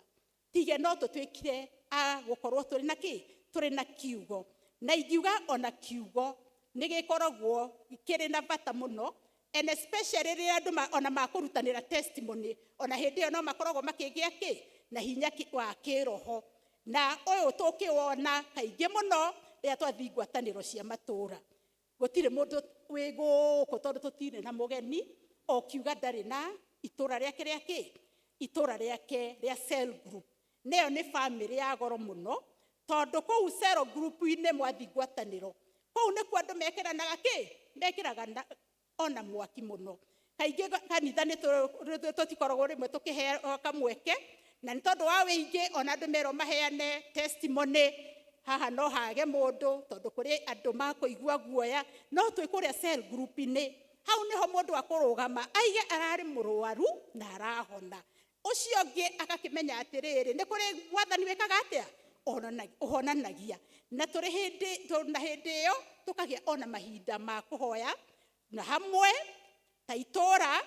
Tige no tũtuĩkire a gũkorwo tũrĩ na kĩ? Tũrĩ na kiugo. Na ingiuga ona kiugo nĩ gĩkoragwo kĩrĩ na bata mũno, and especially rĩrĩa andũ ona makũrutanĩra testimony, ona hĩndĩ ĩyo no makoragwo makĩgĩa kĩ? Na hinya wa kĩroho. Na ũyũ tũkĩwona kaingĩ mũno rĩrĩa twathiĩ ngwatanĩro cia matũũra. Gũtirĩ mũndũ wĩ gũkũ tondũ tũtirĩ na mũgeni, o kiuga ndarĩ na itũũra rĩake rĩa kĩ? Itũũra rĩake rĩa cell group. Nĩyo nĩ family ya goro mũno, tondũ kũu cell group-inĩ mwathiĩ ngwatanĩro, kũu nĩkuo andũ mekĩranaga kĩ? Mekĩraga ona mwaki mũno. Kaingĩ kanitha nĩ tũtikoragwo rĩmwe tũkĩheo kamweke, na nĩ tondũ wa wĩingĩ ona andũ merwo maheane testimony, haha no hage mũndũ, tondũ kũrĩ andũ makũigua guoya, no twĩ kũrĩa cell group-inĩ, hau nĩho mũndũ akũrũgama aige ararĩ mũrwaru na arahona. Ũcio ũngĩ agakĩmenya atĩrĩrĩ, nĩ kũrĩ mwathani wĩkaga atĩa? Ũhonanagia. Na tũrĩ hĩndĩ, na hĩndĩ ĩyo tũkagĩa ona mahinda ma kũhoya na hamwe ta itũũra,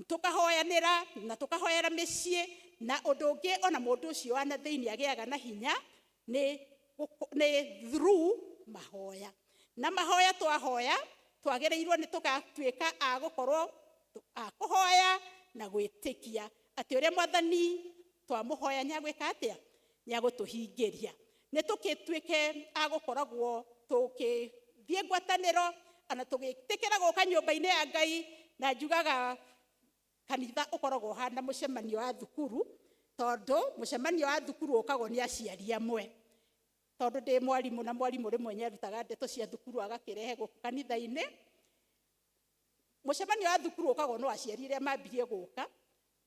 tũkahoyanĩra na tũkahoera mĩciĩ. Na ũndũ ũngĩ ona mũndũ ũcio wa na thĩinĩ agĩaga na hinya nĩ through mahoya. Na mahoya twahoya twagĩrĩirwo nĩ tũgatuĩka a gũkorwo A kũhoya na gwĩtĩkia atĩ ũrĩa Mwathani twamũhoya nĩagwĩka atĩa, nĩagũtũhingĩria. Nĩ tũgĩtuĩke a gũkoragwo tũkĩthiĩ ngwatanĩro ana tũgĩtĩkĩra gũka nyũmba-inĩ ya Ngai. Na njugaga kanitha ũkoragwo ũhana mũcemanio wa thukuru, tondũ mũcemanio wa thukuru ũkagwo nĩ aciari amwe. Tondũ ndĩ mwarimũ, na mwarimũ rĩmwe nĩarutaga ndeto cia thukuru agakĩrehe gũkũ kanitha-inĩ. Mũcemanio wa thukuru ũkagwo no aciari arĩa mambirie gũka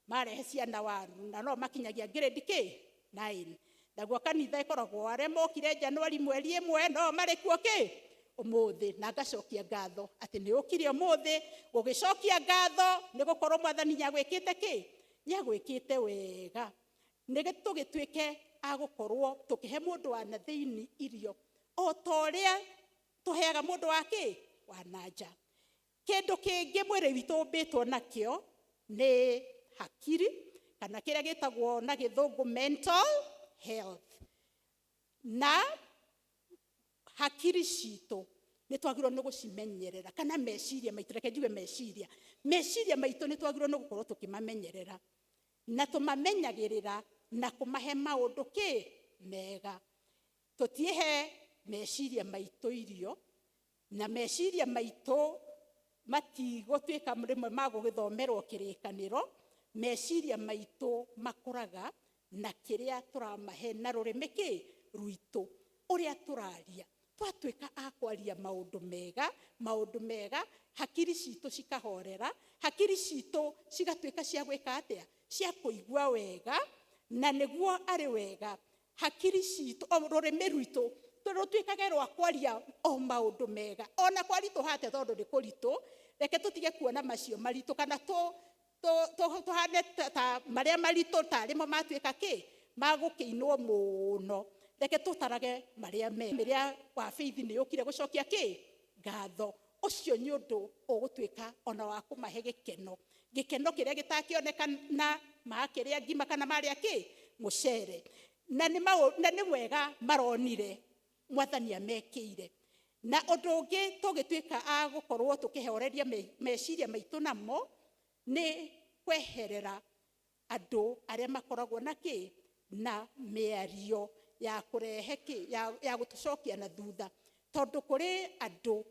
marehe ciana wanu, na no makinyagia grade k 9. Naguo kanitha ĩkoragwo arĩa mokire Januari mweri 1 no marĩ kuo kĩ ũmũthĩ. Na ngacokia ngatho atĩ nĩ ũkire ũmũthĩ gũgĩcokia ngatho, nĩ gũkorwo Mwathani nĩagwĩkĩte kĩ, nĩagwĩkĩte wega. Nĩ tũgĩtuĩke a gũkorwo tũkĩhe mũndũ wa na thĩinĩ irio o ta ũrĩa tũheaga mũndũ wa kĩ wa na nja. Kĩndũ kĩngĩ mwĩrĩ witũ ũmbĩtwo nakĩo nĩ hakiri, kana kĩrĩa gĩtagwo na gĩthũngũ mental health. Na hakiri citũ nĩ twagĩrĩirwo nĩ gũcimenyerera, kana meciria maitũ, reke njuge meciria, meciria maitũ nĩ twagĩrĩirwo nĩ gũkorwo tũkĩmamenyerera na tũmamenyagĩrĩra na kũmahe maũndũ kĩ mega. Tũtiĩhe meciria maitũ irio, na meciria maitũ matigũtuĩka rĩmwe magũgĩthomerwo kĩrĩkanĩro. Meciria maitũ makũraga na kĩrĩa tũramahe na rũrĩmĩ kĩ rwitũ, ũrĩa tũraria. Twatuĩka a kwaria maũndũ mega, maũndũ mega, hakiri citũ cikahorera, hakiri citũ cigatuĩka cia gwĩka atĩa, cia kũigua wega. Na nĩguo arĩ wega hakiri citũ, o rũrĩmĩ rwitũ rũtuĩkage rwa kwaria o maũndũ mega, ona kwaritũha atĩa, tondũ nĩ kũritũ. Reke tũtige kuona macio maritũ, kana tũhane ta marĩa maritũ tarĩ mo matuĩka kĩ magũkĩinwo mũno. Reke tũtarage marĩa mega. Mĩrĩa wa Faith nĩ yũkire gũcokia kĩ ngatho, ũcio nĩ ũndũ ũgũtuĩka ona wa kũmahe gĩkeno, gĩkeno kĩrĩa gĩtakĩonekana makĩrĩa ngima kana marĩa kĩ mũcere. Na nĩ wega maronire Mwathani amekĩire. Na ũndũ ũngĩ tũgĩtuĩka a gũkorwo tũkĩhoreria meciria maitũ namo nĩ kweherera andũ arĩa makoragwo na kĩ na mĩario ya kũrehe kĩ ya gũtũcokia na thutha, tondũ kũrĩ andũ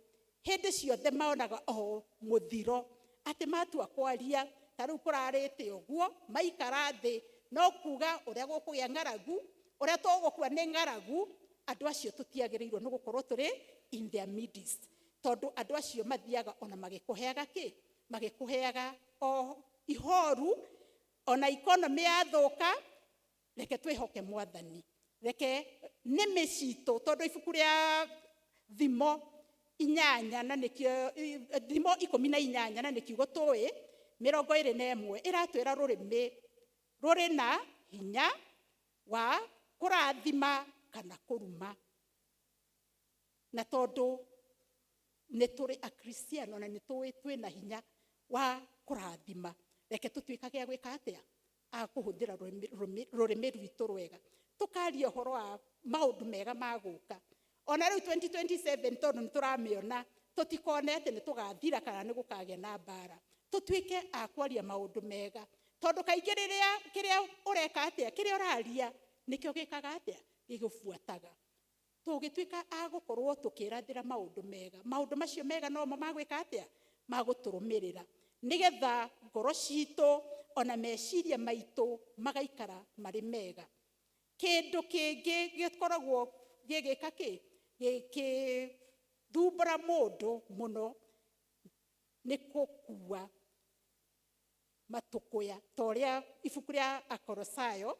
hĩndĩ ciothe maonaga o mũthiro, atĩ matua kwaria ta rĩu kũrarĩte ũguo, maikara thĩ no kuga ũrĩa gũkũgĩa ng'aragu, ũrĩa tũgũkua nĩ ng'aragu. Andũ acio tũtiagĩrĩirwo nĩ gũkorwo tũrĩ in their midst, tondũ andũ acio mathiaga ona magĩkũheaga kĩ, magĩkũheaga o ihoru. Ona economy yathũka, reke twĩhoke Mwathani, reke nĩmĩ citũ, tondũ ibuku rĩa Thimo 8 na nĩkĩo Thimo 18 na nĩkiugo tũĩ 21 ĩratwĩra rũrĩmĩ rũrĩ na hinya wa kũrathima kana kũruma. Na tondũ nĩ tũrĩ akristiano na nĩ tũĩ twĩna hinya wa kũrathima, reke tũtuĩkage a gwĩka atĩa, a kũhũthĩra rũrĩmĩ rwitũ rwega, tũkaria ũhoro wa maũndũ mega ma gũka. Ona rĩu 2027 tondũ nĩ tũramĩona, tũtikone atĩ nĩ tũgathira kana nĩ gũkagĩa na mbara. Tũtuĩke a kwaria maũndũ mega, tondũ kaingĩ rĩrĩa kĩrĩa ũreka atĩa, kĩrĩa ũraria nĩkĩo gĩkaga atĩa, gĩgũbuataga. Tũgĩtuĩka a gũkorwo tũkĩrathĩra maũndũ mega, maũndũ macio mega nomo magwĩka atĩa, magũtũrũmĩrĩra, nĩgetha ngoro citũ ona meciria maitũ magaikara marĩ mega. Kĩndũ kĩngĩ gĩkoragwo gĩgĩka kĩ, gĩkĩthumbũra mũndũ mũno nĩ gũkua matũkũya, ta ũrĩa ibuku rĩa Akorosayo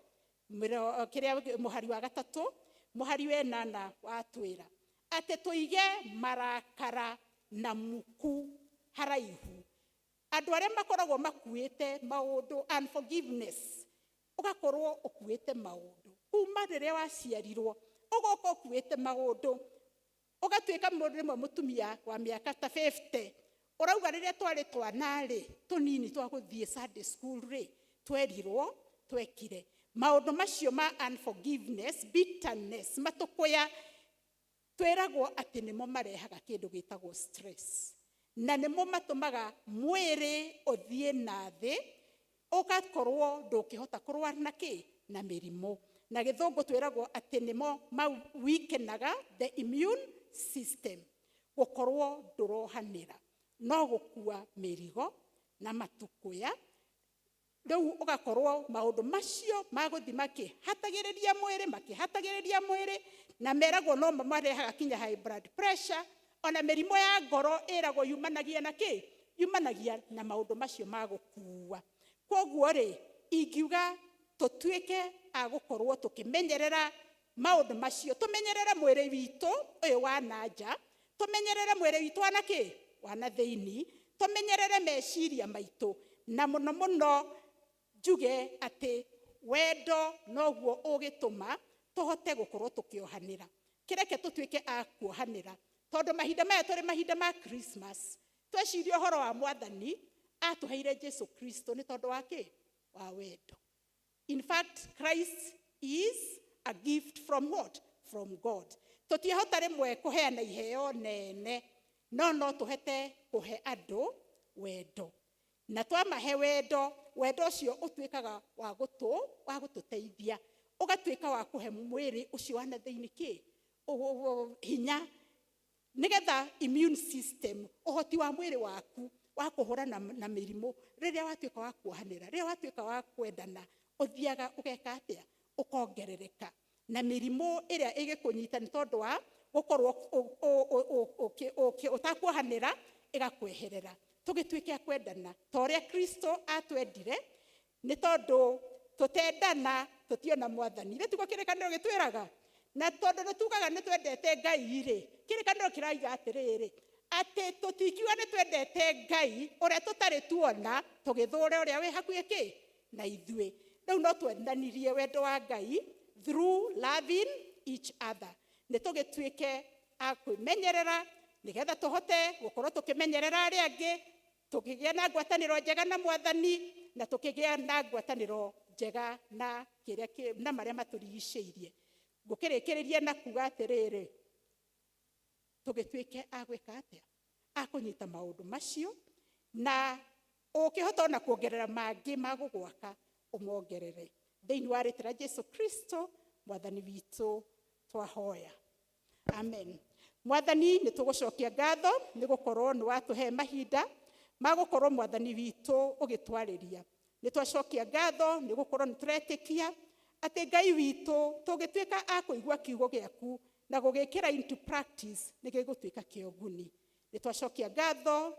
kĩrĩa mũhari wa 3 mũhari wa 8 watwĩra atĩ tũige marakara na muku haraihu. Andũ arĩa makoragwo makuĩte maũndũ, unforgiveness, ũgakorwo ũkuĩte maũndũ kuma rĩrĩa waciarirwo, ũgoka ũkuĩte maũndũ, ũgatuĩka mũndũ rĩmwe mũtumia wa mĩaka ta 50 ũrauga rĩrĩa twarĩ twana rĩ, tũnini twa gũthiĩ Sunday school rĩ, twerirwo twekire maũndũ macio ma unforgiveness, bitterness, matũkũya, twĩragwo atĩ nĩmo marehaga kĩndũ gĩtagwo stress. Na nĩmo matũmaga mwĩrĩ ũthiĩ na thĩ, ũgakorwo ndũngĩhota kũrũa na kĩ na mĩrimũ. Na gĩthũngũ twĩragwo atĩ nĩmo mau weakenaga the immune system, gũkorwo ndũrohanĩra, no gũkua mĩrigo na matukuya. Rĩu ũgakorwo maũndũ macio magũthiĩ makĩhatagĩrĩria mwĩrĩ, makĩhatagĩrĩria mwĩrĩ, na meragwo no marehaga kinya high blood pressure, ona mĩrimũ ya ngoro ĩragwo yumanagia na kĩ? Yumanagia na maũndũ macio ma gũkua. Kwoguo rĩ, ingiuga tũtuĩke a gũkorwo tũkĩmenyerera maũndũ macio, tũmenyerere mwĩrĩ witũ ũyũ wa na nja, tũmenyerere mwĩrĩ witũ wa na kĩ? Wa na thĩinĩ, tũmenyerere meciria maitũ, na mũno mũno njuge atĩ wendo noguo ũgĩtũma tũhote gũkorwo tũkĩohanĩra. Kĩreke tũtuĩke a kuohanĩra, tondũ mahinda maya tũrĩ mahinda ma Christmas, tweciria ũhoro wa mwathani atũheire Jesu Kristo nĩ tondũ wa kĩ? Wa wendo. In fact, Christ is a gift from what? From God. Tũtiahota rĩmwe kũheana iheo nene, no no tũhete kũhe andũ wendo. Na twamahe wendo, wendo ũcio ũtuĩkaga wa gũtũ, wa gũtũteithia, ũgatuĩka wa kũhe mwĩrĩ ũcio wa na thĩinĩ kĩ? Hinya, nĩgetha immune system, ũhoti wa mwĩrĩ waku wa kũhũrana na mĩrimũ, rĩrĩa watuĩka wa kuohanĩra, rĩrĩa watuĩka wa kwendana, ũthiaga ũgeka atĩa? Ũkongerereka. Na mĩrimũ ĩrĩa ĩgĩkũnyita nĩ tondũ wa gũkorwo ũtakuohanĩra, ĩgakweherera. Tũgĩtuĩke a kwendana ta ũrĩa Kristo atwendire, nĩ tondũ tũtendana tũtiona mwathani. Rĩ tiguo kĩrĩkanĩro gĩtwĩraga? Na tondũ nĩ tugaga nĩ twendete Ngai rĩ, kĩrĩkanĩro kĩraiga atĩrĩrĩ, atĩ tũtingiuga nĩ twendete Ngai ũrĩa tũtarĩ tuona, tũgĩthũre ũrĩa wĩ hakuhĩ kĩ na ithuĩ. Rĩu no twendanirie wendo wa Ngai through loving each other. Nĩ tũgĩtuĩke a kwĩmenyerera nĩgetha tũhote gũkorwo tũkĩmenyerera arĩa angĩ, tũkĩgĩa na ngwatanĩro njega na mwathani, na tũkĩgĩa na ngwatanĩro njega na kĩrĩa kĩ, na marĩa matũrigicĩirie. Ngũkĩrĩkĩrĩria na kuga atĩrĩrĩ, tũgĩtuĩke a gwĩka atĩa? A kũnyita maũndũ macio, na ũkĩhota ona kuongerera mangĩ ma gũgwaka, ũmongerere. Thĩinĩ wa rĩtwa rĩa Jesu Kristo mwathani witũ twahoya. Amen. Mwathani, nĩ tũgũcokia ngatho nĩ gũkorwo nĩ watũhe mahinda ma gũkorwo mwathani witũ ũgĩtwarĩria. Nĩ twacokia ngatho nĩ gũkorwo nĩ tũretĩkia atĩ Ngai witũ tũngĩtuĩka a kũigua kiugo gĩaku na gũgĩkĩra into practice nĩ gĩgũtuĩka kĩa ũguni. Nĩ twacokia ngatho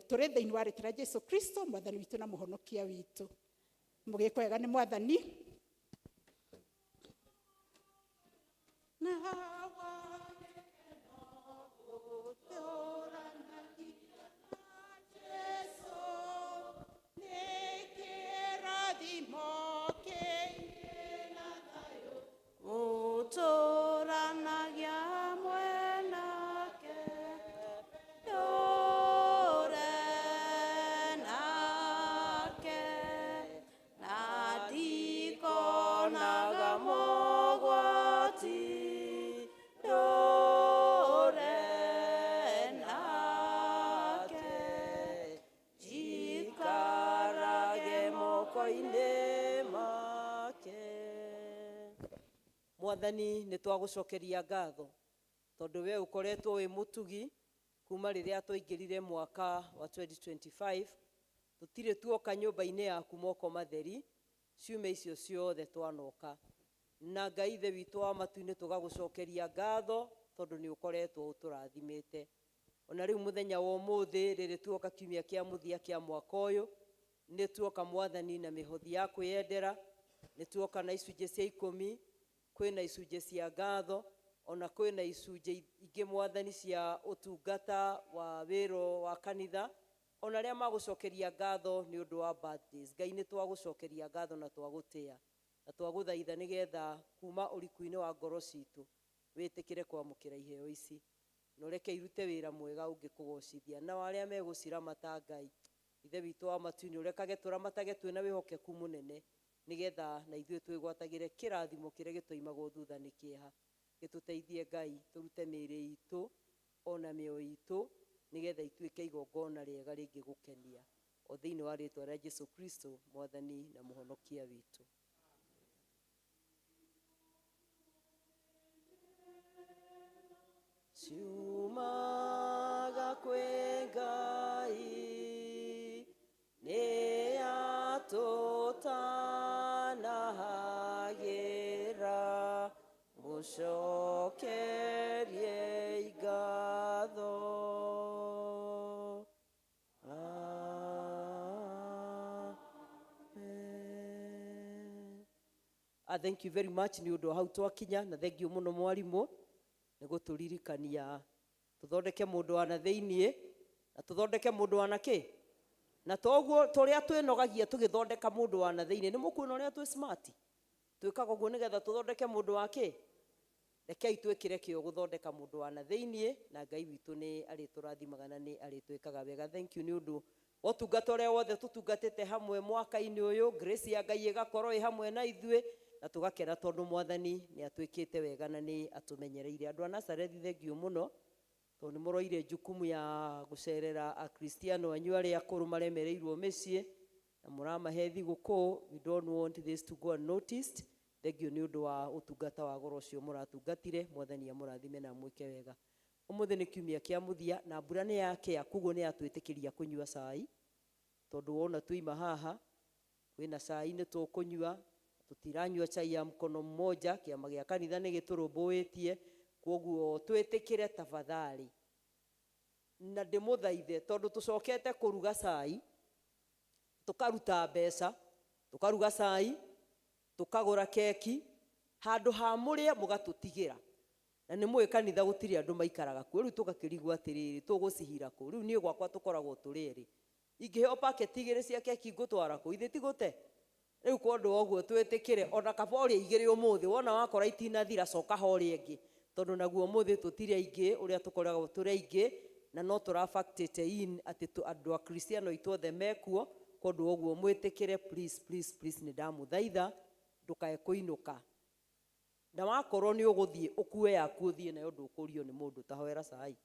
tũrĩ thĩinĩ wa rĩtwa rĩa Jesu Kristo mwathani witũ na mũhonokia witũ. Mũgĩkwo wega nĩ mwathani. Na Gũtũranagia mwenake, ndũre nake, na ndikonaga mogwati, ndũre nake, njikarage moko-inĩ make. Mwathani, nĩ twagũcokeria ngatho tondũ we ũkoretwo wĩ mũtugi kuma rĩrĩa twaingĩrire mwaka wa 2025. Tũtirĩ tuoka nyũmba-inĩ yaku moko matheri, ciumia icio ciothe twanoka. Na Ngai Ithe witũ wa matu-inĩ, tũgagũcokeria ngatho tondũ nĩ ũkoretwo ũtũrathimĩte. Ona rĩu mũthenya wa ũmũthĩ, rĩrĩ tuoka kiumia kĩa mũthia kĩa mwaka ũyũ, nĩ tuoka mwathani na mĩhothi ya kwĩyendera, nĩ tuoka na icunjĩ cia 10, kwĩna icunjĩ cia ngatho, ona kwĩna icunjĩ ingĩ mwathani cia ũtungata wa wĩra wa kanitha, ona arĩa magũcokeria ngatho nĩ ũndũ wa birthdays. Ngai, nĩ twagũcokeria ngatho na twagũtĩa na twagũthaitha nĩgetha kuma ũriku-inĩ wa ngoro citũ wĩtĩkĩre kwamũkĩra iheo ici, na ũreke irute wĩra mwega ũngĩkũgocithia. Nao arĩa megũciramata, Ngai Ithe witũ wa matu-inĩ, ũrekage tũramatage twĩna wĩhokeku mũnene, nĩgetha na ithuĩ twĩgwatagĩre kĩrathimo kĩrĩa gĩtoimagwo thutha nĩ kĩeha. Gĩtũteithie Ngai, tũrute mĩĩrĩ itũ ona mĩoyo itũ Nĩgetha ituĩke igongona rĩega rĩngĩgũkenia. O thĩinĩ wa rĩtwa rĩa Jesu Kristo, Mwathani na Mũhonokia witũ. Ciumaga kwĩ Ngai, nĩ atũtanahagĩra, mũcokeriei ngatho. Amen. Thank you very much nĩ ũndũ wa hau twakinya na thank you mũno mwarimũ nĩ gũtũririkania tũthondeke mũndũ wa na thĩiniĩ na tũthondeke mũndũ wa na kĩ na toguo tũrĩa twĩnogagia tũgĩthondeka mũndũ wa na thĩiniĩ nĩ mũkuona ũrĩa twĩ smart twĩkaga ũguo nĩgetha tũthondeke mũndũ wa kĩ rekei twĩkĩre kĩo gũthondeka mũndũ wa na thĩiniĩ na Ngai witũ nĩ arĩtũrathimaga na nĩ arĩtwĩkaga wega. Thank you nĩ ũndũ wa ũtungata ũrĩa wothe tũtungatĩte hamwe mwaka-inĩ ũyũ, grace ya Ngai ĩgakorwo ĩ hamwe na ithuĩ na tũgakena tondũ Mwathani nĩ atwĩkĩte wega na nĩ atũmenyereire. Andũ a Nazarethi thengiũ mũno tondũ nĩ mũroire jukumu ya gũcerera akristiano anyu arĩa akũrũ maremereirwo mĩciĩ na mũramahe thigũkũ. We don't want this to go unnoticed. Thengiũ nĩ ũndũ wa ũtungata wa goro ũcio mũratungatire. Mwathani amũrathime na amwĩke wega. Ũmũthĩ nĩ kiumia kĩa mũthia na mbura nĩ yakĩa, koguo nĩ yatwĩtĩkĩria kũnyua cai tondũ wona tuima haha kwĩna cai nĩ tũkũnyua. Tũtiranyua chai ya mkono mmoja, kĩama gĩa kanitha nĩ gĩtũrũmbũĩtie, koguo twĩtĩkĩre tafadhali na ndĩmũthaithe tondũ tũcokete kũruga cai tũkaruta mbeca tũkaruga cai tũkagũra keki handũ ha mũrĩe mũgatũtigĩra na nĩ mũĩ kanitha gũtirĩ andũ maikaraga kuo. Rĩu tũgakĩrigwo atĩrĩrĩ tũgũcihira kũ. Rĩu niĩ gwakwa tũkoragwo tũrĩ erĩ, ingĩheo paketi igĩrĩ cia keki ngũtwara kũ ithe tigũte. Rĩu kwa ũndũ wa ũguo twĩtĩkĩre ona kaba ũrĩa igĩrĩ ũmũthĩ wona wakora itinathira coka ho ũrĩa ĩngĩ tondũ naguo ũmũthĩ tũtirĩ aingĩ ũrĩa tũkoragwo tũrĩ aingĩ na no tũra factor in atĩ andũ a Kristiano aitũ othe mekuo. Kwa ũndũ wa ũguo mwĩtĩkĩre please, please, please, nĩ ndamũthaitha ndũkae kũinũka na wakorwo nĩ ũgũthiĩ ũkue yaku ũthiĩ nayo ndũkũrio nĩ mũndũ. Tahoera cai.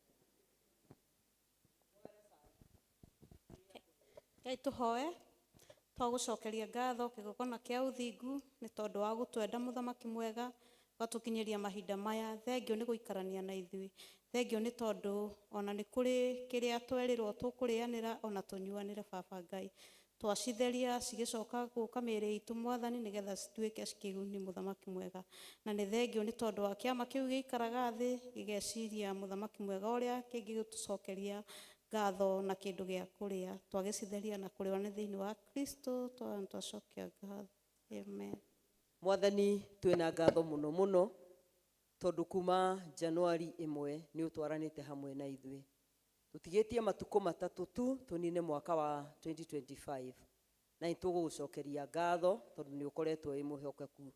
Ngai tũhoe twagũcokeria ngatho kĩgongona kĩa ũthingu nĩ tondũ wa gũtwenda mũthamaki mwega ũgatũkinyĩria mahinda maya. Thengio nĩ gũikarania na ithuĩ, thengio nĩ tondũ ona nĩ kũrĩ kĩrĩa twerĩrwo tũkũrĩanĩra ona tũnyuanĩre. Baba Ngai twacitheria cigĩcoka gũka mĩĩrĩ itũ Mwathani nĩgetha cituĩke cikĩguni mũthamaki mwega. Na nĩ thengio nĩ tondũ wa kĩama kĩu gĩikaraga thĩ gĩgeciria mũthamaki mwega ũrĩa kĩngĩgĩtũcokeria ngatho na kĩndũ gĩa kũrĩa twagĩcitheria na kũrĩwa nĩ thĩinĩ wa Kristo twacokia ngatho. Amen. Mwathani twĩna ngatho mũno mũno tondũ kuma Januari 1 nĩ ũtwaranĩte hamwe na ithuĩ. Tũtigĩtie matukũ matatũ tu tũnine mwaka wa 2025 na nĩ tũgũgũcokeria ngatho tondũ nĩ ũkoretwo wĩ mwĩhokeku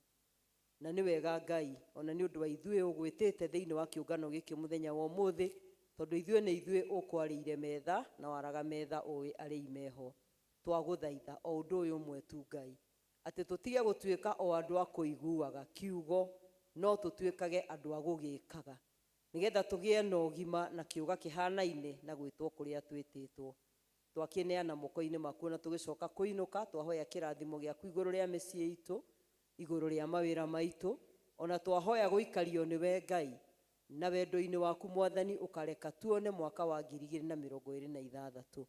na nĩ wega Ngai ona nĩ ũndũ wa ithuĩ ũgwĩtĩte thĩinĩ wa kĩũngano gĩkĩ mũthenya wa ũmũthĩ tondũ ithuĩ nĩ ithuĩ ũkwarĩire metha na waraga metha ũĩ arĩi meho. Twagũthaitha o ũndũ ũyũ ũmwe tu Ngai atĩ tũtige gũtuĩka o andũ a kũiguaga kiugo no tũtuĩkage andũ a gũgĩkaga nĩgetha tũgĩe na ũgima na kĩũga kĩhanaine na gwĩtwo kũrĩa twĩtĩtwo. Twakĩneana moko-inĩ maku na tũgĩcoka kũinũka twahoya kĩrathimo gĩaku igũrũ rĩa mĩciĩ itũ igũrũ rĩa mawĩra maitũ ona twahoya gũikario nĩwe Ngai na wendo-inĩ waku Mwathani ũkareka tuone mwaka wa 2026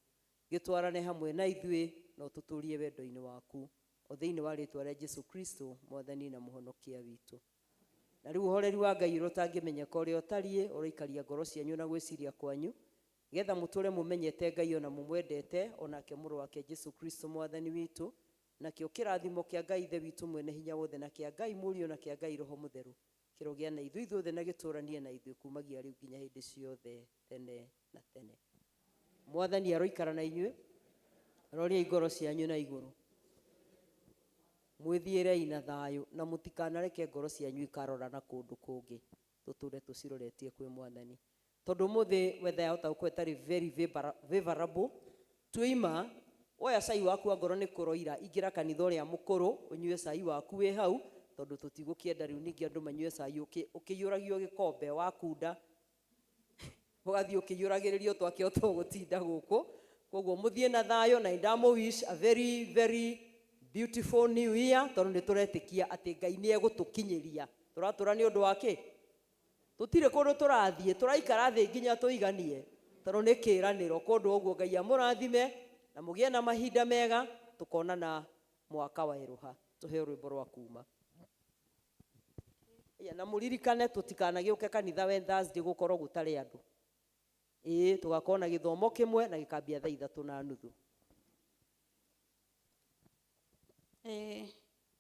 gĩtwarane hamwe na ithuĩ na ũtũtũrie wendo-inĩ waku o thĩinĩ wa rĩtwa rĩa Jesu Kristo Mwathani na Mũhonokia witũ. Na rĩu ũhoreri wa Ngai ũrĩa ũtangĩmenyeka ũrĩa ũtariĩ ũroikaria ngoro cianyu na gwĩciria kwanyu nĩgetha mũtũre mũmenyete Ngai ona mũmwendete onake mũrũ wake Jesu Kristo Mwathani witũ. Nakĩo kĩrathimo kĩa Ngai Ithe witũ mwene hinya wothe na kĩa Ngai Mũriũ na kĩa Ngai Roho Mũtheru kĩrogĩa na ithuĩ ithuothe na gĩtũranie na ithuĩ kumagia rĩu nginya hĩndĩ ciothe tene na tene. Mwathani aroikara na inyuĩ, roriai ngoro cianyu na igũrũ, mwĩthiĩrei na thayũ na mũtikanareke ngoro cianyu ikarora na kũndũ kũngĩ, tũtũre tũciroretie kwĩ Mwathani tondũ ũmũthĩ weather yahota gũkorwo ĩtarĩ very favorable. Twĩima woya cai waku angorwo nĩ kũroira ingĩra kanitha ũrĩa mũkũrũ ũnyue cai waku wĩ hau tondũ tũtigũkĩenda rĩu ningĩ andũ manyue cai ũkĩiyũragio gĩkombe wakunda. Ũgathiĩ ũkĩiyũragĩrĩrio twake o tũgũtinda gũkũ. Koguo mũthiĩ na thayũ, na nĩndamũ wish a very very beautiful new year, tondũ nĩ tũretĩkia atĩ Ngai nĩ egũtũkinyĩria. Tũratũra nĩ ũndũ wa kĩ? Tũtirĩ kũndũ tũrathiĩ, tũraikara thĩ nginya tũiganie, tondũ nĩ kĩĩranĩro. Kũndũ ũguo Ngai amũrathime na mũgĩe na mahinda mega, tũkonana mwaka werũha. Tũheo rwĩmbo rwa kuma. Ya, na mũririkane tũtikanagĩũke kanitha we Thursday gũkorwo gũtarĩ andũ. Ĩĩ, tũgakorwo na gĩthomo kĩmwe na gĩkambia thaa 3:30. Ĩĩ,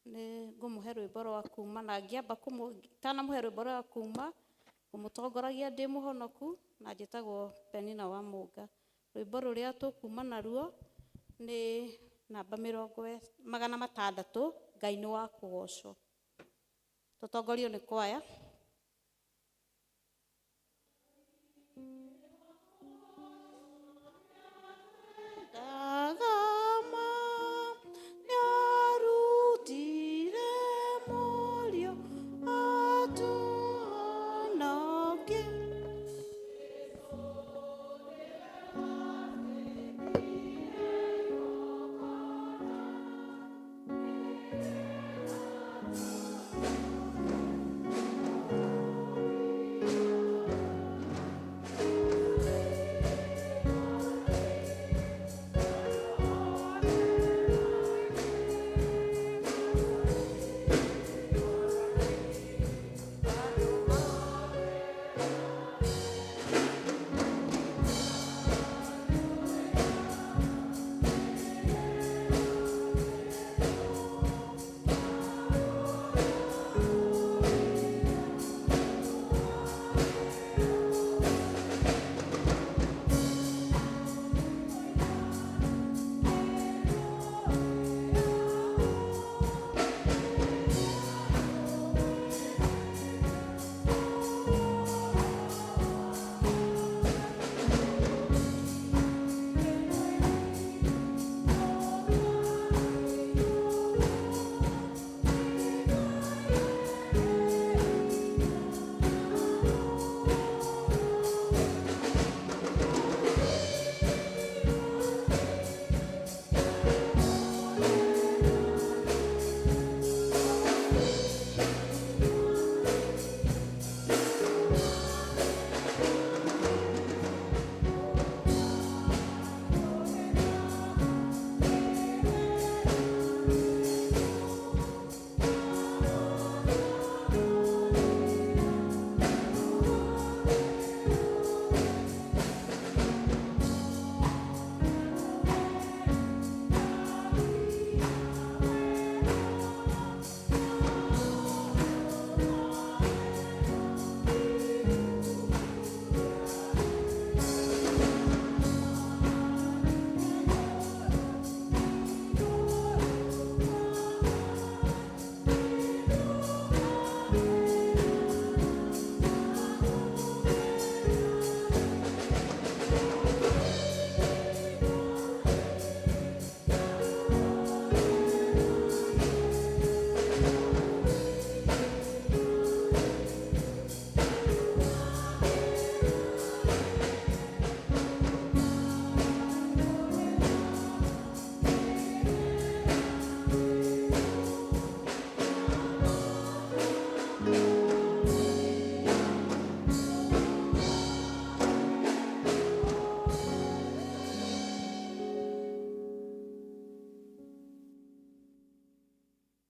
nĩ ngũmũhe rwĩmbo rwa kuma, na ngĩamba itanamũhe rwĩmbo rwa kuma, ngũmũtongoragia ndĩ mũhonoku na njĩtagwo Penina wa Mũnga. Rwĩmbo rũrĩa tũkuma naruo nĩ namba 600, Ngai nĩ wa kũgocwo. Tũtongorio nĩ kwaya.